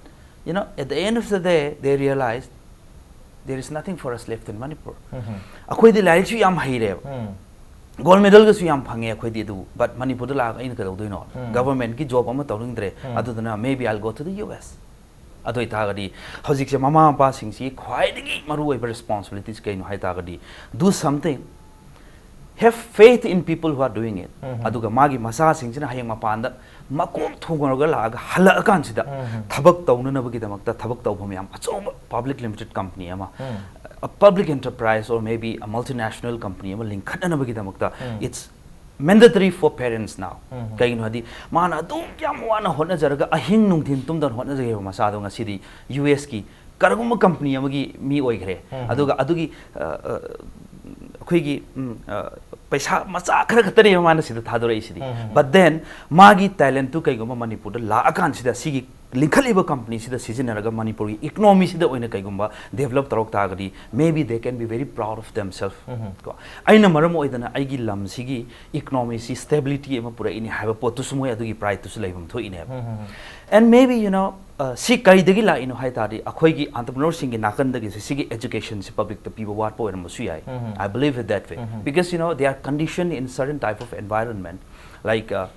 you know, at the end of the day, they realize there is nothing for us left in Manipur. ꯑꯩꯈꯣꯏꯗꯤ ꯂꯥꯏꯔꯤꯛꯁꯨ ꯌꯥꯝ ꯍꯩꯔꯦꯕ, ꯒꯣꯜ ꯃꯦꯗꯜꯒꯁꯨ ꯌꯥꯝ ꯐꯪꯉꯦ ꯑꯩꯈꯣꯏꯗꯤ, ꯑꯗꯨꯕꯨ ꯕꯠ ꯃꯅꯤꯄꯨꯔꯗ ꯂꯥꯛꯑꯒ ꯑꯩꯅ ꯀꯩꯗꯧꯗꯣꯏꯅꯣ? ꯒꯚꯔꯟꯃꯦꯟꯠꯀꯤ ꯖꯣꯕ ꯑꯃ ꯇꯧꯅꯤꯡꯗ꯭ꯔꯦ꯫ ꯑꯗꯨꯗꯨꯅ maybe I'll go to the U S. ꯑꯗꯨ ꯑꯣꯏꯇꯥꯔꯒꯗꯤ ꯍꯧꯖꯤꯛꯁꯦ ꯃꯃꯥ ꯃꯄꯥꯁꯤꯡꯁꯤ ꯈ꯭ꯋꯥꯏꯗꯒꯤ ꯃꯔꯨꯑꯣꯏꯕ ꯔꯦꯁꯄꯣꯟꯁꯤꯕꯤꯂꯤꯇꯤꯁ ꯀꯩꯅꯣ ꯍꯥꯏ ꯇꯥꯔꯒꯗꯤ, do something, have faith in people who are doing it. ꯑꯗꯨꯒ ꯃꯥꯒꯤ ꯃꯆꯥꯁꯤꯡꯁꯤꯅ ꯍꯌꯦꯡ ꯃꯄꯥꯟꯗ ꯃꯀꯣꯛ ꯊꯣꯡꯉꯨꯔꯒ ꯂꯥꯛꯑꯒ ꯍꯜꯂꯛꯑꯀꯥꯟꯁꯤꯗ ꯊꯕꯛ ꯇꯧꯅꯅꯕꯒꯤꯗꯃꯛꯇ ꯊꯕꯛ ꯇꯧꯐꯝ ꯌꯥꯝ ꯑꯆꯧꯕ ꯄꯕ꯭ꯂꯤꯛ ꯂꯤꯃꯤꯇꯦꯠ ꯀꯝꯄꯅꯤ ꯑꯃ, a public enterprise or maybe a multinational company ꯑꯃ ꯂꯤꯡꯈꯠꯅꯅꯕꯒꯤꯗꯃꯛꯇ it's mandatory for parents now. ꯀꯩꯒꯤꯅꯣ ꯍꯥꯏꯗꯤ ꯃꯥꯅ ꯑꯗꯨꯛ ꯌꯥꯝ ꯋꯥꯅ ꯍꯣꯠꯅꯖꯔꯒ ꯑꯍꯤꯡ ꯅꯨꯡꯊꯤꯟ ꯇꯨꯝꯗꯅ ꯍꯣꯠꯅꯖꯈꯤꯕ ꯃꯆꯥꯗꯣ ꯉꯁꯤꯗꯤ ꯌꯨ ꯑꯦꯁꯀꯤ ꯀꯔꯤꯒꯨꯝꯕ ꯀꯝꯄꯅꯤ ꯑꯃꯒꯤ ꯃꯤ ꯑꯣꯏꯈ꯭ꯔꯦ꯫ ꯑꯗꯨꯒ ꯑꯗꯨꯒꯤ ꯑ, ꯑ, ꯑꯩꯈꯣꯏꯒꯤ ꯎꯝ, ꯑ, ꯄꯩꯁꯥ ꯃꯆꯥ ꯈꯔ ꯈꯛꯇꯅꯦꯕ ꯃꯥꯅ ꯁꯤꯗ ꯊꯥꯗꯣꯔꯛꯏꯁꯤꯗꯤ꯫ But then ꯃꯥꯒꯤ ꯇꯦꯂꯦꯟꯠꯇꯨ ꯀꯩꯒꯨꯝꯕ ꯃꯅꯤꯄꯨꯔꯗ ꯂꯥꯛꯑꯀꯥꯟꯁꯤꯗ ꯁꯤꯒꯤ ꯂꯤꯡꯈꯠꯂꯤꯕ ꯀꯝꯄꯅꯤꯁꯤꯗ ꯁꯤꯖꯤꯟꯅꯔꯒ ꯃꯅꯤꯄꯨꯔꯒꯤ ꯏꯀꯣꯅꯣꯃꯤꯁꯤꯗ ꯑꯣꯏꯅ ꯀꯩꯒꯨꯝꯕ ꯗꯦꯕꯂꯞ ꯇꯧꯔꯛ ꯇꯥꯔꯒꯗꯤ, maybe they can be very proud of themselves. ꯀꯣ, ꯑꯩꯅ ꯃꯔꯝ ꯑꯣꯏꯗꯅ ꯑꯩꯒꯤ ꯂꯝꯁꯤꯒꯤ ꯏꯀꯣꯅꯣꯃꯤꯁꯤ ꯁ꯭ꯇꯦꯕꯤꯂꯤꯇꯤ ꯑꯃ ꯄꯨꯔꯛꯏꯅꯤ ꯍꯥꯏꯕ ꯄꯣꯠꯇꯨꯁꯨ ꯃꯣꯏ ꯑꯗꯨꯒꯤ ꯄ꯭ꯔꯥꯏꯗꯇꯨꯁꯨ ꯂꯩꯐꯝ ꯊꯣꯛꯏꯅꯦꯕ꯫ And maybe, you know, uh, ꯁꯤ ꯀꯩꯗꯒꯤ ꯂꯥꯛꯏꯅꯣ ꯍꯥꯏ ꯇꯥꯔꯗꯤ, ꯑꯩꯈꯣꯏꯒꯤ ꯑꯦꯟꯇꯔꯄ꯭ꯔꯤꯅꯔꯁꯤꯡꯒꯤ ꯅꯥꯀꯟꯗꯒꯤꯁꯨ ꯁꯤꯒꯤ ꯑꯦꯖꯨꯀꯦꯁꯟꯁꯤ ꯄꯕ꯭ꯂꯤꯛꯇ ꯄꯤꯕ ꯋꯥꯠꯄ ꯑꯣꯏꯔꯝꯕꯁꯨ ꯌꯥꯏ꯫ I believe it that way. Because, you know, they are conditioned in certain type of environment. Like, uh,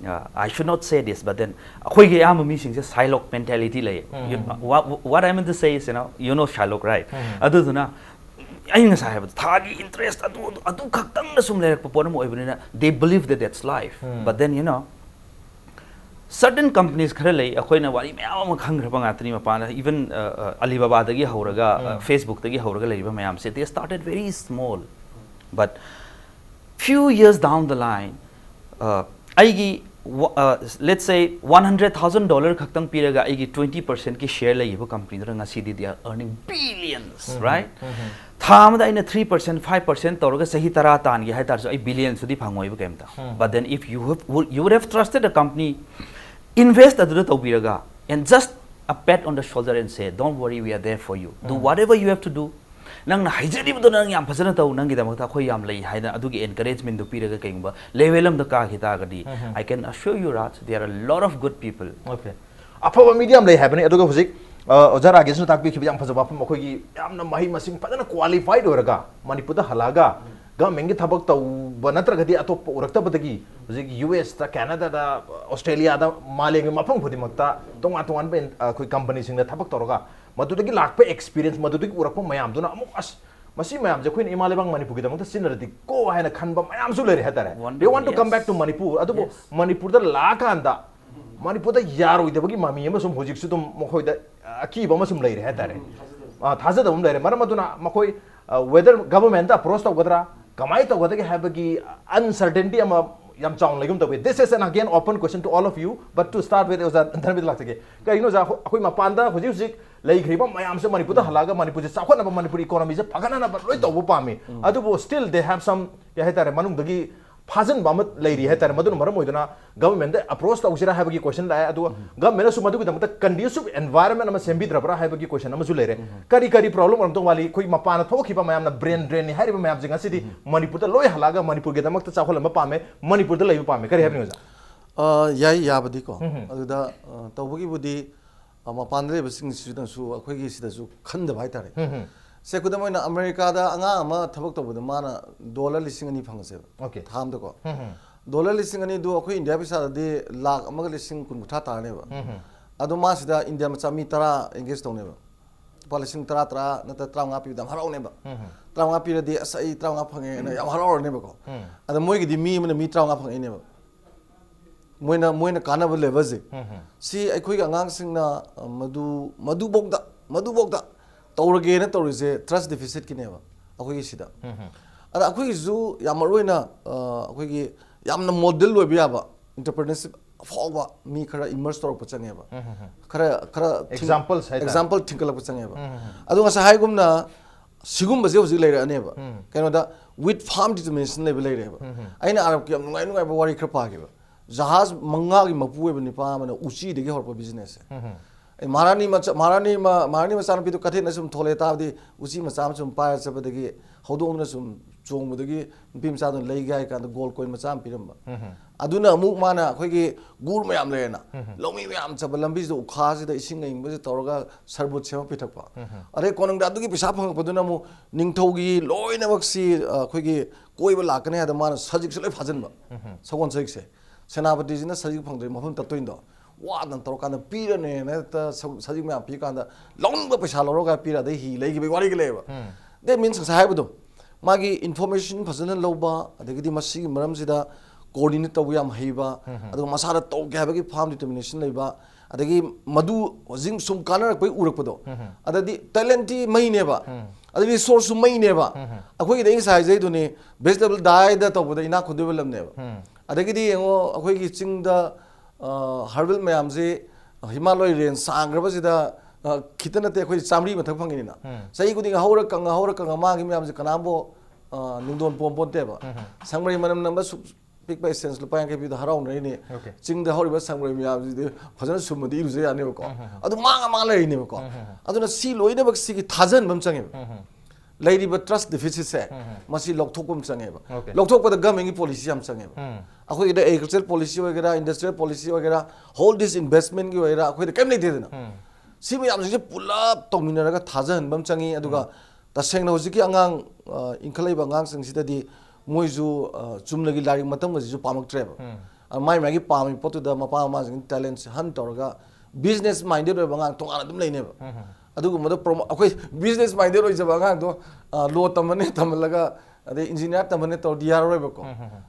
uh, I should not say this, but then ꯑꯩꯈꯣꯏꯒꯤ ꯑꯌꯥꯝꯕ ꯃꯤꯁꯤꯡꯁꯦ ꯁꯥꯏꯂꯣꯛ ꯃꯦꯟꯇꯦꯂꯤꯇꯤ ꯂꯩꯌꯦ꯫ You know, what, what I mean to say is, you know, you know Shylock, right? ꯑꯗꯨꯗꯨꯅ ꯑꯩꯅ ꯉꯁꯥꯏ ꯍꯥꯏꯕꯗꯣ, ꯊꯥꯒꯤ interest ꯑꯗꯨ, ꯑꯗꯨ, ꯑꯗꯨ ꯈꯛꯇꯪꯗ ꯁꯨꯝ ꯂꯩꯔꯛꯄ ꯄꯣꯠ ꯑꯃ ꯑꯣꯏꯕꯅꯤꯅ, they believe that that's life. But then, you know, certain companies ꯈꯔ ꯂꯩ, ꯑꯩꯈꯣꯏꯅ ꯋꯥꯔꯤ ꯃꯌꯥꯝ ꯑꯃ ꯈꯪꯈ꯭ꯔꯕ ꯉꯥꯛꯇꯅꯤ ꯃꯄꯥꯟꯗ, even, uh, uh, Alibaba ꯗꯒꯤ ꯍꯧꯔꯒ, uh, Facebook ꯇꯒꯤ ꯍꯧꯔꯒ ꯂꯩꯔꯤꯕ ꯃꯌꯥꯝꯁꯦ, they started very small. But few years down the line, uh, ꯑꯩꯒꯤ Let's say one hundred thousand dollar ꯈꯛꯇꯪ ꯄꯤꯔꯒ ꯑꯩꯒꯤ twenty percent ꯀꯤ share ꯂꯩꯈꯤꯕ company ꯗꯨꯅ ꯉꯁꯤꯗꯤ they are earning billions, right? ꯊꯥ ꯑꯃꯗ ꯑꯩꯅ three percent, five percent ꯇꯧꯔꯒ ꯆꯍꯤ ꯇꯔꯥ ꯇꯥꯟꯒꯦ ꯍꯥꯏ ꯇꯥꯔꯁꯨ ꯑꯩ billions ꯇꯨꯗꯤ ꯐꯪꯉꯣꯏꯕ ꯀꯩꯝꯇ. But then if you have, would, you would have trusted a company, invest ꯑꯗꯨꯗ ꯇꯧꯕꯤꯔꯒ, and just a pat on the shoulder and say, "Don't worry, we are there for you. Do whatever you have to do." ꯅꯪꯅ ꯍꯩꯖꯔꯤꯕꯗꯣ ꯅꯪ ꯌꯥꯝ ꯐꯖꯅ ꯇꯧ, ꯅꯪꯒꯤꯗꯃꯛꯇ ꯑꯩꯈꯣꯏ ꯌꯥꯝ ꯂꯩ ꯍꯥꯏꯅ ꯑꯗꯨꯒꯤ encouragement ꯗꯨ ꯄꯤꯔꯒ ꯀꯩꯒꯨꯝꯕ level ꯑꯃꯗ ꯀꯥꯈꯤ ꯇꯥꯔꯒꯗꯤ, I can assure you, Raj, there are a lot of good people. Okay. ꯑꯐꯕ ꯃꯤꯗꯤ ꯌꯥꯝ ꯂꯩ ꯍꯥꯏꯕꯅꯤ. ꯑꯗꯨꯒ ꯍꯧꯖꯤꯛ ꯑ, ꯑꯣꯖꯥ ꯔꯥꯒꯦꯁꯅ ꯇꯥꯛꯄꯤꯈꯤꯕ ꯌꯥꯝ ꯐꯖꯕ ꯋꯥꯐꯝ, ꯑꯩꯈꯣꯏꯒꯤ ꯌꯥꯝꯅ ꯃꯍꯩ ꯃꯁꯤꯡ ꯐꯖꯅ qualified ꯑꯣꯏꯔꯒ ꯃꯅꯤꯄꯨꯔꯗ ꯍꯜꯂꯛꯑꯒ government ꯀꯤ ꯊꯕꯛ ꯇꯧꯕ ꯅꯠꯇ꯭ꯔꯒꯗꯤ ꯑꯇꯣꯞꯄ ꯎꯔꯛꯇꯕꯗꯒꯤ ꯍꯧꯖꯤꯛ ꯌꯨ ꯑꯦꯁꯇ, ꯀꯦꯅꯥꯗꯥꯗ, ꯑꯣꯁꯇ꯭ꯔꯦꯂꯤꯌꯥꯗ, ꯃꯥꯂꯦꯝꯒꯤ ꯃꯐꯝ ꯈꯨꯗꯤꯡꯃꯛꯇ ꯇꯣꯉꯥꯟ ꯇꯣꯉꯥꯟꯕ ꯑꯩꯈꯣꯏ company ꯁꯤꯡꯗ ꯊꯕꯛ ꯇꯧꯔꯒ ꯃꯗꯨꯗꯒꯤ ꯂꯥꯛꯄ experience, ꯃꯗꯨꯗꯒꯤ ꯎꯔꯛꯄ ꯃꯌꯥꯝꯗꯨꯅ ꯑꯃꯨꯛ, "ꯑꯁ, ꯃꯁꯤ ꯃꯌꯥꯝꯁꯦ ꯑꯩꯈꯣꯏꯅ ꯏꯃꯥ ꯂꯩꯕꯥꯛ ꯃꯅꯤꯄꯨꯔꯒꯤꯗꯃꯛꯇ ꯁꯤꯖꯤꯟꯅꯔꯗꯤ ꯀꯣ" ꯍꯥꯏꯅ ꯈꯟꯕ ꯃꯌꯥꯝꯁꯨ ꯂꯩꯔꯦ ꯍꯥꯏꯇꯥꯔꯦ. Wonderful, They want to come yes. back to Manipur. ꯑꯗꯨꯕꯨ Yes. ꯃꯅꯤꯄꯨꯔꯗ ꯂꯥꯛꯑꯀꯥꯟꯗ ꯃꯅꯤꯄꯨꯔꯗ ꯌꯥꯔꯣꯏꯗꯕꯒꯤ ꯃꯃꯤ ꯑꯃꯁꯨ ꯍꯧꯖꯤꯛꯁꯨ ꯑꯗꯨꯝ ꯃꯈꯣꯏꯗ ꯑꯀꯤꯕ ꯑꯃꯁꯨ ꯂꯩꯔꯦ ꯍꯥꯏꯇꯥꯔꯦ. ꯑ, ꯊꯥꯖꯗꯕ ꯑꯃ ꯂꯩꯔꯦ. ꯃꯔꯝ ꯑꯗꯨꯅ ꯃꯈꯣꯏ, ꯑ, whether government ꯗ approach ꯇꯧꯒꯗ꯭ꯔꯥ, ꯀꯃꯥꯏꯅ ꯇꯧꯒꯗꯒꯦ ꯍꯥꯏꯕꯒꯤ uncertainty ꯑꯃ ꯌꯥꯝ ꯆꯥꯎꯅ ꯂꯩꯒꯨꯝ ꯇꯧꯋꯤ. This is an again open question to all of you, but to start with, ꯑꯣꯖꯥ ꯙꯔꯃꯦꯟꯗ꯭ꯔ ꯂꯥꯛꯆꯒꯦ. ꯀꯔꯤꯒꯤꯅꯣ ꯑꯣꯖꯥ, ꯑꯩꯈꯣꯏ ꯃꯄꯥꯟꯗ ꯍꯧꯖꯤꯛ ꯍꯧꯖꯤꯛ ꯂꯩꯈ꯭ꯔꯤꯕ ꯃꯌꯥꯝꯁꯦ ꯃꯅꯤꯄꯨꯔꯗ ꯍꯜꯂꯛꯑꯒ ꯃꯅꯤꯄꯨꯔꯁꯦ ꯆꯥꯎꯈꯠꯅꯕ, ꯃꯅꯤꯄꯨꯔ economy ꯁꯦ ꯐꯒꯠꯅꯅꯕ ꯂꯣꯏ ꯇꯧꯕ ꯄꯥꯝꯃꯤ. ꯑꯗꯨꯕꯨ still they have some, ꯀꯩ ꯍꯥꯏꯇꯥꯔꯦ, ꯃꯅꯨꯡꯗꯒꯤ ꯐꯥꯖꯤꯟꯕ ꯑꯃ ꯂꯩꯔꯤ ꯍꯥꯏꯇꯥꯔꯦ. ꯃꯗꯨꯅ ꯃꯔꯝ ꯑꯣꯏꯗꯨꯅ government ꯗ approach ꯇꯧꯁꯤꯔꯥ ꯍꯥꯏꯕꯒꯤ question ꯂꯥꯛꯑꯦ. ꯑꯗꯨꯒ government ꯅꯁꯨ ꯃꯗꯨꯒꯤꯗꯃꯛꯇ conducive environment ꯑꯃ ꯁꯦꯝꯕꯤꯗ꯭ꯔꯕ꯭ꯔꯥ ꯍꯥꯏꯕꯒꯤ question ꯑꯃꯁꯨ ꯂꯩꯔꯦ. ꯀꯔꯤ ꯀꯔꯤ problem ꯑꯣꯏꯔꯝꯗꯧ ꯃꯥꯜꯂꯤ? ꯑꯩꯈꯣꯏ ꯃꯄꯥꯟꯗ ꯊꯣꯛꯈꯤꯕ ꯃꯌꯥꯝꯅ brain drain ꯅꯤ ꯍꯥꯏꯔꯤꯕ ꯃꯌꯥꯝꯁꯦ ꯉꯁꯤꯗꯤ ꯃꯅꯤꯄꯨꯔꯗ ꯂꯣꯏ ꯍꯜꯂꯛꯑꯒ ꯃꯅꯤꯄꯨꯔꯒꯤꯗꯃꯛꯇ ꯆꯥꯎꯈꯠꯍꯟꯕ ꯄꯥꯝꯃꯦ, ꯃꯅꯤꯄꯨꯔꯗ ꯂꯩꯕ ꯄꯥꯝꯃꯦ. ꯀꯔꯤ ꯍꯥꯏꯕꯅꯤ ꯑꯣꯖꯥ? ꯑ, ꯌꯥꯏ, ꯌꯥꯕꯗꯤꯀꯣ. ꯑꯗꯨꯗ, ꯑ, ꯇꯧꯕꯒꯤꯕꯨꯗꯤ, ꯑ, ꯃꯄꯥꯟꯗ ꯂꯩꯕꯁꯤꯡꯁꯤꯅꯁꯨ ꯑꯩꯈꯣꯏꯒꯤ ꯁꯤꯗꯁꯨ ꯈꯟꯗꯕ ꯍꯥꯏꯇꯥꯔꯦ. ꯁꯦ, ꯈꯨꯗꯝ ꯑꯣꯏꯅ ꯑꯃꯦꯔꯤꯀꯥꯗ ꯑꯉꯥꯡ ꯑꯃ ꯊꯕꯛ ꯇꯧꯕꯗ ꯃꯥꯅ ꯗꯣꯂꯔ ꯂꯤꯁꯤꯡ ꯑꯅꯤ ꯐꯪꯉꯁꯦꯕ. Okay. ꯊꯥ ꯑꯃꯗꯀꯣ. ꯗꯣꯂꯔ ꯂꯤꯁꯤꯡ ꯑꯅꯤꯗꯨ ꯑꯩꯈꯣꯏ ꯏꯟꯗꯤꯌꯥ ꯄꯩꯁꯥꯗꯗꯤ ꯂꯥꯛ ꯑꯃꯒ ꯂꯤꯁꯤꯡ ꯀꯨꯟ ꯀꯨꯟꯊ꯭ꯔꯥ ꯇꯥꯔꯅꯦꯕ. ꯑꯗꯣ ꯃꯥꯁꯤꯗ ꯏꯟꯗꯤꯌꯥ ꯃꯆꯥ ꯃꯤ ꯇꯔꯥ engage ꯇꯧꯅꯦꯕ. ꯂꯨꯄꯥ ꯂꯤꯁꯤꯡ ꯇꯔꯥ, ꯇꯔꯥ ꯅꯠꯇ꯭ꯔ ꯇꯔꯥꯃꯉꯥ ꯄꯤꯕꯗ ꯌꯥꯝ ꯍꯔꯥꯎꯅꯦꯕ. ꯇꯔꯥꯃꯉꯥ ꯄꯤꯔꯗꯤ, "ꯑꯁ, ꯑꯩ ꯇꯔꯥꯃꯉꯥ ꯐꯪꯉꯦꯅ" ꯌꯥꯝ ꯍꯔꯥꯎꯔꯅꯦꯕꯀꯣ. ꯑꯗ ꯃꯣꯏꯒꯤꯗꯤ ꯃꯤ ꯑꯃꯅ ꯃꯤ ꯇꯔꯥꯃꯉꯥ ꯐꯪꯉꯛꯏꯅꯦꯕ. ꯃꯣꯏꯅ, ꯃꯣꯏꯅ ꯀꯥꯟꯅꯕ level ꯁꯦ. ꯁꯤ ꯑꯩꯈꯣꯏꯒꯤ ꯑꯉꯥꯡꯁꯤꯡꯅ, ꯑ, ꯃꯗꯨ, ꯃꯗꯨꯐꯧꯗ, ꯃꯗꯨꯐꯧꯗ ꯇꯧꯔꯒꯦꯅ ꯇꯧꯔꯤꯁꯦ trust deficit ꯀꯤꯅꯦꯕ ꯑꯩꯈꯣꯏꯒꯤ ꯁꯤꯗ. ꯑꯗ ꯑꯩꯈꯣꯏꯒꯤꯁꯨ ꯌꯥꯝ ꯃꯔꯨ ꯑꯣꯏꯅ, ꯑ, ꯑꯩꯈꯣꯏꯒꯤ ꯌꯥꯝꯅ model ꯑꯣꯏꯕ ꯌꯥꯕ, entrepreneurship ꯑꯐꯥꯎꯕ ꯃꯤ ꯈꯔ emerge ꯇꯧꯔꯛꯄ ꯆꯪꯉꯦꯕ꯫ ꯈꯔ ꯈꯔ ꯊꯤꯡ- Examples ꯍꯥꯏꯇꯥꯔꯦ꯫ Example ꯊꯤꯡꯒꯠꯂꯛꯄ ꯆꯪꯉꯦꯕ꯫ ꯑꯗꯣ ꯉꯁꯥꯏ ꯍꯥꯏꯒꯨꯝꯅ ꯁꯤꯒꯨꯝꯕꯁꯦ ꯍꯧꯖꯤꯛ ꯂꯩꯔꯛꯑꯅꯦꯕ꯫ ꯀꯩꯅꯣꯗ with firm determination ꯂꯩꯕ ꯂꯩꯔꯦꯕ꯫ ꯑꯩꯅ ꯑꯔꯕꯀꯤ ꯌꯥꯝ ꯅꯨꯡꯉꯥꯏ ꯅꯨꯡꯉꯥꯏꯕ ꯋꯥꯔꯤ ꯈꯔ ꯄꯥꯈꯤꯕ꯫ ꯖꯍꯥꯖ ꯃꯉꯥꯒꯤ ꯃꯄꯨ ꯑꯣꯏꯕ ꯅꯨꯄꯥ ꯑꯃꯅ ꯎꯆꯤꯗꯒꯤ ꯍꯧꯔꯛꯄ business ꯁꯦ꯫ ꯑꯩ ꯃꯍꯥꯔꯥꯅꯤ ꯃꯆꯥ ꯃꯍꯥꯔꯥꯅꯤ ꯃ- ꯃꯍꯥꯔꯥꯅꯤ ꯃꯆꯥꯅꯨꯄꯤꯗꯣ ꯀꯩꯊꯦꯜꯗ ꯁꯨꯝ ꯊꯣꯛꯂꯛꯑꯦ ꯇꯥꯕꯗꯤ ꯎꯆꯤ ꯃꯆꯥ ꯑꯃ ꯁꯨꯝ ꯄꯥꯏꯔ ꯆꯠꯄꯗꯒꯤ ꯍꯧꯗꯣꯡꯗꯨꯅ ꯁꯨꯝ ꯆꯣꯡꯕꯗꯒꯤ ꯅꯨꯄꯤ ꯃꯆꯥꯗꯨꯅ ꯂꯩꯒꯦ ꯍꯥꯏ ꯀꯥꯟꯗ gold coin ꯃꯆꯥ ꯑꯃ ꯄꯤꯔꯝꯕ꯫ ꯑꯗꯨꯅ ꯑꯃꯨꯛ ꯃꯥꯅ ꯑꯩꯈꯣꯏꯒꯤ ꯒꯨꯔ ꯃꯌꯥꯝ ꯂꯩꯔꯦꯅ, ꯂꯧꯃꯤ ꯃꯌꯥꯝ ꯆꯠꯄ ꯂꯝꯕꯤꯁꯤꯗ ꯎꯈꯥꯁꯤꯗ ꯏꯁꯤꯡ ꯑꯏꯪꯕꯁꯤ ꯇꯧꯔꯒ ꯁꯔꯕꯨꯠ ꯁꯦꯝꯃ ꯄꯤꯊꯛꯄ꯫ ꯑꯗꯩ ꯀꯣꯅꯨꯡꯗ ꯑꯗꯨꯒꯤ ꯄꯩꯁꯥ ꯐꯪꯉꯛꯄꯗꯨꯅ ꯑꯃꯨꯛ ꯅꯤꯡꯊꯧꯒꯤ ꯂꯣꯏꯅꯃꯛꯁꯤ ꯑ, ꯑꯩꯈꯣꯏꯒꯤ ꯀꯣꯏꯕ ꯂꯥꯛꯀꯅꯤ ꯍꯥꯏꯗ ꯃꯥꯅ ꯁꯖꯤꯛꯁꯦ ꯂꯣꯏ ꯐꯥꯖꯤꯟꯕ꯫ ꯁꯒꯣꯜ ꯁꯖꯤꯛꯁꯦ ꯁꯦꯅꯥꯄꯇꯤꯁꯤꯅ ꯁꯖꯤꯛ ꯐꯪꯗ꯭ꯔꯤ ꯃꯐꯝ ꯇꯠꯇꯣꯏꯅꯣ ꯋꯥꯗꯅ ꯇꯧꯔꯀꯥꯟꯗ ꯄꯤꯔꯅꯦꯅ ꯍꯦꯛꯇ ꯁ- ꯁꯖꯤꯛ ꯃꯌꯥꯝ ꯄꯤꯔꯀꯥꯟꯗ ꯂꯧꯅꯤꯡꯕ ꯄꯩꯁꯥ ꯂꯧꯔꯒ ꯄꯤꯔ ꯑꯗꯩ ꯍꯤ ꯂꯩꯈꯤꯕꯒꯤ ꯋꯥꯔꯤꯒ ꯂꯩꯌꯦꯕ꯫ That means ꯉꯁꯥꯏ ꯍꯥꯏꯕꯗꯣ ꯃꯥꯒꯤ information ꯐꯖꯅ ꯂꯧꯕ ꯑꯗꯒꯤꯗꯤ ꯃꯁꯤꯒꯤ ꯃꯔꯝꯁꯤꯗ coordinate ꯇꯧꯕ ꯌꯥꯝ ꯍꯩꯕ, ꯑꯗꯨꯒ ꯃꯁꯥꯗ ꯇꯧꯒꯦ ꯍꯥꯏꯕꯒꯤ firm determination ꯂꯩꯕ, ꯑꯗꯒꯤ ꯃꯗꯨ ꯍꯧꯖꯤꯛ ꯁꯨꯝ ꯀꯥꯟꯅꯔꯛꯄꯩ ꯎꯔꯛꯄꯗꯣ, ꯑꯗꯗꯤ talent ꯇꯤ ꯃꯩꯅꯦꯕ, ꯑꯗꯩ resource ꯁꯨ ꯃꯩꯅꯦꯕ꯫ ꯑꯩꯈꯣꯏꯒꯤꯗꯤ ꯑꯩ ꯉꯁꯥꯏ ꯍꯥꯏꯖꯩꯗꯨꯅꯤ, vegetable dye ꯗ ꯇꯧꯕꯗ ꯏꯅꯥꯛ ꯈꯨꯟꯗꯣꯏꯕ ꯂꯝꯅꯦꯕ꯫ ꯑꯗꯒꯤꯗꯤ ꯌꯦꯡꯉꯣ ꯑꯩꯈꯣꯏꯒꯤ ꯆꯤꯡꯗ herbal ꯃꯌꯥꯝꯁꯤ ꯍꯤꯃꯥꯂꯣꯏ range ꯁꯥꯡꯈ꯭ꯔꯕꯁꯤꯗ ꯑ, ꯈꯤꯇ ꯅꯠꯇꯦ ꯑꯩꯈꯣꯏ ꯆꯥꯝꯃꯔꯤ ꯃꯊꯛ ꯐꯪꯉꯤꯅꯤꯅ꯫ ꯆꯍꯤ ꯈꯨꯗꯤꯡꯒꯤ ꯍꯧꯔ ꯀꯪꯉ ꯍꯧꯔ ꯀꯪꯉ ꯃꯥꯡꯈꯤꯕ ꯃꯌꯥꯝꯁꯦ ꯀꯅꯥꯝꯕꯨ ꯑ, ꯅꯨꯡꯗꯣꯟ ꯄꯣꯝ ꯄꯣꯟꯇꯦꯕ꯫ ꯁꯪꯕ꯭ꯔꯩ ꯃꯅꯝ ꯅꯝꯕ ꯁꯨꯛ ꯄꯤꯛꯄ essence ꯂꯨꯄꯥ ꯌꯥꯡꯈꯩ ꯄꯤꯕꯗꯣ ꯍꯔꯥꯎꯅꯔꯤꯅꯤ꯫ Okay. ꯆꯤꯡꯗ ꯍꯧꯔꯤꯕ ꯁꯪꯕ꯭ꯔꯩ ꯃꯌꯥꯝꯁꯤꯗꯤ ꯐꯖꯅ ꯁꯨꯝꯃꯗꯤ ꯏꯔꯨꯖ ꯌꯥꯅꯦꯕꯀꯣ꯫ ꯑꯗꯨ ꯃꯥꯡꯉ ꯃꯥꯡꯉ ꯂꯩꯔꯤꯅꯦꯕꯀꯣ꯫ ꯑꯗꯨꯅ ꯁꯤ ꯂꯣꯏꯅꯃꯛ ꯁꯤꯒꯤ ꯊꯥꯖꯍꯟꯕ ꯑꯃ ꯆꯪꯉꯦꯕ꯫ ꯂꯩꯔꯤꯕ trust deficit ꯁꯦ ꯃꯁꯤ ꯂꯧꯊꯣꯛꯄ ꯑꯃ ꯆꯪꯉꯦꯕ꯫ Okay. ꯂꯧꯊꯣꯛꯄꯗ government ꯀꯤ policy ꯌꯥꯝ ꯆꯪꯉꯦꯕ꯫ ꯑꯩꯈꯣꯏꯒꯤꯗ agriculture policy ꯑꯣꯏꯒꯦꯔꯥ, industrial policy ꯑꯣꯏꯒꯦꯔꯥ, hold this investment ꯀꯤ ꯑꯣꯏꯒꯦꯔꯥ ꯑꯩꯈꯣꯏꯗ ꯀꯔꯤꯝ ꯂꯩꯇꯦꯗꯅ꯫ ꯁꯤ ꯃꯌꯥꯝꯁꯤꯡꯁꯦ ꯄꯨꯂꯞ ꯇꯧꯃꯤꯟꯅꯔꯒ ꯊꯥꯖꯍꯟꯕ ꯑꯃ ꯆꯪꯉꯤ꯫ ꯑꯗꯨꯒ ꯇꯁꯦꯡꯅ ꯍꯧꯖꯤꯛꯀꯤ ꯑꯉꯥꯡ ꯑ, ꯏꯟꯈꯠꯂꯛꯏꯕ ꯑꯉꯥꯡꯁꯤꯡꯁꯤꯗꯗꯤ ꯃꯣꯏꯁꯨ ꯑ, ꯆꯨꯝꯅꯒꯤ ꯂꯥꯏꯔꯤꯛ ꯃꯇꯝꯒꯁꯤꯁꯨ ꯄꯥꯝꯃꯛꯇ꯭ꯔꯦꯕ꯫ ꯑ, ꯃꯥꯏ ꯃꯥꯏꯒꯤ ꯄꯥꯝꯃꯤ ꯄꯣꯠꯇꯨꯗ ꯃꯄꯥ ꯃꯃꯥꯁꯤꯡꯒꯤ talent ꯁꯦ hunt ꯇꯧꯔꯒ business minded ꯑꯣꯏꯕ ꯑꯉꯥꯡ ꯇꯣꯉꯥꯟꯅ ꯑꯗꯨꯝ ꯂꯩꯅꯦꯕ꯫ ꯑꯗꯨꯒꯨꯝꯕꯗ promo- ꯑꯩꯈꯣꯏ business minded ꯑꯣꯏꯖꯕ ꯑꯉꯥꯡꯗꯣ ꯑ, law ꯇꯝꯃꯅꯤ, ꯇꯝꯍꯜꯂꯒ ꯑꯗꯩ engineer ꯇꯝꯃꯅꯤ ꯇꯧꯔꯗꯤ ꯌꯥꯔꯔꯣꯏꯕꯀꯣ꯫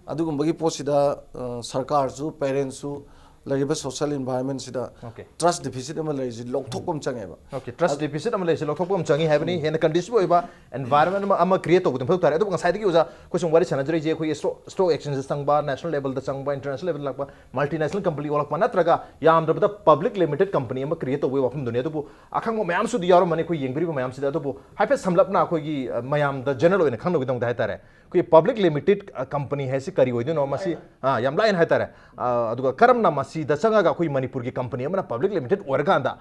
ꯑꯗꯨꯒꯨꯝꯕꯒꯤ ꯄꯣꯠꯁꯤꯗ ꯑ, ꯁꯔꯀꯥꯔꯁꯨ parents ꯁꯨ ꯂꯩꯔꯤꯕ social environment ꯁꯤꯗ Okay. Trust deficit ꯑꯃ ꯂꯩꯔꯤꯁꯤ ꯂꯧꯊꯣꯛꯄ ꯑꯃ ꯆꯪꯉꯦꯕ꯫ Okay, trust deficit ꯑꯃ ꯂꯩꯁꯦ ꯂꯧꯊꯣꯛꯄ ꯑꯃ ꯆꯪꯉꯤ ꯍꯥꯏꯕꯅꯤ꯫ ꯍꯦꯟꯅ conducive ꯑꯣꯏꯕ environment ꯑꯃ ꯑꯃ create ꯇꯧꯕꯗꯨꯅ ꯃꯊꯧ ꯇꯥꯔꯦ꯫ ꯑꯗꯨꯕꯨ ꯉꯁꯥꯏꯗꯒꯤ ꯑꯣꯖꯥ ꯑꯩꯈꯣꯏ ꯁꯨꯝ ꯋꯥꯔꯤ ꯁꯥꯟꯅꯖꯔꯤꯁꯦ ꯑꯩꯈꯣꯏꯒꯤ stock stock exchange ꯆꯪꯕ, national level ꯗ ꯆꯪꯕ, international level ꯗ ꯂꯥꯛꯄ, multinational company ꯑꯣꯜꯂꯛꯄ, ꯅꯠꯇ꯭ꯔꯒ ꯌꯥꯝꯗ꯭ꯔꯕꯗ public limited company ꯑꯃ create ꯇꯧꯕꯒꯤ ꯋꯥꯐꯝꯗꯨꯅꯤ꯫ ꯑꯗꯨꯕꯨ ꯑꯈꯪꯕ ꯃꯌꯥꯝꯁꯨ ꯑꯗꯨ ꯌꯥꯎꯔꯝꯃꯅꯤ ꯑꯩꯈꯣꯏ ꯌꯦꯡꯕꯤꯔꯤꯕ ꯃꯌꯥꯝꯁꯤꯗ꯫ ꯑꯗꯨꯕꯨ ꯍꯥꯏꯐꯦꯠ ꯁꯝꯂꯞꯅ ꯑꯩꯈꯣꯏꯒꯤ ꯑ, ꯃꯌꯥꯝꯗ general ꯑꯣꯏꯅ ꯈꯪꯅꯕꯒꯤꯗꯃꯛꯇ ꯍꯥꯏꯇꯥꯔꯦ, ꯑꯩꯈꯣꯏꯒꯤ public limited company ꯍꯥꯏꯁꯤ ꯀꯔꯤ ꯑꯣꯏꯗꯣꯏꯅꯣ? ꯃꯁꯤ ꯑ, ꯌꯥꯝ ꯂꯥꯏꯅ ꯍꯥꯏꯇꯥꯔꯦ꯫ ꯑ, ꯑꯗꯨꯒ ꯀꯔꯝꯅ ꯃꯁꯤꯗ ꯆꯪꯉꯒ ꯑꯩꯈꯣꯏ ꯃꯅꯤꯄꯨꯔꯒꯤ company ꯑꯃꯅ public limited ꯑꯣꯏꯔꯀꯥꯟꯗ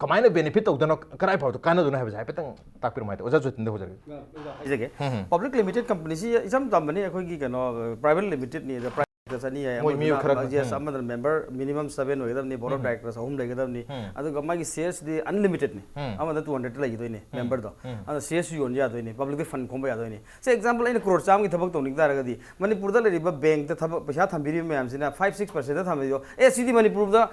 ꯀꯃꯥꯏꯅ benefit ꯇꯧꯗꯅꯣ, ꯀꯗꯥꯏ ꯐꯥꯎꯗ ꯀꯥꯟꯅꯗꯣꯏꯅꯣ ꯍꯥꯏꯕꯁꯦ ꯍꯥꯏꯐꯦꯠꯇꯪ ꯇꯥꯛꯄꯤꯔꯝꯃꯣ ꯍꯥꯏꯇꯥꯔꯦ꯫ ꯑꯣꯖꯥ ꯖꯣꯇꯤꯟꯗ ꯍꯧꯖꯔꯒꯦ꯫ ꯍꯥꯏꯖꯒꯦ꯫ Public limited company ꯁꯤ ꯏꯆꯝ ꯆꯝꯕꯅꯤ, ꯑꯩꯈꯣꯏꯒꯤ ꯀꯩꯅꯣ private limited ꯅꯤ, ꯑꯗ private directors ꯑꯅꯤ ꯌꯥꯏ, ꯃꯣꯏ ꯃꯤꯑꯣꯏ ꯑꯃꯗꯨꯅ ꯈꯔ ꯑꯗꯨꯝ, yes, ꯎꯝ꯫ ꯑꯃꯗꯅ member minimum seven ꯑꯣꯏꯒꯗꯕꯅꯤ, board of ꯎꯝ꯫ Directors ꯑꯍꯨꯝ ꯂꯩꯒꯗꯕꯅꯤ, ꯎꯝ꯫ ꯑꯗꯨꯒ ꯃꯥꯒꯤ shares ꯗꯤ unlimited ꯅꯤ, ꯎꯝ꯫ ꯑꯃꯗ two hundred ꯂꯩꯈꯤꯗꯣꯏꯅꯤ member ꯗꯣ, ꯎꯝ꯫ ꯑꯗꯨꯅ shares ꯁꯨ ꯌꯣꯟ ꯌꯥꯗꯣꯏꯅꯤ, public ꯗ fund ꯈꯣꯝꯕ ꯌꯥꯗꯣꯏꯅꯤ꯫ ꯁꯦ example, ꯑꯩꯅ crore ꯆꯥꯝꯃꯒꯤ ꯊꯕꯛ ꯇꯧꯅꯤꯡ ꯇꯥꯔꯒꯗꯤ ꯃꯅꯤꯄꯨꯔꯗ ꯂꯩꯔꯤꯕ bank ꯇ ꯊꯕꯛ ꯄꯩꯁꯥ ꯊꯝꯕꯤꯔꯤꯕ ꯃꯌꯥꯝꯁꯤꯅ five six percent ꯊꯝꯕꯤꯗꯣ, ꯑꯦ ꯁꯤꯗꯤ ꯃꯅꯤꯄꯨꯔꯗ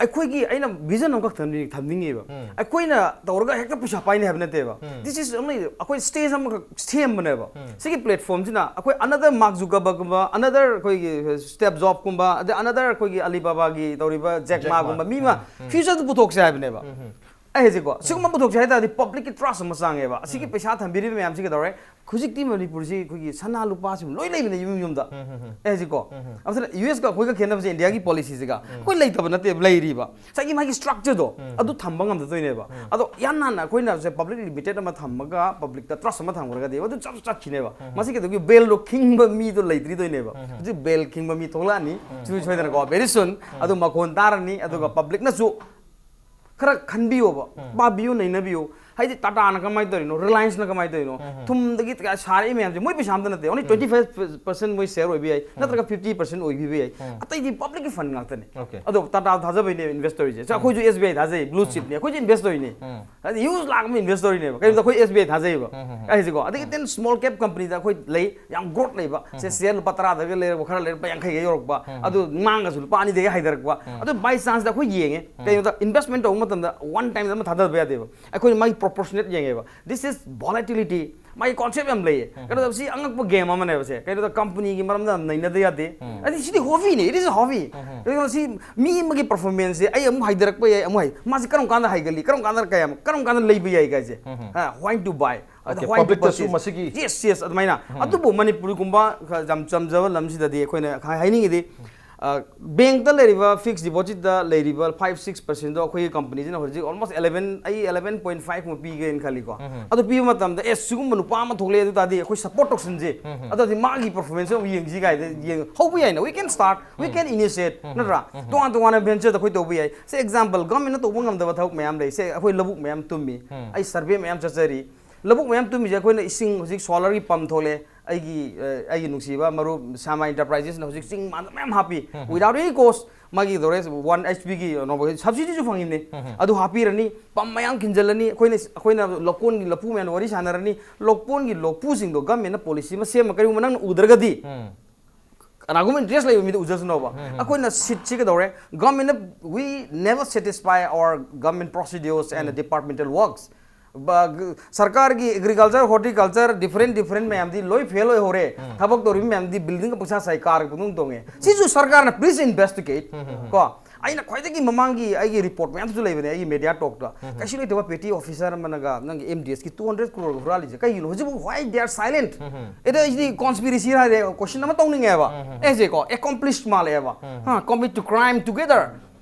ꯑꯩꯈꯣꯏꯒꯤ ꯑꯩꯅ vision ꯑꯃꯈꯛ ꯊꯝꯅꯤꯡ- ꯊꯝꯅꯤꯡꯉꯦꯕ꯫ ꯎꯝ꯫ ꯑꯩꯈꯣꯏꯅ ꯇꯧꯔꯒ ꯍꯦꯛꯇ ꯄꯩꯁꯥ ꯄꯥꯏꯅꯤ ꯍꯥꯏꯕ ꯅꯠꯇꯦꯕ꯫ ꯎꯝ꯫ This is only ꯑꯩꯈꯣꯏ stage ꯑꯃꯈꯛ ꯁꯦꯝꯕꯅꯦꯕ꯫ ꯎꯝ꯫ ꯁꯤꯒꯤ platform ꯁꯤꯅ ꯑꯩꯈꯣꯏ another Mark Zuckerberg ꯀꯨꯝꯕ, another ꯑꯩꯈꯣꯏꯒꯤ Steve Jobs ꯀꯨꯝꯕ, ꯑꯗꯩ another ꯑꯩꯈꯣꯏꯒꯤ Alibaba ꯒꯤ ꯇꯧꯔꯤꯕ Jack Jack Ma Ma꯫ ꯒꯨꯝꯕ ꯃꯤ ꯑꯃ ꯎꯝ, ꯎꯝ꯫ future ꯗ ꯄꯨꯊꯣꯛꯁꯦ ꯍꯥꯏꯕꯅꯦꯕ꯫ ꯎꯝ, ꯎꯝ꯫ ꯑꯩ ꯍꯥꯏꯁꯦꯀꯣ, ꯁꯤꯒꯨꯝꯕ ꯄꯨꯊꯣꯛꯁꯦ ꯍꯥꯏ ꯇꯥꯔꯗꯤ public ꯀꯤ trust ꯑꯃ ꯆꯪꯉꯦꯕ꯫ ꯑꯁꯤꯒꯤ ꯄꯩꯁꯥ ꯊꯝꯕꯤꯔꯤꯕ ꯃꯌꯥꯝꯁꯤ ꯀꯩꯗꯧꯔꯦ? ꯍꯧꯖꯤꯛꯇꯤ ꯃꯅꯤꯄꯨꯔꯁꯤ ꯑꯩꯈꯣꯏꯒꯤ ꯁꯅꯥ ꯂꯨꯄꯥꯁꯤ ꯂꯣꯏ ꯂꯩꯕꯅꯦ ꯌꯨꯝ ꯌꯨꯝꯗ꯫ ꯎꯝ, ꯎꯝ, ꯎꯝ꯫ ꯑꯩ ꯍꯥꯏꯁꯦꯀꯣ, ꯎꯝ, ꯎꯝ꯫ ꯑꯗꯨꯅ U S ꯀ ꯑꯩꯈꯣꯏꯒ ꯈꯦꯠꯅꯕꯁꯦ India ꯒꯤ policy ꯁꯤꯒ꯫ ꯑꯩꯈꯣꯏ ꯂꯩꯇꯕ ꯅꯠꯇꯦꯕ, ꯂꯩꯔꯤꯕ꯫ ꯉꯁꯥꯏꯒꯤ ꯃꯥꯒꯤ structure ꯗꯣ, ꯑꯗꯨ ꯊꯝꯕ ꯉꯝꯗꯗꯣꯏꯅꯦꯕ꯫ ꯑꯗꯣ ꯏꯍꯥꯟ ꯍꯥꯟꯅ ꯑꯩꯈꯣꯏꯅ ꯉꯁꯥꯏ public limited ꯑꯃ ꯊꯝꯃꯒ public ꯇ trust ꯑꯃ ꯊꯝꯈ꯭ꯔꯒꯗꯤ ꯑꯗꯨ ꯆꯠꯁꯨ ꯆꯠꯈꯤꯅꯦꯕ꯫ ꯃꯁꯤ ꯀꯩꯗꯧꯒꯤ bail ꯗꯣ ꯈꯤꯡꯕ ꯃꯤꯗꯣ ꯂꯩꯇ꯭ꯔꯤꯗꯣꯏꯅꯦꯕ꯫ ꯍꯧꯖꯤꯛ bail ꯈꯤꯡꯕ ꯃꯤ ꯊꯣꯛꯂꯛꯑꯅꯤ, ꯁꯨꯡꯁꯣꯏ ꯁꯣꯏꯗꯅꯀꯣ, very soon꯫ ꯑꯗꯨ ꯃꯈꯣꯟ ꯇꯥꯔꯅꯤ, ꯑꯗꯨꯒ public ꯅꯁꯨ ꯈꯔ ꯈꯟꯕꯤꯌꯣꯕ, ꯄꯥꯕꯤꯌꯨ, ꯅꯩꯅꯕꯤꯌꯨ꯫ ꯍꯥꯏꯗꯤ Tata ꯅ ꯀꯃꯥꯏꯅ ꯇꯧꯔꯤꯅꯣ, Reliance ꯅ ꯀꯃꯥꯏꯅ ꯇꯧꯔꯤꯅꯣ, ꯊꯨꯝꯗꯒꯤ ꯀꯌꯥ ꯁꯥꯔꯛꯏ ꯃꯌꯥꯝꯁꯦ ꯃꯣꯏ ꯄꯩꯁꯥ ꯑꯝꯇ ꯅꯠꯇꯦ, only twenty five percent ꯃꯣꯏ share ꯑꯣꯏꯕ ꯌꯥꯏ, ꯅꯠꯇ꯭ꯔꯒ fifty percent ꯑꯣꯏꯕꯤꯕ ꯌꯥꯏ, ꯑꯇꯩꯗꯤ public ꯀꯤ fund ꯉꯥꯛꯇꯅꯤ꯫ Okay. ꯑꯗꯣ Tata ꯊꯥꯖꯕꯩꯅꯦ invest ꯇꯧꯔꯤꯁꯦ꯫ ꯑꯩꯈꯣꯏꯁꯨ S B I ꯊꯥꯖꯩ, blue chip ꯅꯤ, ꯑꯩꯈꯣꯏꯁꯨ invest ꯇꯧꯔꯤꯅꯦ꯫ ꯍꯥꯏꯗꯤ huge ꯂꯥꯛ ꯑꯃ invest ꯇꯧꯔꯤꯅꯦꯕ꯫ ꯀꯩꯒꯤꯅꯣꯗ ꯑꯩꯈꯣꯏ S B I ꯊꯥꯖꯩꯌꯦꯕ꯫ ꯑꯩ ꯍꯥꯏꯁꯦꯀꯣ, ꯑꯗꯒꯤ then small cap company ꯗ ꯑꯩꯈꯣꯏ ꯂꯩ, ꯌꯥꯝ growth ꯂꯩꯕ꯫ ꯁꯦ share ꯂꯨꯄꯥ ꯇꯔꯥꯗꯒ ꯂꯩꯔꯛꯄ, ꯈꯔ ꯂꯩꯔꯛꯄ ꯌꯥꯡꯈꯩꯒ ꯌꯧꯔꯛꯄ, ꯑꯗꯨ ꯃꯥꯡꯉꯁꯨ ꯂꯨꯄꯥ ꯑꯅꯤꯗꯒꯤ ꯍꯥꯏꯊꯔꯛꯄ꯫ ꯑꯗꯨ by chance ꯗ ꯑꯩꯈꯣꯏ ꯌꯦꯡꯉꯦ꯫ ꯀꯩꯒꯤꯅꯣꯗ investment ꯇꯧꯕ ꯃꯇꯝꯗ one time ꯗ ꯑꯃ ꯊꯥꯗꯕ ꯌꯥꯗꯦꯕ꯫ ꯑꯩꯈꯣꯏꯅ ꯃꯥꯒꯤ Proportionate ꯌꯦꯡꯉꯦꯕ꯫ This is volatility. ꯃꯥꯒꯤ concept ꯌꯥꯝ ꯂꯩꯌꯦ꯫ ꯀꯩꯅꯣꯗ ꯁꯤ ꯑꯉꯛꯄ game ꯑꯃꯅꯦꯕ ꯁꯦ꯫ ꯀꯩꯅꯣꯗ companyꯒꯤ ꯃꯔꯝꯗ ꯌꯥꯝ ꯅꯩꯅꯗ ꯌꯥꯗꯦ꯫ ꯑꯗꯩ ꯁꯤꯗꯤ hobbyꯅꯦ, it is a hobby꯫ ꯀꯩꯅꯣ ꯁꯤ ꯃꯤ ꯑꯃꯒꯤ performanceꯁꯦ ꯑꯩ ꯑꯃꯨꯛ ꯍꯥꯏꯊꯔꯛꯄ ꯌꯥꯏ, ꯑꯃꯨꯛ ꯍꯥꯏ ꯃꯥꯁꯦ ꯀꯔꯝ ꯀꯥꯟꯗ ꯍꯥꯏꯒꯜꯂꯤ, ꯀꯔꯝ ꯀꯥꯟꯗ ꯀꯌꯥꯝ, ꯀꯔꯝ ꯀꯥꯟꯗ ꯂꯩꯕ ꯌꯥꯏ ꯀꯥꯏꯁꯦ꯫ When to buy, ꯑꯗ Okay, when to publicꯇꯁꯨ purchase꯫ ꯃꯁꯤꯒꯤ Yes, yes, ꯑꯗꯨꯃꯥꯏꯅ꯫ ꯑꯗꯨꯕꯨ ꯃꯅꯤꯄꯨꯔꯒꯨꯝꯕ ꯈꯔ ꯌꯥꯝ ꯆꯝꯖꯕ ꯂꯝꯁꯤꯗꯗꯤ ꯑꯩꯈꯣꯏꯅ ꯍꯥꯏ- ꯍꯥꯏꯅꯤꯡꯉꯤꯗꯤ, bankꯇ ꯂꯩꯔꯤꯕ fixed depositꯇ ꯂꯩꯔꯤꯕ five six percentꯗꯣ ꯑꯩꯈꯣꯏꯒꯤ companyꯁꯤꯅ ꯍꯧꯖꯤꯛ almost eleven, ꯑꯩ eleven point five ꯀꯨꯝꯕ ꯄꯤꯒꯦꯅ ꯈꯜꯂꯤꯀꯣ꯫ ꯑꯗꯨ ꯄꯤꯕ ꯃꯇꯝꯗ ꯑꯦ ꯁꯤꯒꯨꯝꯕ ꯅꯨꯄꯥ ꯑꯃ ꯊꯣꯛꯂꯛꯑꯦ ꯑꯗꯨ ꯇꯥꯔꯗꯤ ꯑꯩꯈꯣꯏ support ꯇꯧꯁꯟꯁꯦ꯫ ꯑꯗꯨꯗꯤ ꯃꯥꯒꯤ performance ꯑꯃ ꯌꯦꯡꯁꯤ ꯀꯥꯏꯗ ꯌꯦꯡ ꯍꯧꯕ ꯌꯥꯏꯅ, we can start, we can initiate, ꯅꯠꯇ꯭ꯔꯥ? ꯇꯣꯉꯥꯟ ꯇꯣꯉꯥꯟꯅ ventureꯗ ꯑꯩꯈꯣꯏ ꯇꯧꯕ ꯌꯥꯏ꯫ ꯁꯦ example, governmentꯅ ꯇꯧꯕ ꯉꯝꯗꯕ ꯊꯕꯛ ꯃꯌꯥꯝ ꯂꯩ꯫ ꯁꯦ ꯑꯩꯈꯣꯏ ꯂꯧꯕꯨꯛ ꯃꯌꯥꯝ ꯇꯨꯝꯃꯤ, ꯑꯩ survey ꯃꯌꯥꯝ ꯆꯠꯆꯔꯤ꯫ ꯂꯧꯕꯨꯛ ꯃꯌꯥꯝ ꯇꯨꯝꯃꯤꯁꯦ ꯑꯩꯈꯣꯏꯅ ꯏꯁꯤꯡ ꯍꯧꯖꯤꯛ solarꯒꯤ pump ꯊꯣꯛꯂꯛꯑꯦ, ꯑꯩꯒꯤ ꯑ, ꯑꯩꯒꯤ ꯅꯨꯡꯁꯤꯕ ꯃꯔꯨꯞ ꯁꯥꯃꯥ Enterprisesꯅ ꯍꯧꯖꯤꯛ ꯆꯤꯡ ꯃꯥꯟꯗ ꯃꯌꯥꯝ ꯍꯥꯞꯄꯤ, without any cost꯫ ꯃꯥꯒꯤ ꯗꯣꯔꯦꯁ one HPꯒꯤ subsidyꯁꯨ ꯐꯪꯉꯤꯕꯅꯤ꯫ ꯑꯗꯨ ꯍꯥꯞꯄꯤꯔꯅꯤ, pump ꯃꯌꯥꯝ ꯈꯤꯟꯖꯜꯂꯅꯤ꯫ ꯑꯩꯈꯣꯏꯅ ꯑꯩꯈꯣꯏꯅ ꯂꯧꯀꯣꯟꯒꯤ ꯂꯐꯨ ꯃꯌꯥꯝ ꯋꯥꯔꯤ ꯁꯥꯟꯅꯔꯅꯤ꯫ ꯂꯧꯀꯣꯟꯒꯤ ꯂꯐꯨꯁꯤꯡꯗꯣ governmentꯅ policy ꯑꯃ ꯁꯦꯝꯃ ꯀꯔꯤꯒꯨꯝꯕ ꯅꯪꯅ ꯎꯗ꯭ꯔꯒꯗꯤ ꯀꯅꯥꯒꯨꯝꯕ interest ꯂꯩꯕ ꯃꯤꯗ ꯎꯖꯁꯅꯣꯕ꯫ ꯑꯩꯈꯣꯏꯅ seatꯁꯤ ꯀꯩꯗꯧꯔꯦ? Governmentꯅ, we never satisfy our government procedures and departmental works꯫ ꯕ- ꯒ- ꯁꯔꯀꯥꯔꯒꯤ agriculture, horticulture, different different ꯃꯌꯥꯝꯗꯤ ꯂꯣꯏ fail ꯑꯣꯏꯍꯧꯔꯦ꯫ ꯊꯕꯛ ꯇꯧꯔꯤꯕ ꯃꯌꯥꯝꯗꯤ buildingꯒ ꯄꯪꯁꯥ ꯁꯥꯏ, car ꯄꯪꯇꯣꯡ ꯇꯣꯡꯉꯦ꯫ ꯁꯤꯁꯨ ꯁꯔꯀꯥꯔꯅ please investigate꯫ ꯀꯣ, ꯑꯩꯅ ꯈ꯭ꯋꯥꯏꯗꯒꯤ ꯃꯃꯥꯡꯒꯤ ꯑꯩꯒꯤ report ꯃꯌꯥꯝꯁꯨ ꯂꯩꯕꯅꯦ ꯑꯩꯒꯤ media talkꯇ꯫ ꯀꯩꯁꯨ ꯂꯩꯇꯕ petty officer ꯑꯃꯅꯒ ꯅꯪꯒꯤ MDSꯀꯤ two hundred crore ꯍꯨꯔꯥꯜꯂꯤꯁꯦ ꯀꯩꯒꯤꯅꯣ? ꯍꯧꯖꯤꯛꯐꯥꯎ why they are silent? ꯑꯗ ꯑꯩꯗꯤ conspiracy ꯍꯥꯏꯔꯦ, question ꯑꯃ ꯇꯧꯅꯤꯡꯉꯦꯕ꯫ ꯑꯦꯁꯦ ꯀꯣ, accomplished ꯃꯥꯜꯂꯦꯕ꯫ ꯍꯥ, commit to crime together꯫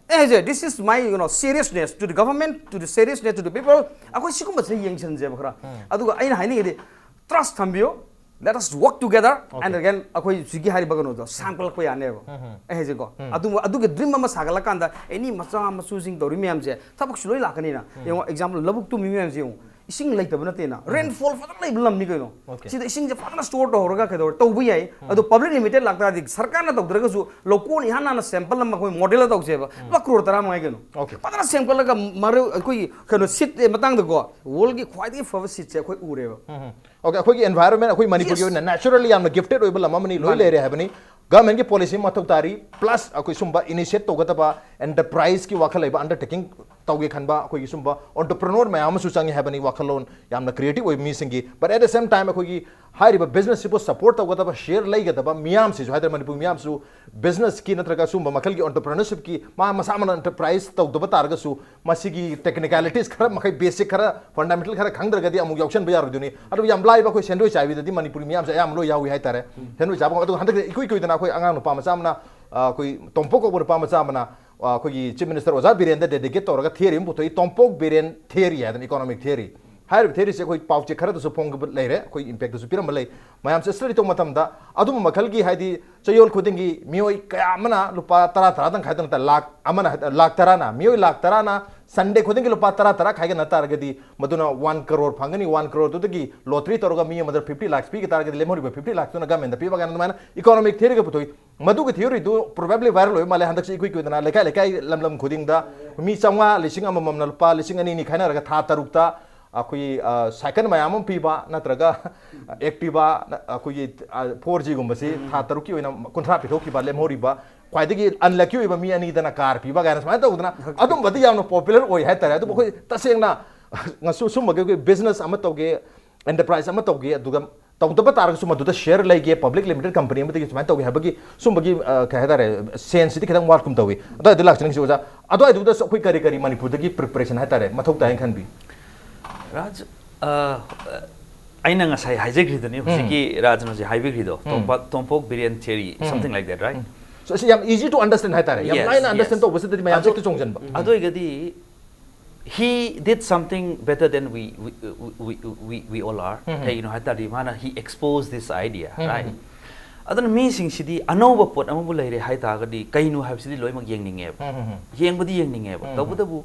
ꯑꯦ ꯍꯥꯏꯁꯦ, this is my, you know, seriousness to the government, to the seriousness to the people꯫ ꯑꯩꯈꯣꯏ ꯁꯤꯒꯨꯝꯕꯁꯦ ꯌꯦꯡꯁꯤꯟꯁꯦꯕ ꯈꯔ꯫ ꯑꯗꯨꯒ ꯑꯩꯅ ꯍꯥꯏꯅꯤꯡꯉꯤꯗꯤ, trust ꯊꯝꯕꯤꯌꯨ, let us work together, and again ꯑꯩꯈꯣꯏ ꯍꯧꯖꯤꯛꯀꯤ ꯍꯥꯏꯔꯤꯕ ꯀꯩꯅꯣꯗꯣ ꯁꯥꯡꯒꯠꯂꯛꯄ ꯌꯥꯅꯦꯕ꯫ ꯑꯩ ꯍꯥꯏꯁꯦꯀꯣ, ꯑꯗꯨ ꯑꯗꯨꯒꯤ dream ꯑꯃ ꯁꯥꯒꯠꯂꯀꯥꯟꯗ ꯑꯦꯅꯤ ꯃꯆꯥ ꯃꯁꯨꯁꯤꯡ ꯇꯧꯔꯤ ꯃꯌꯥꯝꯁꯦ ꯊꯕꯛꯁꯨ ꯂꯣꯏ ꯂꯥꯛꯀꯅꯤꯅ꯫ ꯌꯦꯡꯉꯣ, example, ꯂꯧꯕꯨꯛ ꯇꯨꯝꯃꯤ ꯃꯌꯥꯝꯁꯦ ꯌꯦꯡꯉꯣ, ꯏꯁꯤꯡ ꯂꯩꯇꯕ ꯅꯠꯇꯦꯅ, rainfall ꯐꯖꯅ ꯂꯩꯕ ꯂꯝꯅꯤ ꯀꯩꯅꯣ꯫ Okay. ꯁꯤꯗ ꯏꯁꯤꯡꯁꯦ ꯐꯖꯅ store ꯇꯧꯍꯧꯔꯒ ꯀꯩꯗꯧꯔꯦ ꯇꯧꯕ ꯌꯥꯏ꯫ ꯑꯗꯣ public limited ꯂꯥꯛꯇꯥꯔꯗꯤ ꯁꯔꯀꯥꯔꯅ ꯇꯧꯗ꯭ꯔꯒꯁꯨ ꯂꯧꯀꯣꯟ ꯏꯍꯥꯟ ꯍꯥꯟꯅ sample ꯑꯃ ꯑꯩꯈꯣꯏ model ꯇꯧꯁꯦꯕ꯫ ꯂꯨꯄꯥ crore ꯇꯔꯥ ꯃꯉꯥ ꯀꯩꯅꯣ꯫ Okay. ꯐꯖꯅ ꯁꯦꯝꯒꯠꯂꯒ ꯃꯔꯨ ꯑꯩꯈꯣꯏꯒꯤ ꯀꯩꯅꯣ seat ꯃꯇꯥꯡꯗꯀꯣ, worldꯒꯤ ꯈ꯭ꯋꯥꯏꯗꯒꯤ ꯐꯕ seatꯁꯦ ꯑꯩꯈꯣꯏ ꯎꯔꯦꯕ꯫ Okay, ꯑꯩꯈꯣꯏꯒꯤ environment, ꯑꯩꯈꯣꯏ ꯃꯅꯤꯄꯨꯔꯒꯤ Yes. ꯑꯣꯏꯅ naturally ꯌꯥꯝꯅ gifted ꯑꯣꯏꯕ ꯂꯝ ꯑꯃꯅꯤ, ꯂꯣꯏ ꯃꯥꯅꯦ꯫ ꯂꯩꯔꯦ ꯍꯥꯏꯕꯅꯤ꯫ Governmentꯀꯤ policy ꯑꯃ ꯃꯊꯧ ꯇꯥꯔꯤ, plus ꯑꯩꯈꯣꯏ ꯁꯨꯝꯕ initiate ꯇꯧꯒꯗꯕ enterpriseꯀꯤ ꯋꯥꯈꯜ ꯂꯩꯕ undertaking ꯇꯧꯒꯦ ꯈꯟꯕ ꯑꯩꯈꯣꯏꯒꯤ ꯁꯨꯝꯕ entrepreneur ꯃꯌꯥꯝ ꯑꯃꯁꯨ ꯆꯪꯉꯤ ꯍꯥꯏꯕꯅꯤ, ꯋꯥꯈꯜꯂꯣꯟ ꯌꯥꯝꯅ creative ꯑꯣꯏꯕ ꯃꯤꯁꯤꯡꯒꯤ꯫ But at the same time ꯑꯩꯈꯣꯏꯒꯤ ꯍꯥꯏꯔꯤꯕ businessꯁꯤꯕꯨ support ꯇꯧꯒꯗꯕ, share ꯂꯩꯒꯗꯕ ꯃꯤꯌꯥꯝꯁꯤꯁꯨ ꯍꯥꯏꯇꯥꯔꯦ, ꯃꯅꯤꯄꯨꯔ ꯃꯤꯌꯥꯝꯁꯨ businessꯀꯤ ꯅꯠꯇ꯭ꯔꯒ ꯁꯨꯝꯕ ꯃꯈꯜꯒꯤ entrepreneurshipꯀꯤ ꯃꯥ ꯃꯁꯥ ꯃꯅ enterprise ꯇꯧꯗꯕ ꯇꯥꯔꯒꯁꯨ ꯃꯁꯤꯒꯤ technicalities ꯈꯔ ꯃꯈꯩ, basic ꯈꯔ, fundamental ꯈꯔ ꯈꯪꯗ꯭ꯔꯒꯗꯤ ꯑꯃꯨꯛ ꯌꯥꯎꯁꯟꯕ ꯌꯥꯔꯣꯏꯗꯣꯏꯅꯤ꯫ ꯑꯗꯨ ꯌꯥꯝ ꯂꯥꯏꯕ ꯑꯩꯈꯣꯏ ꯁꯦꯟꯗꯣꯏ ꯆꯥꯏꯕꯤꯗꯗꯤ ꯃꯅꯤꯄꯨꯔꯤ ꯃꯤꯌꯥꯝꯁꯦ ꯑꯌꯥꯝꯕ ꯂꯣꯏ ꯌꯥꯎꯏ ꯍꯥꯏꯇꯥꯔꯦ꯫ ꯁꯦꯟꯗꯣꯏ ꯆꯥꯕ ꯉꯝ-, ꯑꯗꯨꯒ ꯍꯟꯗꯛꯇ ꯏꯀꯨꯏ ꯀꯨꯏꯗꯅ ꯑꯩꯈꯣꯏ ꯑꯉꯥꯡ ꯅꯨꯄꯥ ꯃꯆꯥ ꯑꯃꯅ, ꯑ, ꯑꯩꯈꯣꯏ ꯇꯣꯝꯄꯣꯛ ꯀꯧꯕ ꯅꯨꯄꯥ ꯃꯆꯥ ꯑꯃꯅ, ꯑ, ꯑꯩꯈꯣꯏꯒꯤ Chief Minister ꯑꯣꯖꯥ ꯕꯤꯔꯦꯟꯗ dedicate ꯇꯧꯔꯒ theory ꯑꯃ ꯄꯨꯊꯣꯛꯏ, ꯇꯣꯝꯄꯣꯛ ꯕꯤꯔꯦꯟ theory ꯍꯥꯏꯗꯅ, economic theory꯫ ꯍꯥꯏꯔꯤꯕ theoryꯁꯦ ꯑꯩꯈꯣꯏ ꯄꯥꯎꯆꯦ ꯈꯔꯗꯁꯨ ꯐꯣꯡꯕ ꯂꯩꯔꯦ, ꯑꯩꯈꯣꯏ impactꯇꯁꯨ ꯄꯤꯔꯝꯕ ꯂꯩ꯫ ꯃꯌꯥꯝꯁꯦ study ꯇꯧꯕ ꯃꯇꯝꯗ ꯑꯗꯨꯝꯕ ꯃꯈꯜꯒꯤ, ꯍꯥꯏꯗꯤ ꯆꯌꯣꯜ ꯈꯨꯗꯤꯡꯒꯤ ꯃꯤꯑꯣꯏ ꯀꯌꯥ ꯑꯃꯅ ꯂꯨꯄꯥ ꯇꯔꯥ ꯇꯔꯥꯗꯪ ꯈꯥꯏꯗꯣꯛ ꯅꯠꯇ, ꯂꯥꯛ ꯑꯃꯅ ꯍꯥꯏ-, ꯂꯥꯛ ꯇꯔꯥꯅ, ꯃꯤꯑꯣꯏ ꯂꯥꯛ ꯇꯔꯥꯅ Sunday ꯈꯨꯗꯤꯡꯒꯤ ꯂꯨꯄꯥ ꯇꯔꯥ ꯇꯔꯥ ꯈꯥꯏꯒꯠꯅ ꯇꯥꯔꯒꯗꯤ ꯃꯗꯨꯅ one crore ꯐꯪꯒꯅꯤ꯫ One croreꯗꯨꯗꯒꯤ lottery ꯇꯧꯔꯒ ꯃꯤ ꯑꯃꯗ fifty lakhs ꯄꯤꯒ ꯇꯥꯔꯒꯗꯤ ꯂꯦꯝꯍꯧꯔꯤꯕ fifty lakhꯇꯨꯅ governmentꯗ ꯄꯤꯕ ꯀꯥꯏꯅ ꯑꯗꯨꯃꯥꯏꯅ economic theoryꯒ ꯄꯨꯊꯣꯛꯏ꯫ ꯃꯗꯨꯒꯤ theoryꯗꯨ probably viral ꯑꯣꯏꯕ ꯃꯥꯜꯂꯦ꯫ ꯍꯟꯗꯛꯁꯤ ꯏꯀꯨꯏ ꯀꯨꯏꯗꯅ ꯂꯩꯀꯥꯏ ꯂꯩꯀꯥꯏ, ꯂꯝ ꯂꯝ ꯈꯨꯗꯤꯡꯗ ꯃꯤ ꯆꯥꯝꯃꯉꯥ, ꯂꯤꯁꯤꯡ ꯑꯃꯃꯝꯅ ꯂꯨꯄꯥ ꯂꯤꯁꯤꯡ ꯑꯅꯤ ꯑꯅꯤ ꯈꯥꯏꯅꯔꯒ ꯊꯥ ꯇꯔꯨꯛꯇ ꯑꯩꯈꯣꯏꯒꯤ, ꯑ, cycle ꯃꯌꯥꯝ ꯑꯃ ꯄꯤꯕ, ꯅꯠꯇ꯭ꯔꯒ Activa, ꯑꯩꯈꯣꯏꯒꯤ, ꯑ, four Gꯒꯨꯝꯕꯁꯤ ꯊꯥ ꯇꯔꯨꯛꯀꯤ ꯑꯣꯏꯅ ꯀꯨꯟꯊ꯭ꯔꯥ ꯄꯤꯊꯣꯛꯈꯤꯕ, ꯂꯦꯝꯍꯧꯔꯤꯕ ꯈ꯭ꯋꯥꯏꯗꯒꯤ unlucky ꯑꯣꯏꯕ ꯃꯤ ꯑꯅꯤꯗꯅ car ꯄꯤꯕ ꯀꯥꯏꯅ ꯁꯨꯃꯥꯏꯅ ꯇꯧꯗꯅ ꯑꯗꯨꯝꯕꯗꯤ ꯌꯥꯝꯅ popular ꯑꯣꯏ ꯍꯥꯏꯇꯥꯔꯦ꯫ ꯑꯗꯨꯕꯨ ꯑꯩꯈꯣꯏ ꯇꯁꯦꯡꯅ ꯉꯁꯨ ꯁꯨꯝꯕꯒꯤ ꯑꯩꯈꯣꯏ business ꯑꯃ ꯇꯧꯒꯦ, enterprise ꯑꯃ ꯇꯧꯒꯦ, ꯑꯗꯨꯒ ꯇꯧꯗꯕ ꯇꯥꯔꯒꯁꯨ ꯃꯗꯨꯗ share ꯂꯩꯒꯦ, public limited company ꯑꯃꯗꯒꯤ ꯁꯨꯃꯥꯏꯅ ꯇꯧꯒꯦ ꯍꯥꯏꯕꯒꯤ ꯁꯨꯝꯕꯒꯤ, ꯑ, ꯀꯩ ꯍꯥꯏꯇꯥꯔꯦ, senseꯁꯤꯗꯤ ꯈꯤꯇꯪ ꯋꯥꯠꯀꯨꯝ ꯇꯧꯏ꯫ ꯑꯗꯨꯋꯥꯏꯗ ꯂꯥꯛꯆꯅꯤꯡꯁꯤ ꯑꯣꯖꯥ, ꯑꯗꯨꯋꯥꯏꯗꯨꯗ ꯑꯩꯈꯣꯏ ꯀꯔꯤ ꯀꯔꯤ ꯃꯅꯤꯄꯨꯔꯗꯒꯤ preparation ꯍꯥꯏꯇꯥꯔꯦ ꯃꯊꯧ ꯇꯥꯏꯅ ꯈꯟꯕꯤ? ꯔꯥꯖ, ꯑ, ꯑꯩꯅ ꯉꯁꯥꯏ ꯍꯥꯏꯖꯈ꯭ꯔꯤꯗꯨꯅꯤ, ꯍꯧꯖꯤꯛꯀꯤ ꯔꯥꯖꯅ ꯍꯧꯖꯤꯛ ꯍꯥꯏꯕꯤꯈ꯭ꯔꯤꯗꯣ, Tompok, Tompok Biren theory, something like that, right? So, ꯑꯁꯤ ꯌꯥꯝ easy to understand ꯍꯥꯏꯇꯥꯔꯦ, ꯌꯥꯝ Yes, ꯂꯥꯏꯅ understand yes. ꯇꯧꯕꯁꯤꯗꯗꯤ ꯃꯌꯥꯝ ꯑꯗꯨ- ꯍꯦꯛꯇ ꯆꯣꯡꯁꯤꯟꯕ꯫ ꯑꯗꯨ ꯑꯣꯏꯔꯒꯗꯤ he did something better than we, we, we, we, we, we all are. ꯀꯩꯒꯤꯅꯣ ꯍꯥꯏ ꯇꯥꯔꯗꯤ ꯃꯥꯅ he exposed this idea, right? ꯑꯗꯨꯅ ꯃꯤꯁꯤꯡꯁꯤꯗꯤ ꯑꯅꯧꯕ ꯄꯣꯠ ꯑꯃꯕꯨ ꯂꯩꯔꯦ ꯍꯥꯏ ꯇꯥꯔꯒꯗꯤ ꯀꯩꯅꯣ ꯍꯥꯏꯕꯁꯤꯗꯤ ꯂꯣꯏꯅꯃꯛ ꯌꯦꯡꯅꯤꯡꯉꯦꯕ, ꯌꯦꯡꯕꯗꯤ ꯌꯦꯡꯅꯤꯡꯉꯦꯕ꯫ ꯇꯧꯕꯇꯕꯨ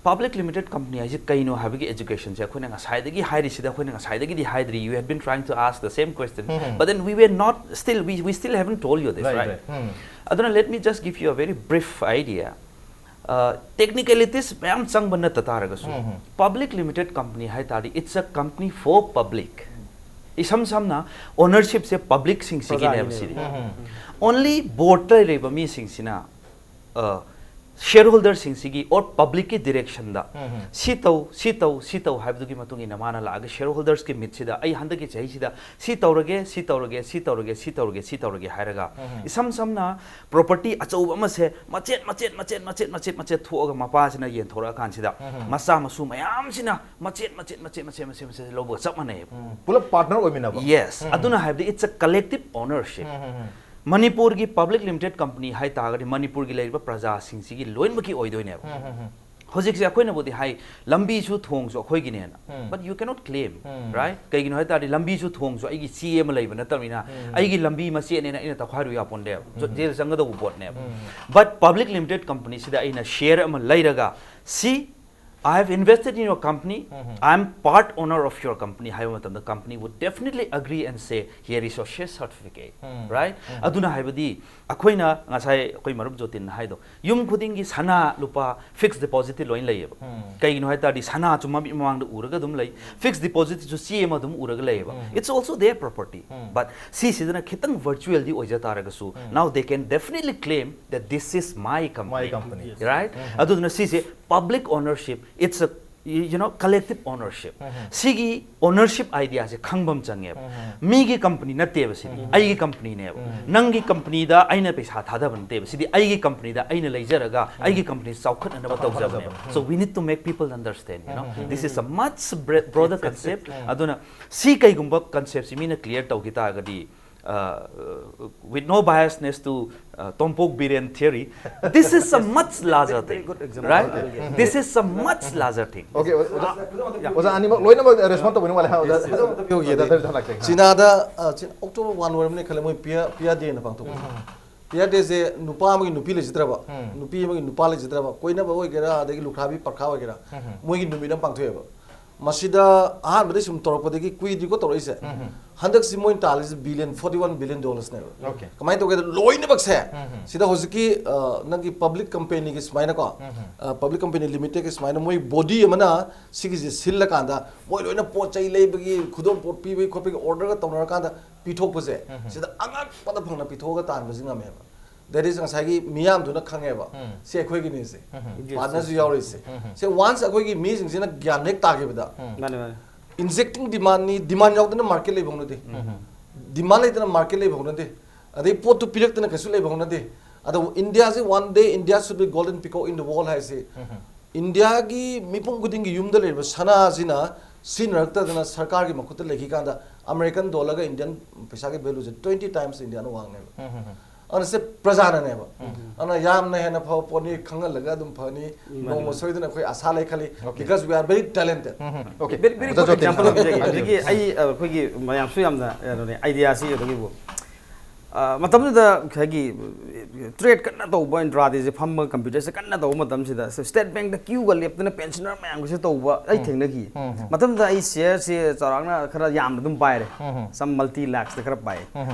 public limited company ꯍꯥꯏꯁꯦ ꯀꯩꯅꯣ ꯍꯥꯏꯕꯒꯤ educationꯁꯦ ꯑꯩꯈꯣꯏꯅ ꯉꯁꯥꯏꯗꯒꯤ ꯍꯥꯏꯔꯤꯁꯤꯗ, ꯑꯩꯈꯣꯏꯅ ꯉꯁꯥꯏꯗꯒꯤꯗꯤ ꯍꯥꯏꯗ꯭ꯔꯤ, you had been trying to ask the same question, but then we were not, still, we, we still haven't told you this, right? ꯑꯗꯨꯅ let me just give you a very brief idea. Technicalities ꯃꯌꯥꯝ ꯆꯪꯕ ꯅꯠꯇ ꯇꯥꯔꯒꯁꯨ, public limited company ꯍꯥꯏ ꯇꯥꯔꯗꯤ it's a company for public. ꯏꯁꯝ ꯁꯝꯅ ownershipꯁꯦ publicꯁꯤꯡꯁꯤꯒꯤꯅꯦꯕ꯫ ꯁꯤꯗꯤ only boardꯇ ꯂꯩꯔꯤꯕ ꯃꯤꯁꯤꯡꯁꯤꯅ, ꯑ, ꯁꯤꯌꯔ ꯍꯣꯜꯗꯔꯁꯤꯡꯁꯤꯒꯤ ꯑꯣꯔ ꯄꯕ꯭ꯂꯤꯛꯀꯤ ꯗꯤꯔꯦꯛꯁꯟꯗ ꯁꯤ ꯇꯧ, ꯁꯤ ꯇꯧ, ꯁꯤ ꯇꯧ ꯍꯥꯏꯕꯗꯨꯒꯤ ꯃꯇꯨꯡ ꯏꯟꯅ ꯃꯥꯅ ꯂꯥꯛꯑꯒ ꯁꯤꯌꯔ ꯍꯣꯜꯗꯔꯁꯀꯤ ꯃꯤꯠꯁꯤꯗ ꯑꯩ ꯍꯟꯗꯛꯀꯤ ꯆꯍꯤꯁꯤꯗ ꯁꯤ ꯇꯧꯔꯒꯦ, ꯁꯤ ꯇꯧꯔꯒꯦ, ꯁꯤ ꯇꯧꯔꯒꯦ, ꯁꯤ ꯇꯧꯔꯒꯦ, ꯁꯤ ꯇꯧꯔꯒꯦ ꯍꯥꯏꯔꯒ ꯏꯁꯝ ꯁꯝꯅ ꯄ꯭ꯔꯣꯄꯔꯇꯤ ꯑꯆꯧꯕ ꯑꯃꯁꯦ ꯃꯆꯦꯠ ꯃꯆꯦꯠ ꯃꯆꯦꯠ ꯃꯆꯦꯠ ꯃꯆꯦꯠ ꯃꯆꯦꯠ ꯊꯣꯛꯑꯒ ꯃꯄꯥꯁꯤꯅ ꯌꯦꯟꯊꯣꯔꯛꯑꯀꯥꯟꯁꯤꯗ ꯃꯆꯥ ꯃꯁꯨ ꯃꯌꯥꯝꯁꯤꯅ ꯃꯆꯦꯠ ꯃꯆꯦꯠ ꯃꯆꯦꯠ ꯃꯆꯦꯠ ꯃꯆꯦꯠ ꯃꯆꯦꯠ ꯂꯧꯕꯒ ꯆꯞ ꯃꯥꯟꯅꯩꯌꯦꯕ꯫ ꯄꯨꯂꯞ ꯄꯥꯔꯠꯅꯔ ꯑꯣꯏꯃꯤꯟꯅꯕ꯫ ꯌꯦꯁ, ꯑꯗꯨꯅ ꯍꯥꯏꯕꯗꯤ it's a collective ownership꯫ ꯃꯅꯤꯄꯨꯔꯒꯤ ꯄꯕ꯭ꯂꯤꯛ ꯂꯤꯃꯤꯇꯦꯠ ꯀꯝꯄꯅꯤ ꯍꯥꯏ ꯇꯥꯔꯒꯗꯤ ꯃꯅꯤꯄꯨꯔꯒꯤ ꯂꯩꯔꯤꯕ ꯄ꯭ꯔꯖꯥꯁꯤꯡꯁꯤꯒꯤ ꯂꯣꯏꯅꯃꯛꯀꯤ ꯑꯣꯏꯗꯣꯏꯅꯦꯕ꯫ ꯍꯧꯖꯤꯛꯁꯦ ꯑꯩꯈꯣꯏꯅꯕꯨꯗꯤ ꯍꯥꯏ ꯂꯝꯕꯤꯁꯨ ꯊꯣꯡꯁꯨ ꯑꯩꯈꯣꯏꯒꯤꯅꯦꯅ, but you cannot claim, right? ꯀꯩꯒꯤꯅꯣ ꯍꯥꯏ ꯇꯥꯔꯗꯤ ꯂꯝꯕꯤꯁꯨ ꯊꯣꯡꯁꯨ ꯑꯩꯒꯤ ꯆꯦ ꯑꯃ ꯂꯩꯕ ꯅꯠꯇꯕꯅꯤꯅ ꯑꯩꯒꯤ ꯂꯝꯕꯤ ꯃꯆꯦꯠꯅꯦꯅ ꯑꯩꯅ ꯇꯧꯈꯥꯏꯔꯨ ꯌꯥꯄꯣꯟꯗꯦꯕ꯫ ꯖ-, ꯖꯦꯜ ꯆꯪꯒꯗꯧꯕ ꯄꯣꯠꯅꯦꯕ꯫ But ꯄꯕ꯭ꯂꯤꯛ ꯂꯤꯃꯤꯇꯦꯠ ꯀꯝꯄꯅꯤꯁꯤꯗ ꯑꯩꯅ ꯁꯤꯌꯔ ꯑꯃ ꯂꯩꯔꯒ, "See, I have invested in your company, I am part owner of your company" ꯍꯥꯏꯕ ꯃꯇꯝꯗ company would definitely agree and say, "Here is your share certificate", right? ꯑꯗꯨꯅ ꯍꯥꯏꯕꯗꯤ ꯑꯩꯈꯣꯏꯅ ꯉꯁꯥꯏ ꯑꯩꯈꯣꯏ ꯃꯔꯨꯞ ꯖꯣꯇꯤꯟꯅ ꯍꯥꯏꯗꯣ, ꯌꯨꯝ ꯈꯨꯗꯤꯡꯒꯤ ꯁꯅꯥ ꯂꯨꯄꯥ ꯐꯤꯛꯁ ꯗꯤꯄꯣꯖꯤꯠꯇꯤ ꯂꯣꯏꯅ ꯂꯩꯌꯦꯕ꯫ ꯀꯩꯒꯤꯅꯣ ꯍꯥꯏ ꯇꯥꯔꯗꯤ ꯁꯅꯥꯁꯨ ꯃꯃꯤꯠ ꯃꯃꯥꯡꯗ ꯎꯔꯒ ꯑꯗꯨꯝ ꯂꯩ, ꯐꯤꯛꯁ ꯗꯤꯄꯣꯖꯤꯠꯁꯨ ꯆꯦ ꯑꯃ ꯑꯗꯨꯝ ꯎꯔꯒ ꯂꯩꯌꯦꯕ꯫ It's also their property. But ꯁꯤꯁꯤꯗꯅ ꯈꯤꯇꯪ ꯚꯔꯆꯨꯋꯦꯜꯗꯤ ꯑꯣꯏꯖ ꯇꯥꯔꯒꯁꯨ, now they can definitely claim that this is my company, My company. Right? ꯑꯗꯨꯗꯨꯅ ꯁꯤꯁꯦ public ownership, it's a, you know, collective ownership. ꯁꯤꯒꯤ ownership idea ꯁꯦ ꯈꯪꯕ ꯑꯃ ꯆꯪꯉꯦꯕ꯫ ꯃꯤꯒꯤ ꯀꯝꯄꯅꯤ ꯅꯠꯇꯦꯕ ꯁꯤꯗꯤ, ꯑꯩꯒꯤ ꯀꯝꯄꯅꯤꯅꯦꯕ꯫ ꯅꯪꯒꯤ ꯀꯝꯄꯅꯤꯗ ꯑꯩꯅ ꯄꯩꯁꯥ ꯊꯥꯗꯕ ꯅꯠꯇꯦꯕ, ꯁꯤꯗꯤ ꯑꯩꯒꯤ ꯀꯝꯄꯅꯤꯗ ꯑꯩꯅ ꯂꯩꯖꯔꯒ ꯑꯩꯒꯤ ꯀꯝꯄꯅꯤ ꯆꯥꯎꯈꯠꯅꯅꯕ ꯇꯧꯖꯕꯅꯦꯕ꯫ So we need to make people understand, you know, this is a much bra-, broader concept. ꯑꯗꯨꯅ ꯁꯤ ꯀꯩꯒꯨꯝꯕ ꯀꯟꯁꯦꯞꯁꯤ ꯃꯤꯅ ꯀ꯭ꯂꯤꯌꯥꯔ ꯇꯧꯈꯤ ꯇꯥꯔꯒꯗꯤ, uh, with no biasness to, uh, Tompok Biren theory, this is a much larger thing, right? This is a much larger thing. Okay, ꯑꯣꯖꯥ, ꯑꯣꯖꯥ ꯑꯅꯤꯃꯛ ꯂꯣꯏꯅꯃꯛ ꯔꯦꯁꯄꯣꯟ ꯇꯧꯕꯤꯅꯤꯡꯕ ꯃꯥꯜꯂꯦ꯫ ꯑꯣꯖꯥ, ꯑꯣꯖꯥ, ꯑꯣꯖꯥ, ꯑꯣꯖꯥ, ꯑꯣꯖꯥ, ꯆꯤꯅꯥꯗ, ꯑ, ꯆꯤꯅꯥ, ꯑꯣꯛꯇꯣꯕꯔ ꯋꯥꯟ ꯑꯣꯏꯔꯝꯅꯤ ꯈꯜꯂꯦ, ꯃꯣꯏ ꯄꯤꯌꯥ, ꯄꯤꯌꯥ ꯗꯦꯅ ꯄꯥꯡꯊꯣꯛꯄ꯫ ꯄꯤꯌꯥ ꯗꯦꯁꯦ ꯅꯨꯄꯥ ꯑꯃꯒꯤ ꯅꯨꯄꯤ ꯂꯩꯖꯗ꯭ꯔꯕ, ꯅꯨꯄꯤ ꯑꯃꯒꯤ ꯅꯨꯄꯥ ꯂꯩꯖꯗ꯭ꯔꯕ, ꯀꯣꯏꯅꯕ ꯑꯣꯏꯒꯦꯔꯥ, ꯑꯗꯒꯤ ꯂꯨꯈ꯭ꯔꯥꯕꯤ ꯄꯔꯈꯥ ꯑꯣꯏꯒꯦꯔꯥ, ꯃꯣꯏꯒꯤ ꯅꯨꯃꯤꯠ ꯑꯃ ꯄꯥꯡꯊꯣꯛꯑꯦꯕ꯫ ꯃꯁꯤꯗ ꯑꯍꯥꯟꯕꯗꯩ ꯁꯨꯝ ꯇꯧꯔꯛꯄꯗꯒꯤ ꯀꯨꯏꯗ꯭ꯔꯤꯀꯣ ꯇꯧꯔꯛꯏꯁꯦ꯫ ꯍꯟꯗꯛꯁꯤ ꯃꯣꯏꯅ ꯇꯥꯜꯂꯤꯁꯦ billion, forty one billion dollar ꯅꯦꯕ꯫ Okay. ꯀꯃꯥꯏꯅ ꯇꯧꯒꯦꯗ, ꯂꯣꯏꯅꯃꯛꯁꯦ ꯁꯤꯗ ꯍꯧꯖꯤꯛꯀꯤ, ꯑ, ꯅꯪꯒꯤ ꯄꯕ꯭ꯂꯤꯛ ꯀꯝꯄꯦꯅꯤꯒꯤ ꯁꯨꯃꯥꯏꯅꯀꯣ, ꯑ, ꯄꯕ꯭ꯂꯤꯛ ꯀꯝꯄꯦꯅꯤ ꯂꯤꯃꯤꯇꯦꯠꯀꯤ ꯁꯨꯃꯥꯏꯅ ꯃꯣꯏ ꯕꯣꯗꯤ ꯑꯃꯅ ꯁꯤꯒꯤꯁꯦ ꯁꯤꯜꯂꯀꯥꯟꯗ ꯃꯣꯏ ꯂꯣꯏꯅ ꯄꯣꯠ ꯆꯩ ꯂꯩꯕꯒꯤ, ꯈꯨꯗꯣꯜ ꯄꯣꯠ ꯄꯤꯕꯒꯤ ꯈꯣꯠꯄꯒꯤ ꯑꯣꯔꯗꯔꯒ ꯇꯧꯅꯔꯀꯥꯟꯗ ꯄꯤꯊꯣꯛꯄꯁꯦ, ꯁꯤꯗ ꯑꯉꯛꯄꯗ ꯐꯪꯅ ꯄꯤꯊꯣꯛꯑꯒ ꯇꯥꯟꯕꯁꯤ ꯉꯝꯃꯦꯕ꯫ That is, ꯉꯁꯥꯏꯒꯤ ꯃꯤꯌꯥꯝꯗꯨꯅ ꯈꯪꯉꯦꯕ, ꯁꯤ ꯑꯩꯈꯣꯏꯒꯤꯅꯤꯁꯦ, Yes, ꯄꯥꯔꯠꯅꯔꯁꯨ yes. ꯌꯥꯎꯔꯤꯁꯦ. ꯁꯦ, once ꯑꯩꯈꯣꯏꯒꯤ ꯃꯤꯁꯤꯡꯁꯤꯅ ꯒ꯭ꯌꯥꯟ ꯍꯦꯛ ꯇꯥꯈꯤꯕꯗ, ꯃꯥꯅꯦ ꯃꯥꯅꯦ injecting demandꯅꯤ, demand ꯌꯥꯎꯗꯅ market ꯂꯩꯕ ꯍꯧꯅꯗꯦ, demand ꯂꯩꯇꯅ market ꯂꯩꯕ ꯍꯧꯅꯗꯦ, ꯑꯗꯩ ꯄꯣꯠꯇꯨ ꯄꯤꯔꯛꯇꯅ ꯀꯩꯁꯨ ꯂꯩꯕ ꯍꯧꯅꯗꯦ. ꯑꯗꯣ India ꯁꯤ, one day India should be golden peacock in the world ꯍꯥꯏꯁꯤ, ꯏꯟꯗꯤꯌꯥꯒꯤ ꯃꯤꯄꯨꯝ ꯈꯨꯗꯤꯡꯒꯤ ꯌꯨꯝꯗ ꯂꯩꯔꯤꯕ ꯁꯅꯥꯁꯤꯅ ꯁꯤꯖꯤꯟꯅꯔꯛꯇꯗꯅ ꯁꯔꯀꯥꯔꯒꯤ ꯃꯈꯨꯠꯇ ꯂꯩꯈꯤ ꯀꯥꯟꯗ, American dollarꯒ Indian ꯄꯩꯁꯥꯒꯤ valueꯁꯦ twenty times Indiaꯅ ꯋꯥꯡꯅꯦꯕ. ꯑꯗꯨꯅ ꯁꯦ ꯄ꯭ꯔꯖꯥꯅꯅꯦꯕ. ꯑꯗꯨꯅ ꯌꯥꯝꯅ ꯍꯦꯟꯅ ꯐꯕ ꯄꯣꯠꯅꯤ, ꯈꯪꯍꯜꯂꯒ ꯑꯗꯨꯝ ꯐꯅꯤ. ꯅꯣꯡꯃ ꯁꯣꯏꯗꯅ ꯑꯩꯈꯣꯏ ꯑꯁꯥ ꯂꯩ ꯈꯜꯂꯤ, because we are very talented. Okay. Very, very ꯑꯣꯖꯥ good ꯖꯣꯇꯤꯟ꯫ Example ꯑꯃ ꯄꯤꯖꯒꯦ. ꯍꯥꯏꯕꯤꯌꯨ꯫ ꯍꯧꯖꯤꯛꯀꯤ ꯑꯩ ꯑ, ꯑꯩꯈꯣꯏꯒꯤ ꯃꯌꯥꯝꯁꯨ ꯌꯥꯝꯅ ꯀꯩꯅꯣꯅꯦ, ideaꯁꯤ ꯑꯗꯨꯒꯤꯕꯨ ꯑ, ꯃꯇꯝꯗꯨꯗ ꯉꯁꯥꯏꯒꯤ trade ꯀꯟꯅ ꯇꯧꯕ, intraday ꯁꯦ ꯐꯝꯃꯒ computer ꯁꯦ ꯀꯟꯅ ꯇꯧꯕ ꯃꯇꯝꯁꯤꯗ State Bank ꯇ queue ꯒ ꯂꯦꯞꯇꯅ pensioner ꯃꯌꯥꯝꯒꯁꯦ ꯇꯧꯕ ꯑꯩ ꯊꯦꯡꯅꯈꯤ. ꯃꯇꯝꯗꯨꯗ ꯑꯩ share ꯁꯦ ꯆꯥꯎꯔꯥꯛꯅ ꯈꯔ ꯌꯥꯝꯅ ꯑꯗꯨꯝ ꯄꯥꯏꯔꯦ, some multi lakhs ꯇ ꯈꯔ ꯄꯥꯏ.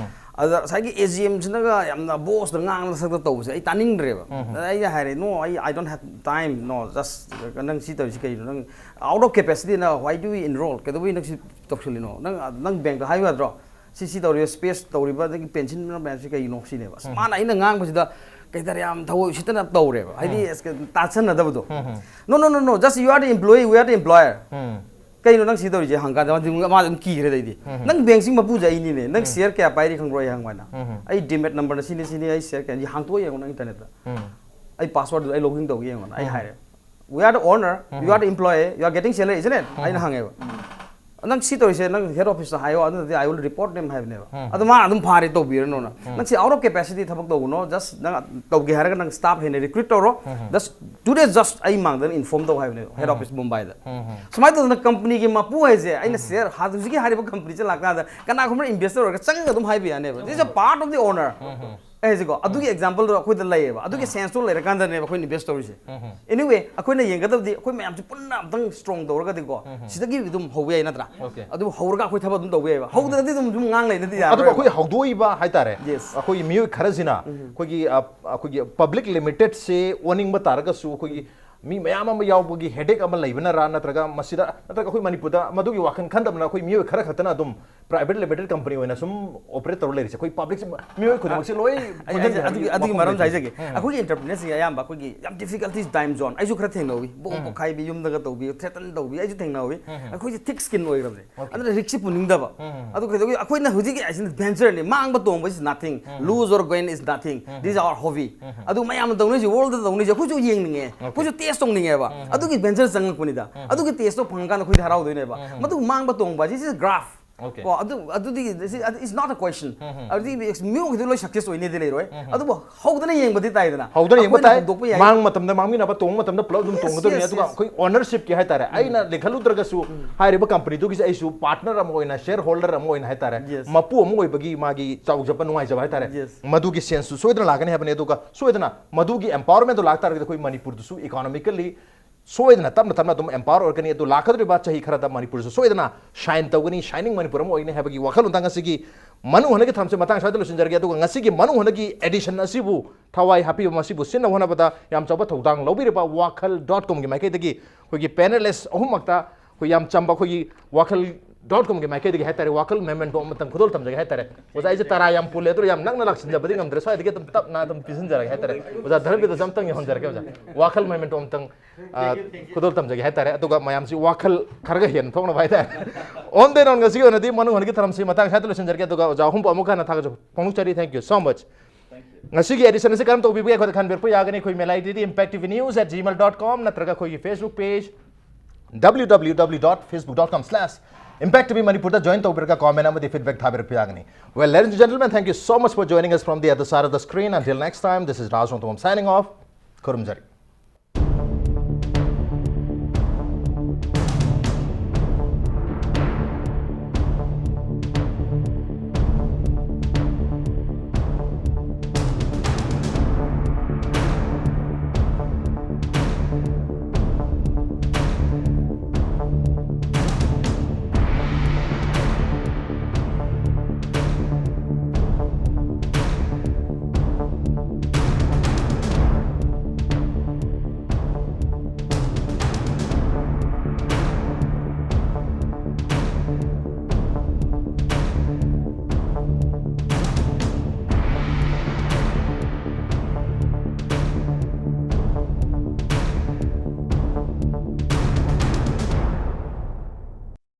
ꯑꯗ ꯉꯁꯥꯏꯒꯤ AGM ꯁꯤꯅꯒ ꯌꯥꯝꯅ boss ꯇ ꯉꯥꯡꯅ ꯁꯛꯇ ꯇꯧꯕꯁꯦ ꯑꯩ ꯇꯥꯅꯤꯡꯗ꯭ꯔꯦꯕ. ꯑꯗ ꯑꯩꯅ ꯍꯥꯏꯔꯦ, "No, I, I don't have time, no, just ꯅꯪ ꯁꯤ ꯇꯧꯔꯤꯁꯤ ꯀꯩꯅꯣ? ꯅꯪ out of capacity ꯅ why do you enroll? ꯀꯩꯗꯧꯕꯩ ꯅꯪ ꯁꯤ ꯇꯧꯁꯜꯂꯤꯅꯣ? ꯅꯪ, ꯅꯪ bank ꯇ ꯍꯥꯏꯌꯨ ꯌꯥꯗ꯭ꯔꯣ? ꯁꯤ, ꯁꯤ ꯇꯧꯔꯤꯕ, space ꯇꯧꯔꯤꯕ, ꯑꯗꯒꯤ pension ꯃꯌꯥꯝꯁꯤ ꯀꯩꯒꯤꯅꯣ?" ꯁꯤꯅꯦꯕ꯫ ꯑꯁ, ꯃꯥꯅ ꯑꯩꯅ ꯉꯥꯡꯕꯁꯤꯗ ꯀꯩ ꯍꯥꯏꯇꯥꯔꯦ, ꯌꯥꯝ ꯊꯑꯣꯏ ꯎꯁꯤꯠꯇꯅ ꯇꯧꯔꯦꯕ, ꯍꯥꯏꯗꯤ ꯑꯁ, ꯇꯥꯁꯟꯅꯗꯕꯗꯣ. "No, no, no, no, just you are the employee, we are the employer." "ꯀꯩꯅꯣ ꯅꯪ ꯁꯤ ꯇꯧꯔꯤꯁꯦ?" ꯍꯪꯀꯥꯟꯗ ꯃꯥꯗꯤ, ꯃꯥꯗꯤ ꯑꯗꯨꯝ ꯀꯤꯈ꯭ꯔꯦ꯫ ꯑꯗꯩꯗꯤ, "ꯅꯪ bank ꯁꯤ ꯃꯄꯨꯁꯦ ꯑꯩꯅꯤꯅꯦ, ꯅꯪ share ꯀꯌꯥ ꯄꯥꯏꯔꯤ ꯈꯪꯕ꯭ꯔꯣ?" ꯑꯩ ꯍꯪꯕ ꯍꯥꯏꯅ, "ꯑꯩ demat number ꯅ ꯁꯤꯅꯤ, ꯁꯤꯅꯤ, ꯑꯩ share ꯀꯌꯥ ꯍꯥꯡꯇꯣꯛꯑ ꯌꯦꯡꯉꯣ ꯅꯪ internet ꯇ, ꯑꯩ password ꯗꯨ ꯑꯩ login ꯇꯧꯒꯦ ꯌꯦꯡꯉꯣ" ꯑꯩ ꯍꯥꯏꯔꯦ. "We are the owner, you are the employee, you are getting salary, isn't it?" ꯑꯩꯅ ꯍꯪꯉꯦꯕ꯫ "ꯅꯪ ꯁꯤ ꯇꯧꯔꯤꯁꯦ ꯅꯪ head office ꯇ ꯍꯥꯏꯌꯣ, ꯑꯗꯨ ꯅꯠꯇꯗꯤ I will report them" ꯍꯥꯏꯕꯅꯦꯕ꯫ ꯑꯗꯣ ꯃꯥꯅ ꯑꯗꯨꯝ ꯐꯥꯔꯦ, "ꯇꯧꯕꯤꯔꯅꯣꯅ꯫ ꯅꯪ ꯁꯤ out of capacity ꯊꯕꯛ ꯇꯧꯒꯅꯣ, just ꯅꯪ ꯇꯧꯒꯦ ꯍꯥꯏꯔꯒ ꯅꯪ staff ꯍꯦꯟꯅ recruit ꯇꯧꯔꯣ, just two days just ꯑꯩ ꯃꯥꯡꯗ inform ꯇꯧ" ꯍꯥꯏꯕꯅꯦꯕ, head office ꯃꯨꯝꯕꯥꯏꯗ꯫ ꯁꯨꯃꯥꯏꯅ ꯇꯧꯗꯅ company ꯒꯤ ꯃꯄꯨ ꯍꯥꯏꯁꯦ, ꯑꯩꯅ share ꯍꯥ-, ꯍꯧꯖꯤꯛꯀꯤ ꯍꯥꯏꯔꯤꯕ company ꯁꯦ ꯂꯥꯛꯀꯥꯟꯗ ꯀꯅꯥꯒꯨꯝꯕ investor ꯑꯣꯏꯔꯒ ꯆꯪꯉꯒ ꯑꯗꯨꯝ ꯍꯥꯏꯕ ꯌꯥꯅꯦꯕ, "This is a part of the owner" ꯑꯩ ꯍꯥꯏꯁꯦꯀꯣ꯫ ꯑꯗꯨꯒꯤ example ꯗꯣ ꯑꯩꯈꯣꯏꯗ ꯂꯩꯌꯦꯕ, ꯑꯗꯨꯒꯤ sense ꯇꯣ ꯂꯩꯔꯀꯥꯟꯗꯅꯦꯕ ꯑꯩꯈꯣꯏꯅ invest ꯇꯧꯔꯤꯁꯦ꯫ Anyway, ꯑꯩꯈꯣꯏꯅ ꯌꯦꯡꯒꯗꯕꯗꯤ ꯑꯩꯈꯣꯏ ꯃꯌꯥꯝꯁꯦ ꯄꯨꯟꯅ ꯑꯝꯇꯪ strong ꯇꯧꯔꯒꯗꯤꯀꯣ, ꯁꯤꯗꯒꯤ ꯑꯗꯨꯝ ꯍꯧꯕ ꯌꯥꯏ, ꯅꯠꯇ꯭ꯔꯥ? Okay. ꯑꯗꯨ ꯍꯧꯔꯒ ꯑꯩꯈꯣꯏ ꯊꯕꯛ ꯑꯗꯨꯝ ꯇꯧꯕ ꯌꯥꯏꯕ, ꯍꯧꯗ꯭ꯔꯗꯤ ꯑꯗꯨꯝ ꯁꯨꯝ ꯉꯥꯡ ꯂꯩꯅꯗꯤ ꯌꯥꯔꯣꯏꯕ꯫ ꯑꯗꯨꯕꯨ ꯑꯩꯈꯣꯏ ꯍꯧꯗꯣꯛꯏꯕ ꯍꯥꯏꯇꯥꯔꯦ, Yes. ꯑꯩꯈꯣꯏꯒꯤ ꯃꯤꯑꯣꯏ ꯈꯔꯁꯤꯅ ꯑꯩꯈꯣꯏꯒꯤ, ꯑ, ꯑꯩꯈꯣꯏꯒꯤ public limited ꯁꯦ ꯑꯣꯟꯅꯤꯡꯕ ꯇꯥꯔꯒꯁꯨ, ꯑꯩꯈꯣꯏꯒꯤ ꯃꯤ ꯃꯌꯥꯝ ꯑꯃ ꯌꯥꯎꯕꯒꯤ ꯍꯦꯗꯦꯛ ꯑꯃ ꯂꯩꯕꯅꯔꯥ, ꯅꯠꯇ꯭ꯔꯒ ꯃꯁꯤꯗ, ꯅꯠꯇ꯭ꯔꯒ ꯑꯩꯈꯣꯏ ꯃꯅꯤꯄꯨꯔꯗ ꯃꯗꯨꯒꯤ ꯋꯥꯈꯜ ꯈꯟꯗꯕꯅ ꯑꯩꯈꯣꯏ ꯃꯤꯑꯣꯏ ꯈꯔ ꯈꯛꯇꯅ ꯑꯗꯨꯝ ꯄ꯭ꯔꯥꯏꯚꯦꯠ ꯂꯤꯃꯤꯇꯦꯠ ꯀꯝꯄꯅꯤ ꯑꯣꯏꯅ ꯁꯨꯝ ꯑꯣꯄꯔꯦꯠ ꯇꯧꯔ ꯂꯩꯔꯤꯁꯦ? ꯑꯩꯈꯣꯏ ꯄꯕ꯭ꯂꯤꯛꯁꯤ, ꯃꯤꯑꯣꯏ ꯈꯨꯗꯤꯡꯃꯛꯁꯦ ꯂꯣꯏ ꯑꯩ ꯍꯥꯏꯖꯒꯦ, ꯑꯗꯨꯒꯤ ꯑꯗꯨꯒꯤ ꯋꯥꯐꯝ ꯃꯔꯝꯁꯦ ꯂꯩꯕꯒꯤ꯫ ꯍꯥꯏꯖꯒꯦ꯫ ꯑꯩꯈꯣꯏꯒꯤ ꯑꯦꯟꯇꯔꯄ꯭ꯔꯤꯅꯔꯁꯤꯡ ꯑꯌꯥꯝꯕ ꯑꯩꯈꯣꯏꯒꯤ ꯌꯥꯝ ꯗꯤꯐꯤꯀꯜꯇꯤꯁ ꯇꯥꯏꯝ ꯖꯣꯟ ꯑꯩꯁꯨ ꯈꯔ ꯊꯦꯡꯅꯧꯏ꯫ ꯕꯣꯝ ꯄꯣꯈꯥꯏꯕꯤ, ꯌꯨꯝꯗꯒ ꯇꯧꯕꯤ, ꯊ꯭ꯔꯦꯇꯟ ꯇꯧꯕꯤ ꯑꯩꯁꯨ ꯊꯦꯡꯅꯧꯏ꯫ ꯑꯩꯈꯣꯏꯁꯦ ꯊꯤꯛ ꯁ꯭ꯀꯤꯟ ꯑꯣꯏꯈ꯭ꯔꯕꯅꯦ꯫ ꯑꯗꯨꯅ ꯔꯤꯛꯁꯤ ꯄꯨꯅꯤꯡꯗꯕ꯫ ꯑꯗꯨ ꯀꯩꯗꯧꯒꯤ? ꯑꯩꯈꯣꯏꯅ ꯍꯧꯖꯤꯛꯀꯤ ꯑꯁꯤꯅ ꯚꯦꯟꯆꯔꯅꯤ꯫ ꯃꯥꯡꯕ ꯇꯣꯡꯕ is nothing, lose or gain is nothing, this is our hobby꯫ ꯑꯗꯨ ꯃꯌꯥꯝꯅ ꯇꯧꯅꯩꯁꯦ, ꯋꯥꯔꯜꯗ ꯇꯧꯅꯩꯁꯦ, ꯑꯩꯈꯣꯏꯁꯨ ꯌꯦꯡꯅꯤꯡꯉꯦ, ꯑꯩꯈꯣꯏꯁꯨ ꯇꯦꯁ ꯇꯧꯅꯤꯡꯉꯦꯕ꯫ ꯑꯗꯨꯒꯤ ꯚꯦꯟꯆꯔ ꯆꯪꯉꯛꯄꯅꯤꯗ꯫ ꯑꯗꯨꯒꯤ ꯇꯦꯁꯇꯣ ꯐꯪꯉꯀꯥꯟꯗ ꯑꯩꯈꯣꯏꯗꯤ ꯍꯔꯥꯎꯗꯣꯏꯅꯦꯕ꯫ ꯃꯗꯨ ꯃꯥꯡꯕ ꯇꯣꯡꯕ ꯍꯥꯏꯁꯤ is a graph꯫ Okay. ꯀꯣ, ꯑꯗꯨ ꯑꯗꯨꯗꯤ it's not a question꯫ ꯑꯗꯨꯗꯤ ꯃꯤꯑꯣꯏꯗꯤ ꯂꯣꯏ ꯁꯛꯁꯦꯁ ꯑꯣꯏꯅꯤꯗꯤ ꯂꯩꯔꯣꯏ꯫ ꯑꯗꯨꯕꯨ ꯍꯧꯗꯅ ꯌꯦꯡꯕꯗꯤ ꯇꯥꯏꯗꯅ꯫ ꯍꯧꯗꯅ ꯌꯦꯡꯕ ꯑꯩꯈꯣꯏꯅ ꯇꯥꯏ꯫ ꯍꯧꯗꯣꯛꯄ ꯌꯥꯏ꯫ ꯃꯥꯡꯕ ꯃꯇꯝꯗ ꯃꯥꯡꯃꯤꯟꯅꯕ, ꯇꯣꯡꯕ ꯃꯇꯝꯗ ꯄꯨꯂꯞ ꯑꯗꯨꯝ Yes, ꯇꯣꯡꯒꯗꯕꯅꯤ꯫ yes, ꯑꯗꯨꯒ yes. ꯑꯩꯈꯣꯏ ꯑꯣꯅꯔꯁꯤꯞꯀꯤ ꯍꯥꯏꯇꯥꯔꯦ, ꯑꯩꯅ ꯂꯤꯡꯈꯠꯂꯨꯗ꯭ꯔꯒꯁꯨ ꯍꯥꯏꯔꯤꯕ ꯀꯝꯄꯅꯤꯗꯨꯒꯤꯁꯦ ꯑꯩꯁꯨ ꯄꯥꯔꯠꯅꯔ ꯑꯃ ꯑꯣꯏꯅ, ꯁꯦꯌꯔ ꯍꯣꯜꯗꯔ ꯑꯃ ꯑꯣꯏꯅ ꯍꯥꯏꯇꯥꯔꯦ, Yes. ꯃꯄꯨ ꯑꯃ ꯑꯣꯏꯕꯒꯤ ꯃꯥꯒꯤ ꯆꯥꯎꯖꯕ, ꯅꯨꯡꯉꯥꯏꯖꯕ ꯍꯥꯏꯇꯥꯔꯦ, Yes. ꯃꯗꯨꯒꯤ ꯁꯦꯟꯁꯁꯨ ꯁꯣꯏꯗꯅ ꯂꯥꯛꯀꯅꯤ ꯍꯥꯏꯕꯅꯤ꯫ ꯑꯗꯨꯒ ꯁꯣꯏꯗꯅ ꯃꯗꯨꯒꯤ ꯑꯦꯝꯄꯥꯋꯔꯃꯦꯟꯗꯣ ꯂꯥꯛꯇꯥꯔꯒꯗꯤ ꯑꯩꯈꯣꯏ ꯃꯅꯤꯄꯨꯔꯗꯁꯨ ꯏꯀꯣꯅꯣꯃꯤꯀꯦꯜꯂꯤ ꯁꯣꯏꯗꯅ ꯇꯞꯅ ꯇꯞꯅ ꯑꯗꯨꯝ ꯑꯦꯝꯄꯥꯋꯔ ꯑꯣꯏꯔꯛꯀꯅꯤ꯫ ꯑꯗꯨ ꯂꯥꯛꯀꯗꯧꯔꯤꯕ ꯆꯍꯤ ꯈꯔꯗ ꯃꯅꯤꯄꯨꯔꯁꯨ ꯁꯣꯏꯗꯅ ꯁꯥꯏꯟ ꯇꯧꯒꯅꯤ, ꯁꯥꯏꯅꯤꯡ ꯃꯅꯤꯄꯨꯔ ꯑꯃ ꯑꯣꯏꯒꯅꯤ ꯍꯥꯏꯕꯒꯤ ꯋꯥꯈꯜꯂꯣꯟꯗ ꯉꯁꯤꯒꯤ ꯃꯅꯨꯡ ꯍꯨꯠꯅꯒꯤ ꯊꯧꯔꯝꯁꯦ ꯃꯇꯥꯡ ꯁ꯭ꯋꯥꯏꯗ ꯂꯣꯏꯁꯤꯟꯖꯔꯒꯦ꯫ ꯑꯗꯨꯒ ꯉꯁꯤꯒꯤ ꯃꯅꯨꯡ ꯍꯨꯠꯅꯒꯤ ꯑꯦꯗꯤꯁꯟ ꯑꯁꯤꯕꯨ ꯊꯋꯥꯏ ꯍꯥꯞꯄꯤꯕ, ꯃꯁꯤꯕꯨ ꯁꯤꯟꯅꯕ ꯍꯣꯠꯅꯕꯗ ꯌꯥꯝ ꯆꯥꯎꯕ ꯊꯧꯗꯥꯡ ꯂꯧꯕꯤꯔꯤꯕ ꯋꯥꯈꯜ ꯗꯣꯠ ꯀꯣꯝꯒꯤ ꯃꯥꯏꯀꯩꯗꯒꯤ ꯑꯩꯈꯣꯏꯒꯤ ꯄꯦꯅꯦꯂꯤꯁ ꯑꯍꯨꯝꯃꯛꯇ ꯑꯩꯈꯣꯏ ꯌꯥꯝ ꯆꯝꯕ ꯑꯩꯈꯣꯏꯒꯤ ꯋꯥꯈꯜ ꯗꯣꯠ ꯀꯣꯝꯒꯤ ꯃꯥꯏꯀꯩꯗꯒꯤ ꯍꯥꯏꯇꯥꯔꯦ, ꯋꯥꯈꯜ ꯃꯦꯃꯦꯟꯇꯣ ꯑꯃꯇꯪ ꯈꯨꯗꯣꯜ ꯇꯝꯖꯒꯦ ꯍꯥꯏꯇꯥꯔꯦ꯫ ꯑꯣꯖꯥ, ꯑꯩꯁꯦ ꯇꯔꯥ ꯌꯥꯝ ꯄꯨꯜꯂꯦ, ꯑꯗꯨꯅ ꯌꯥꯝ ꯅꯛꯅ ꯂꯥꯛꯁꯤꯟꯖꯕꯗꯤ ꯉꯝꯗ꯭ꯔꯦ, ꯁ꯭ꯋꯥꯏꯗꯒꯤ ꯑꯗꯨꯝ ꯇꯞꯅ ꯑꯗꯨꯝ ꯄꯤꯁꯤꯟꯖꯔꯒꯦ ꯍꯥꯏꯇꯥꯔꯦ꯫ ꯑꯣꯖꯥ ꯙꯔꯃꯕꯤꯔꯗꯁꯨ ꯑꯝꯇꯪ ꯌꯧꯍꯟꯖꯔꯛꯀꯦ ꯑꯣꯖꯥ꯫ ꯋꯥꯈꯜ ꯃꯦꯃꯦꯟꯇꯣ ꯑꯝꯇꯪ, ꯑ, ꯈꯨꯗꯣꯜ ꯇꯝꯖꯒꯦ ꯍꯥꯏꯇꯥꯔꯦ꯫ ꯑꯗꯨꯒ ꯃꯌꯥꯝꯁꯤ ꯋꯥꯈꯜ ꯈꯔꯒ ꯍꯦꯟꯅ ꯊꯣꯛꯅꯕ ꯍꯥꯏꯇꯥꯔꯦ꯫ On the note, ꯉꯁꯤꯒꯤ ꯑꯣꯏꯅꯗꯤ ꯃꯅꯨꯡ ꯍꯨꯠꯅꯒꯤ ꯊꯧꯔꯝꯁꯤ ꯃꯇꯥꯡ ꯁ꯭ꯋꯥꯏꯗ ꯂꯣꯏꯁꯤꯟꯖꯔꯒꯦ꯫ ꯑꯗꯨꯒ ꯑꯣꯖꯥ ꯑꯍꯨꯝꯕꯨ ꯑꯃꯨꯛ ꯍꯟꯅ ꯊꯥꯒꯠꯆꯕ ꯐꯣꯡꯗꯣꯛꯆꯔꯤ꯫ Thank you so much꯫ ꯉꯁꯤꯒꯤ ꯑꯦꯗꯤꯁꯟ ꯑꯁꯤ ꯀꯔꯝ ꯇꯧꯕꯤꯕꯒꯦ? ꯑꯩꯈꯣꯏꯗ ꯈꯟꯕꯤꯔꯛꯄ ꯌꯥꯒꯅꯤ꯫ ꯑꯩꯈꯣꯏ ꯃꯦꯂꯥꯏꯗꯗꯤ impact T V news at gmail dot com ꯅꯠꯇ꯭ꯔꯒ ꯑꯩꯈꯣꯏꯒꯤ Facebook page W W W dot facebook dot com slash impact T V ꯃꯅꯤꯄꯨꯔꯗ ꯖꯣꯏꯟ ꯇꯧꯕꯤꯔꯒ ꯀꯣꯃꯦꯟ ꯑꯃꯗꯤ ꯐꯤꯗꯕꯦꯛ ꯊꯥꯕꯤꯔꯛꯄ ꯌꯥꯒꯅꯤ꯫ Well, ladies and gentlemen, thank you so much for joining us from the other side of the screen. Until next time, this is Raj Rongthom signing off. ꯈꯨꯔꯨꯝꯖꯔꯤ꯫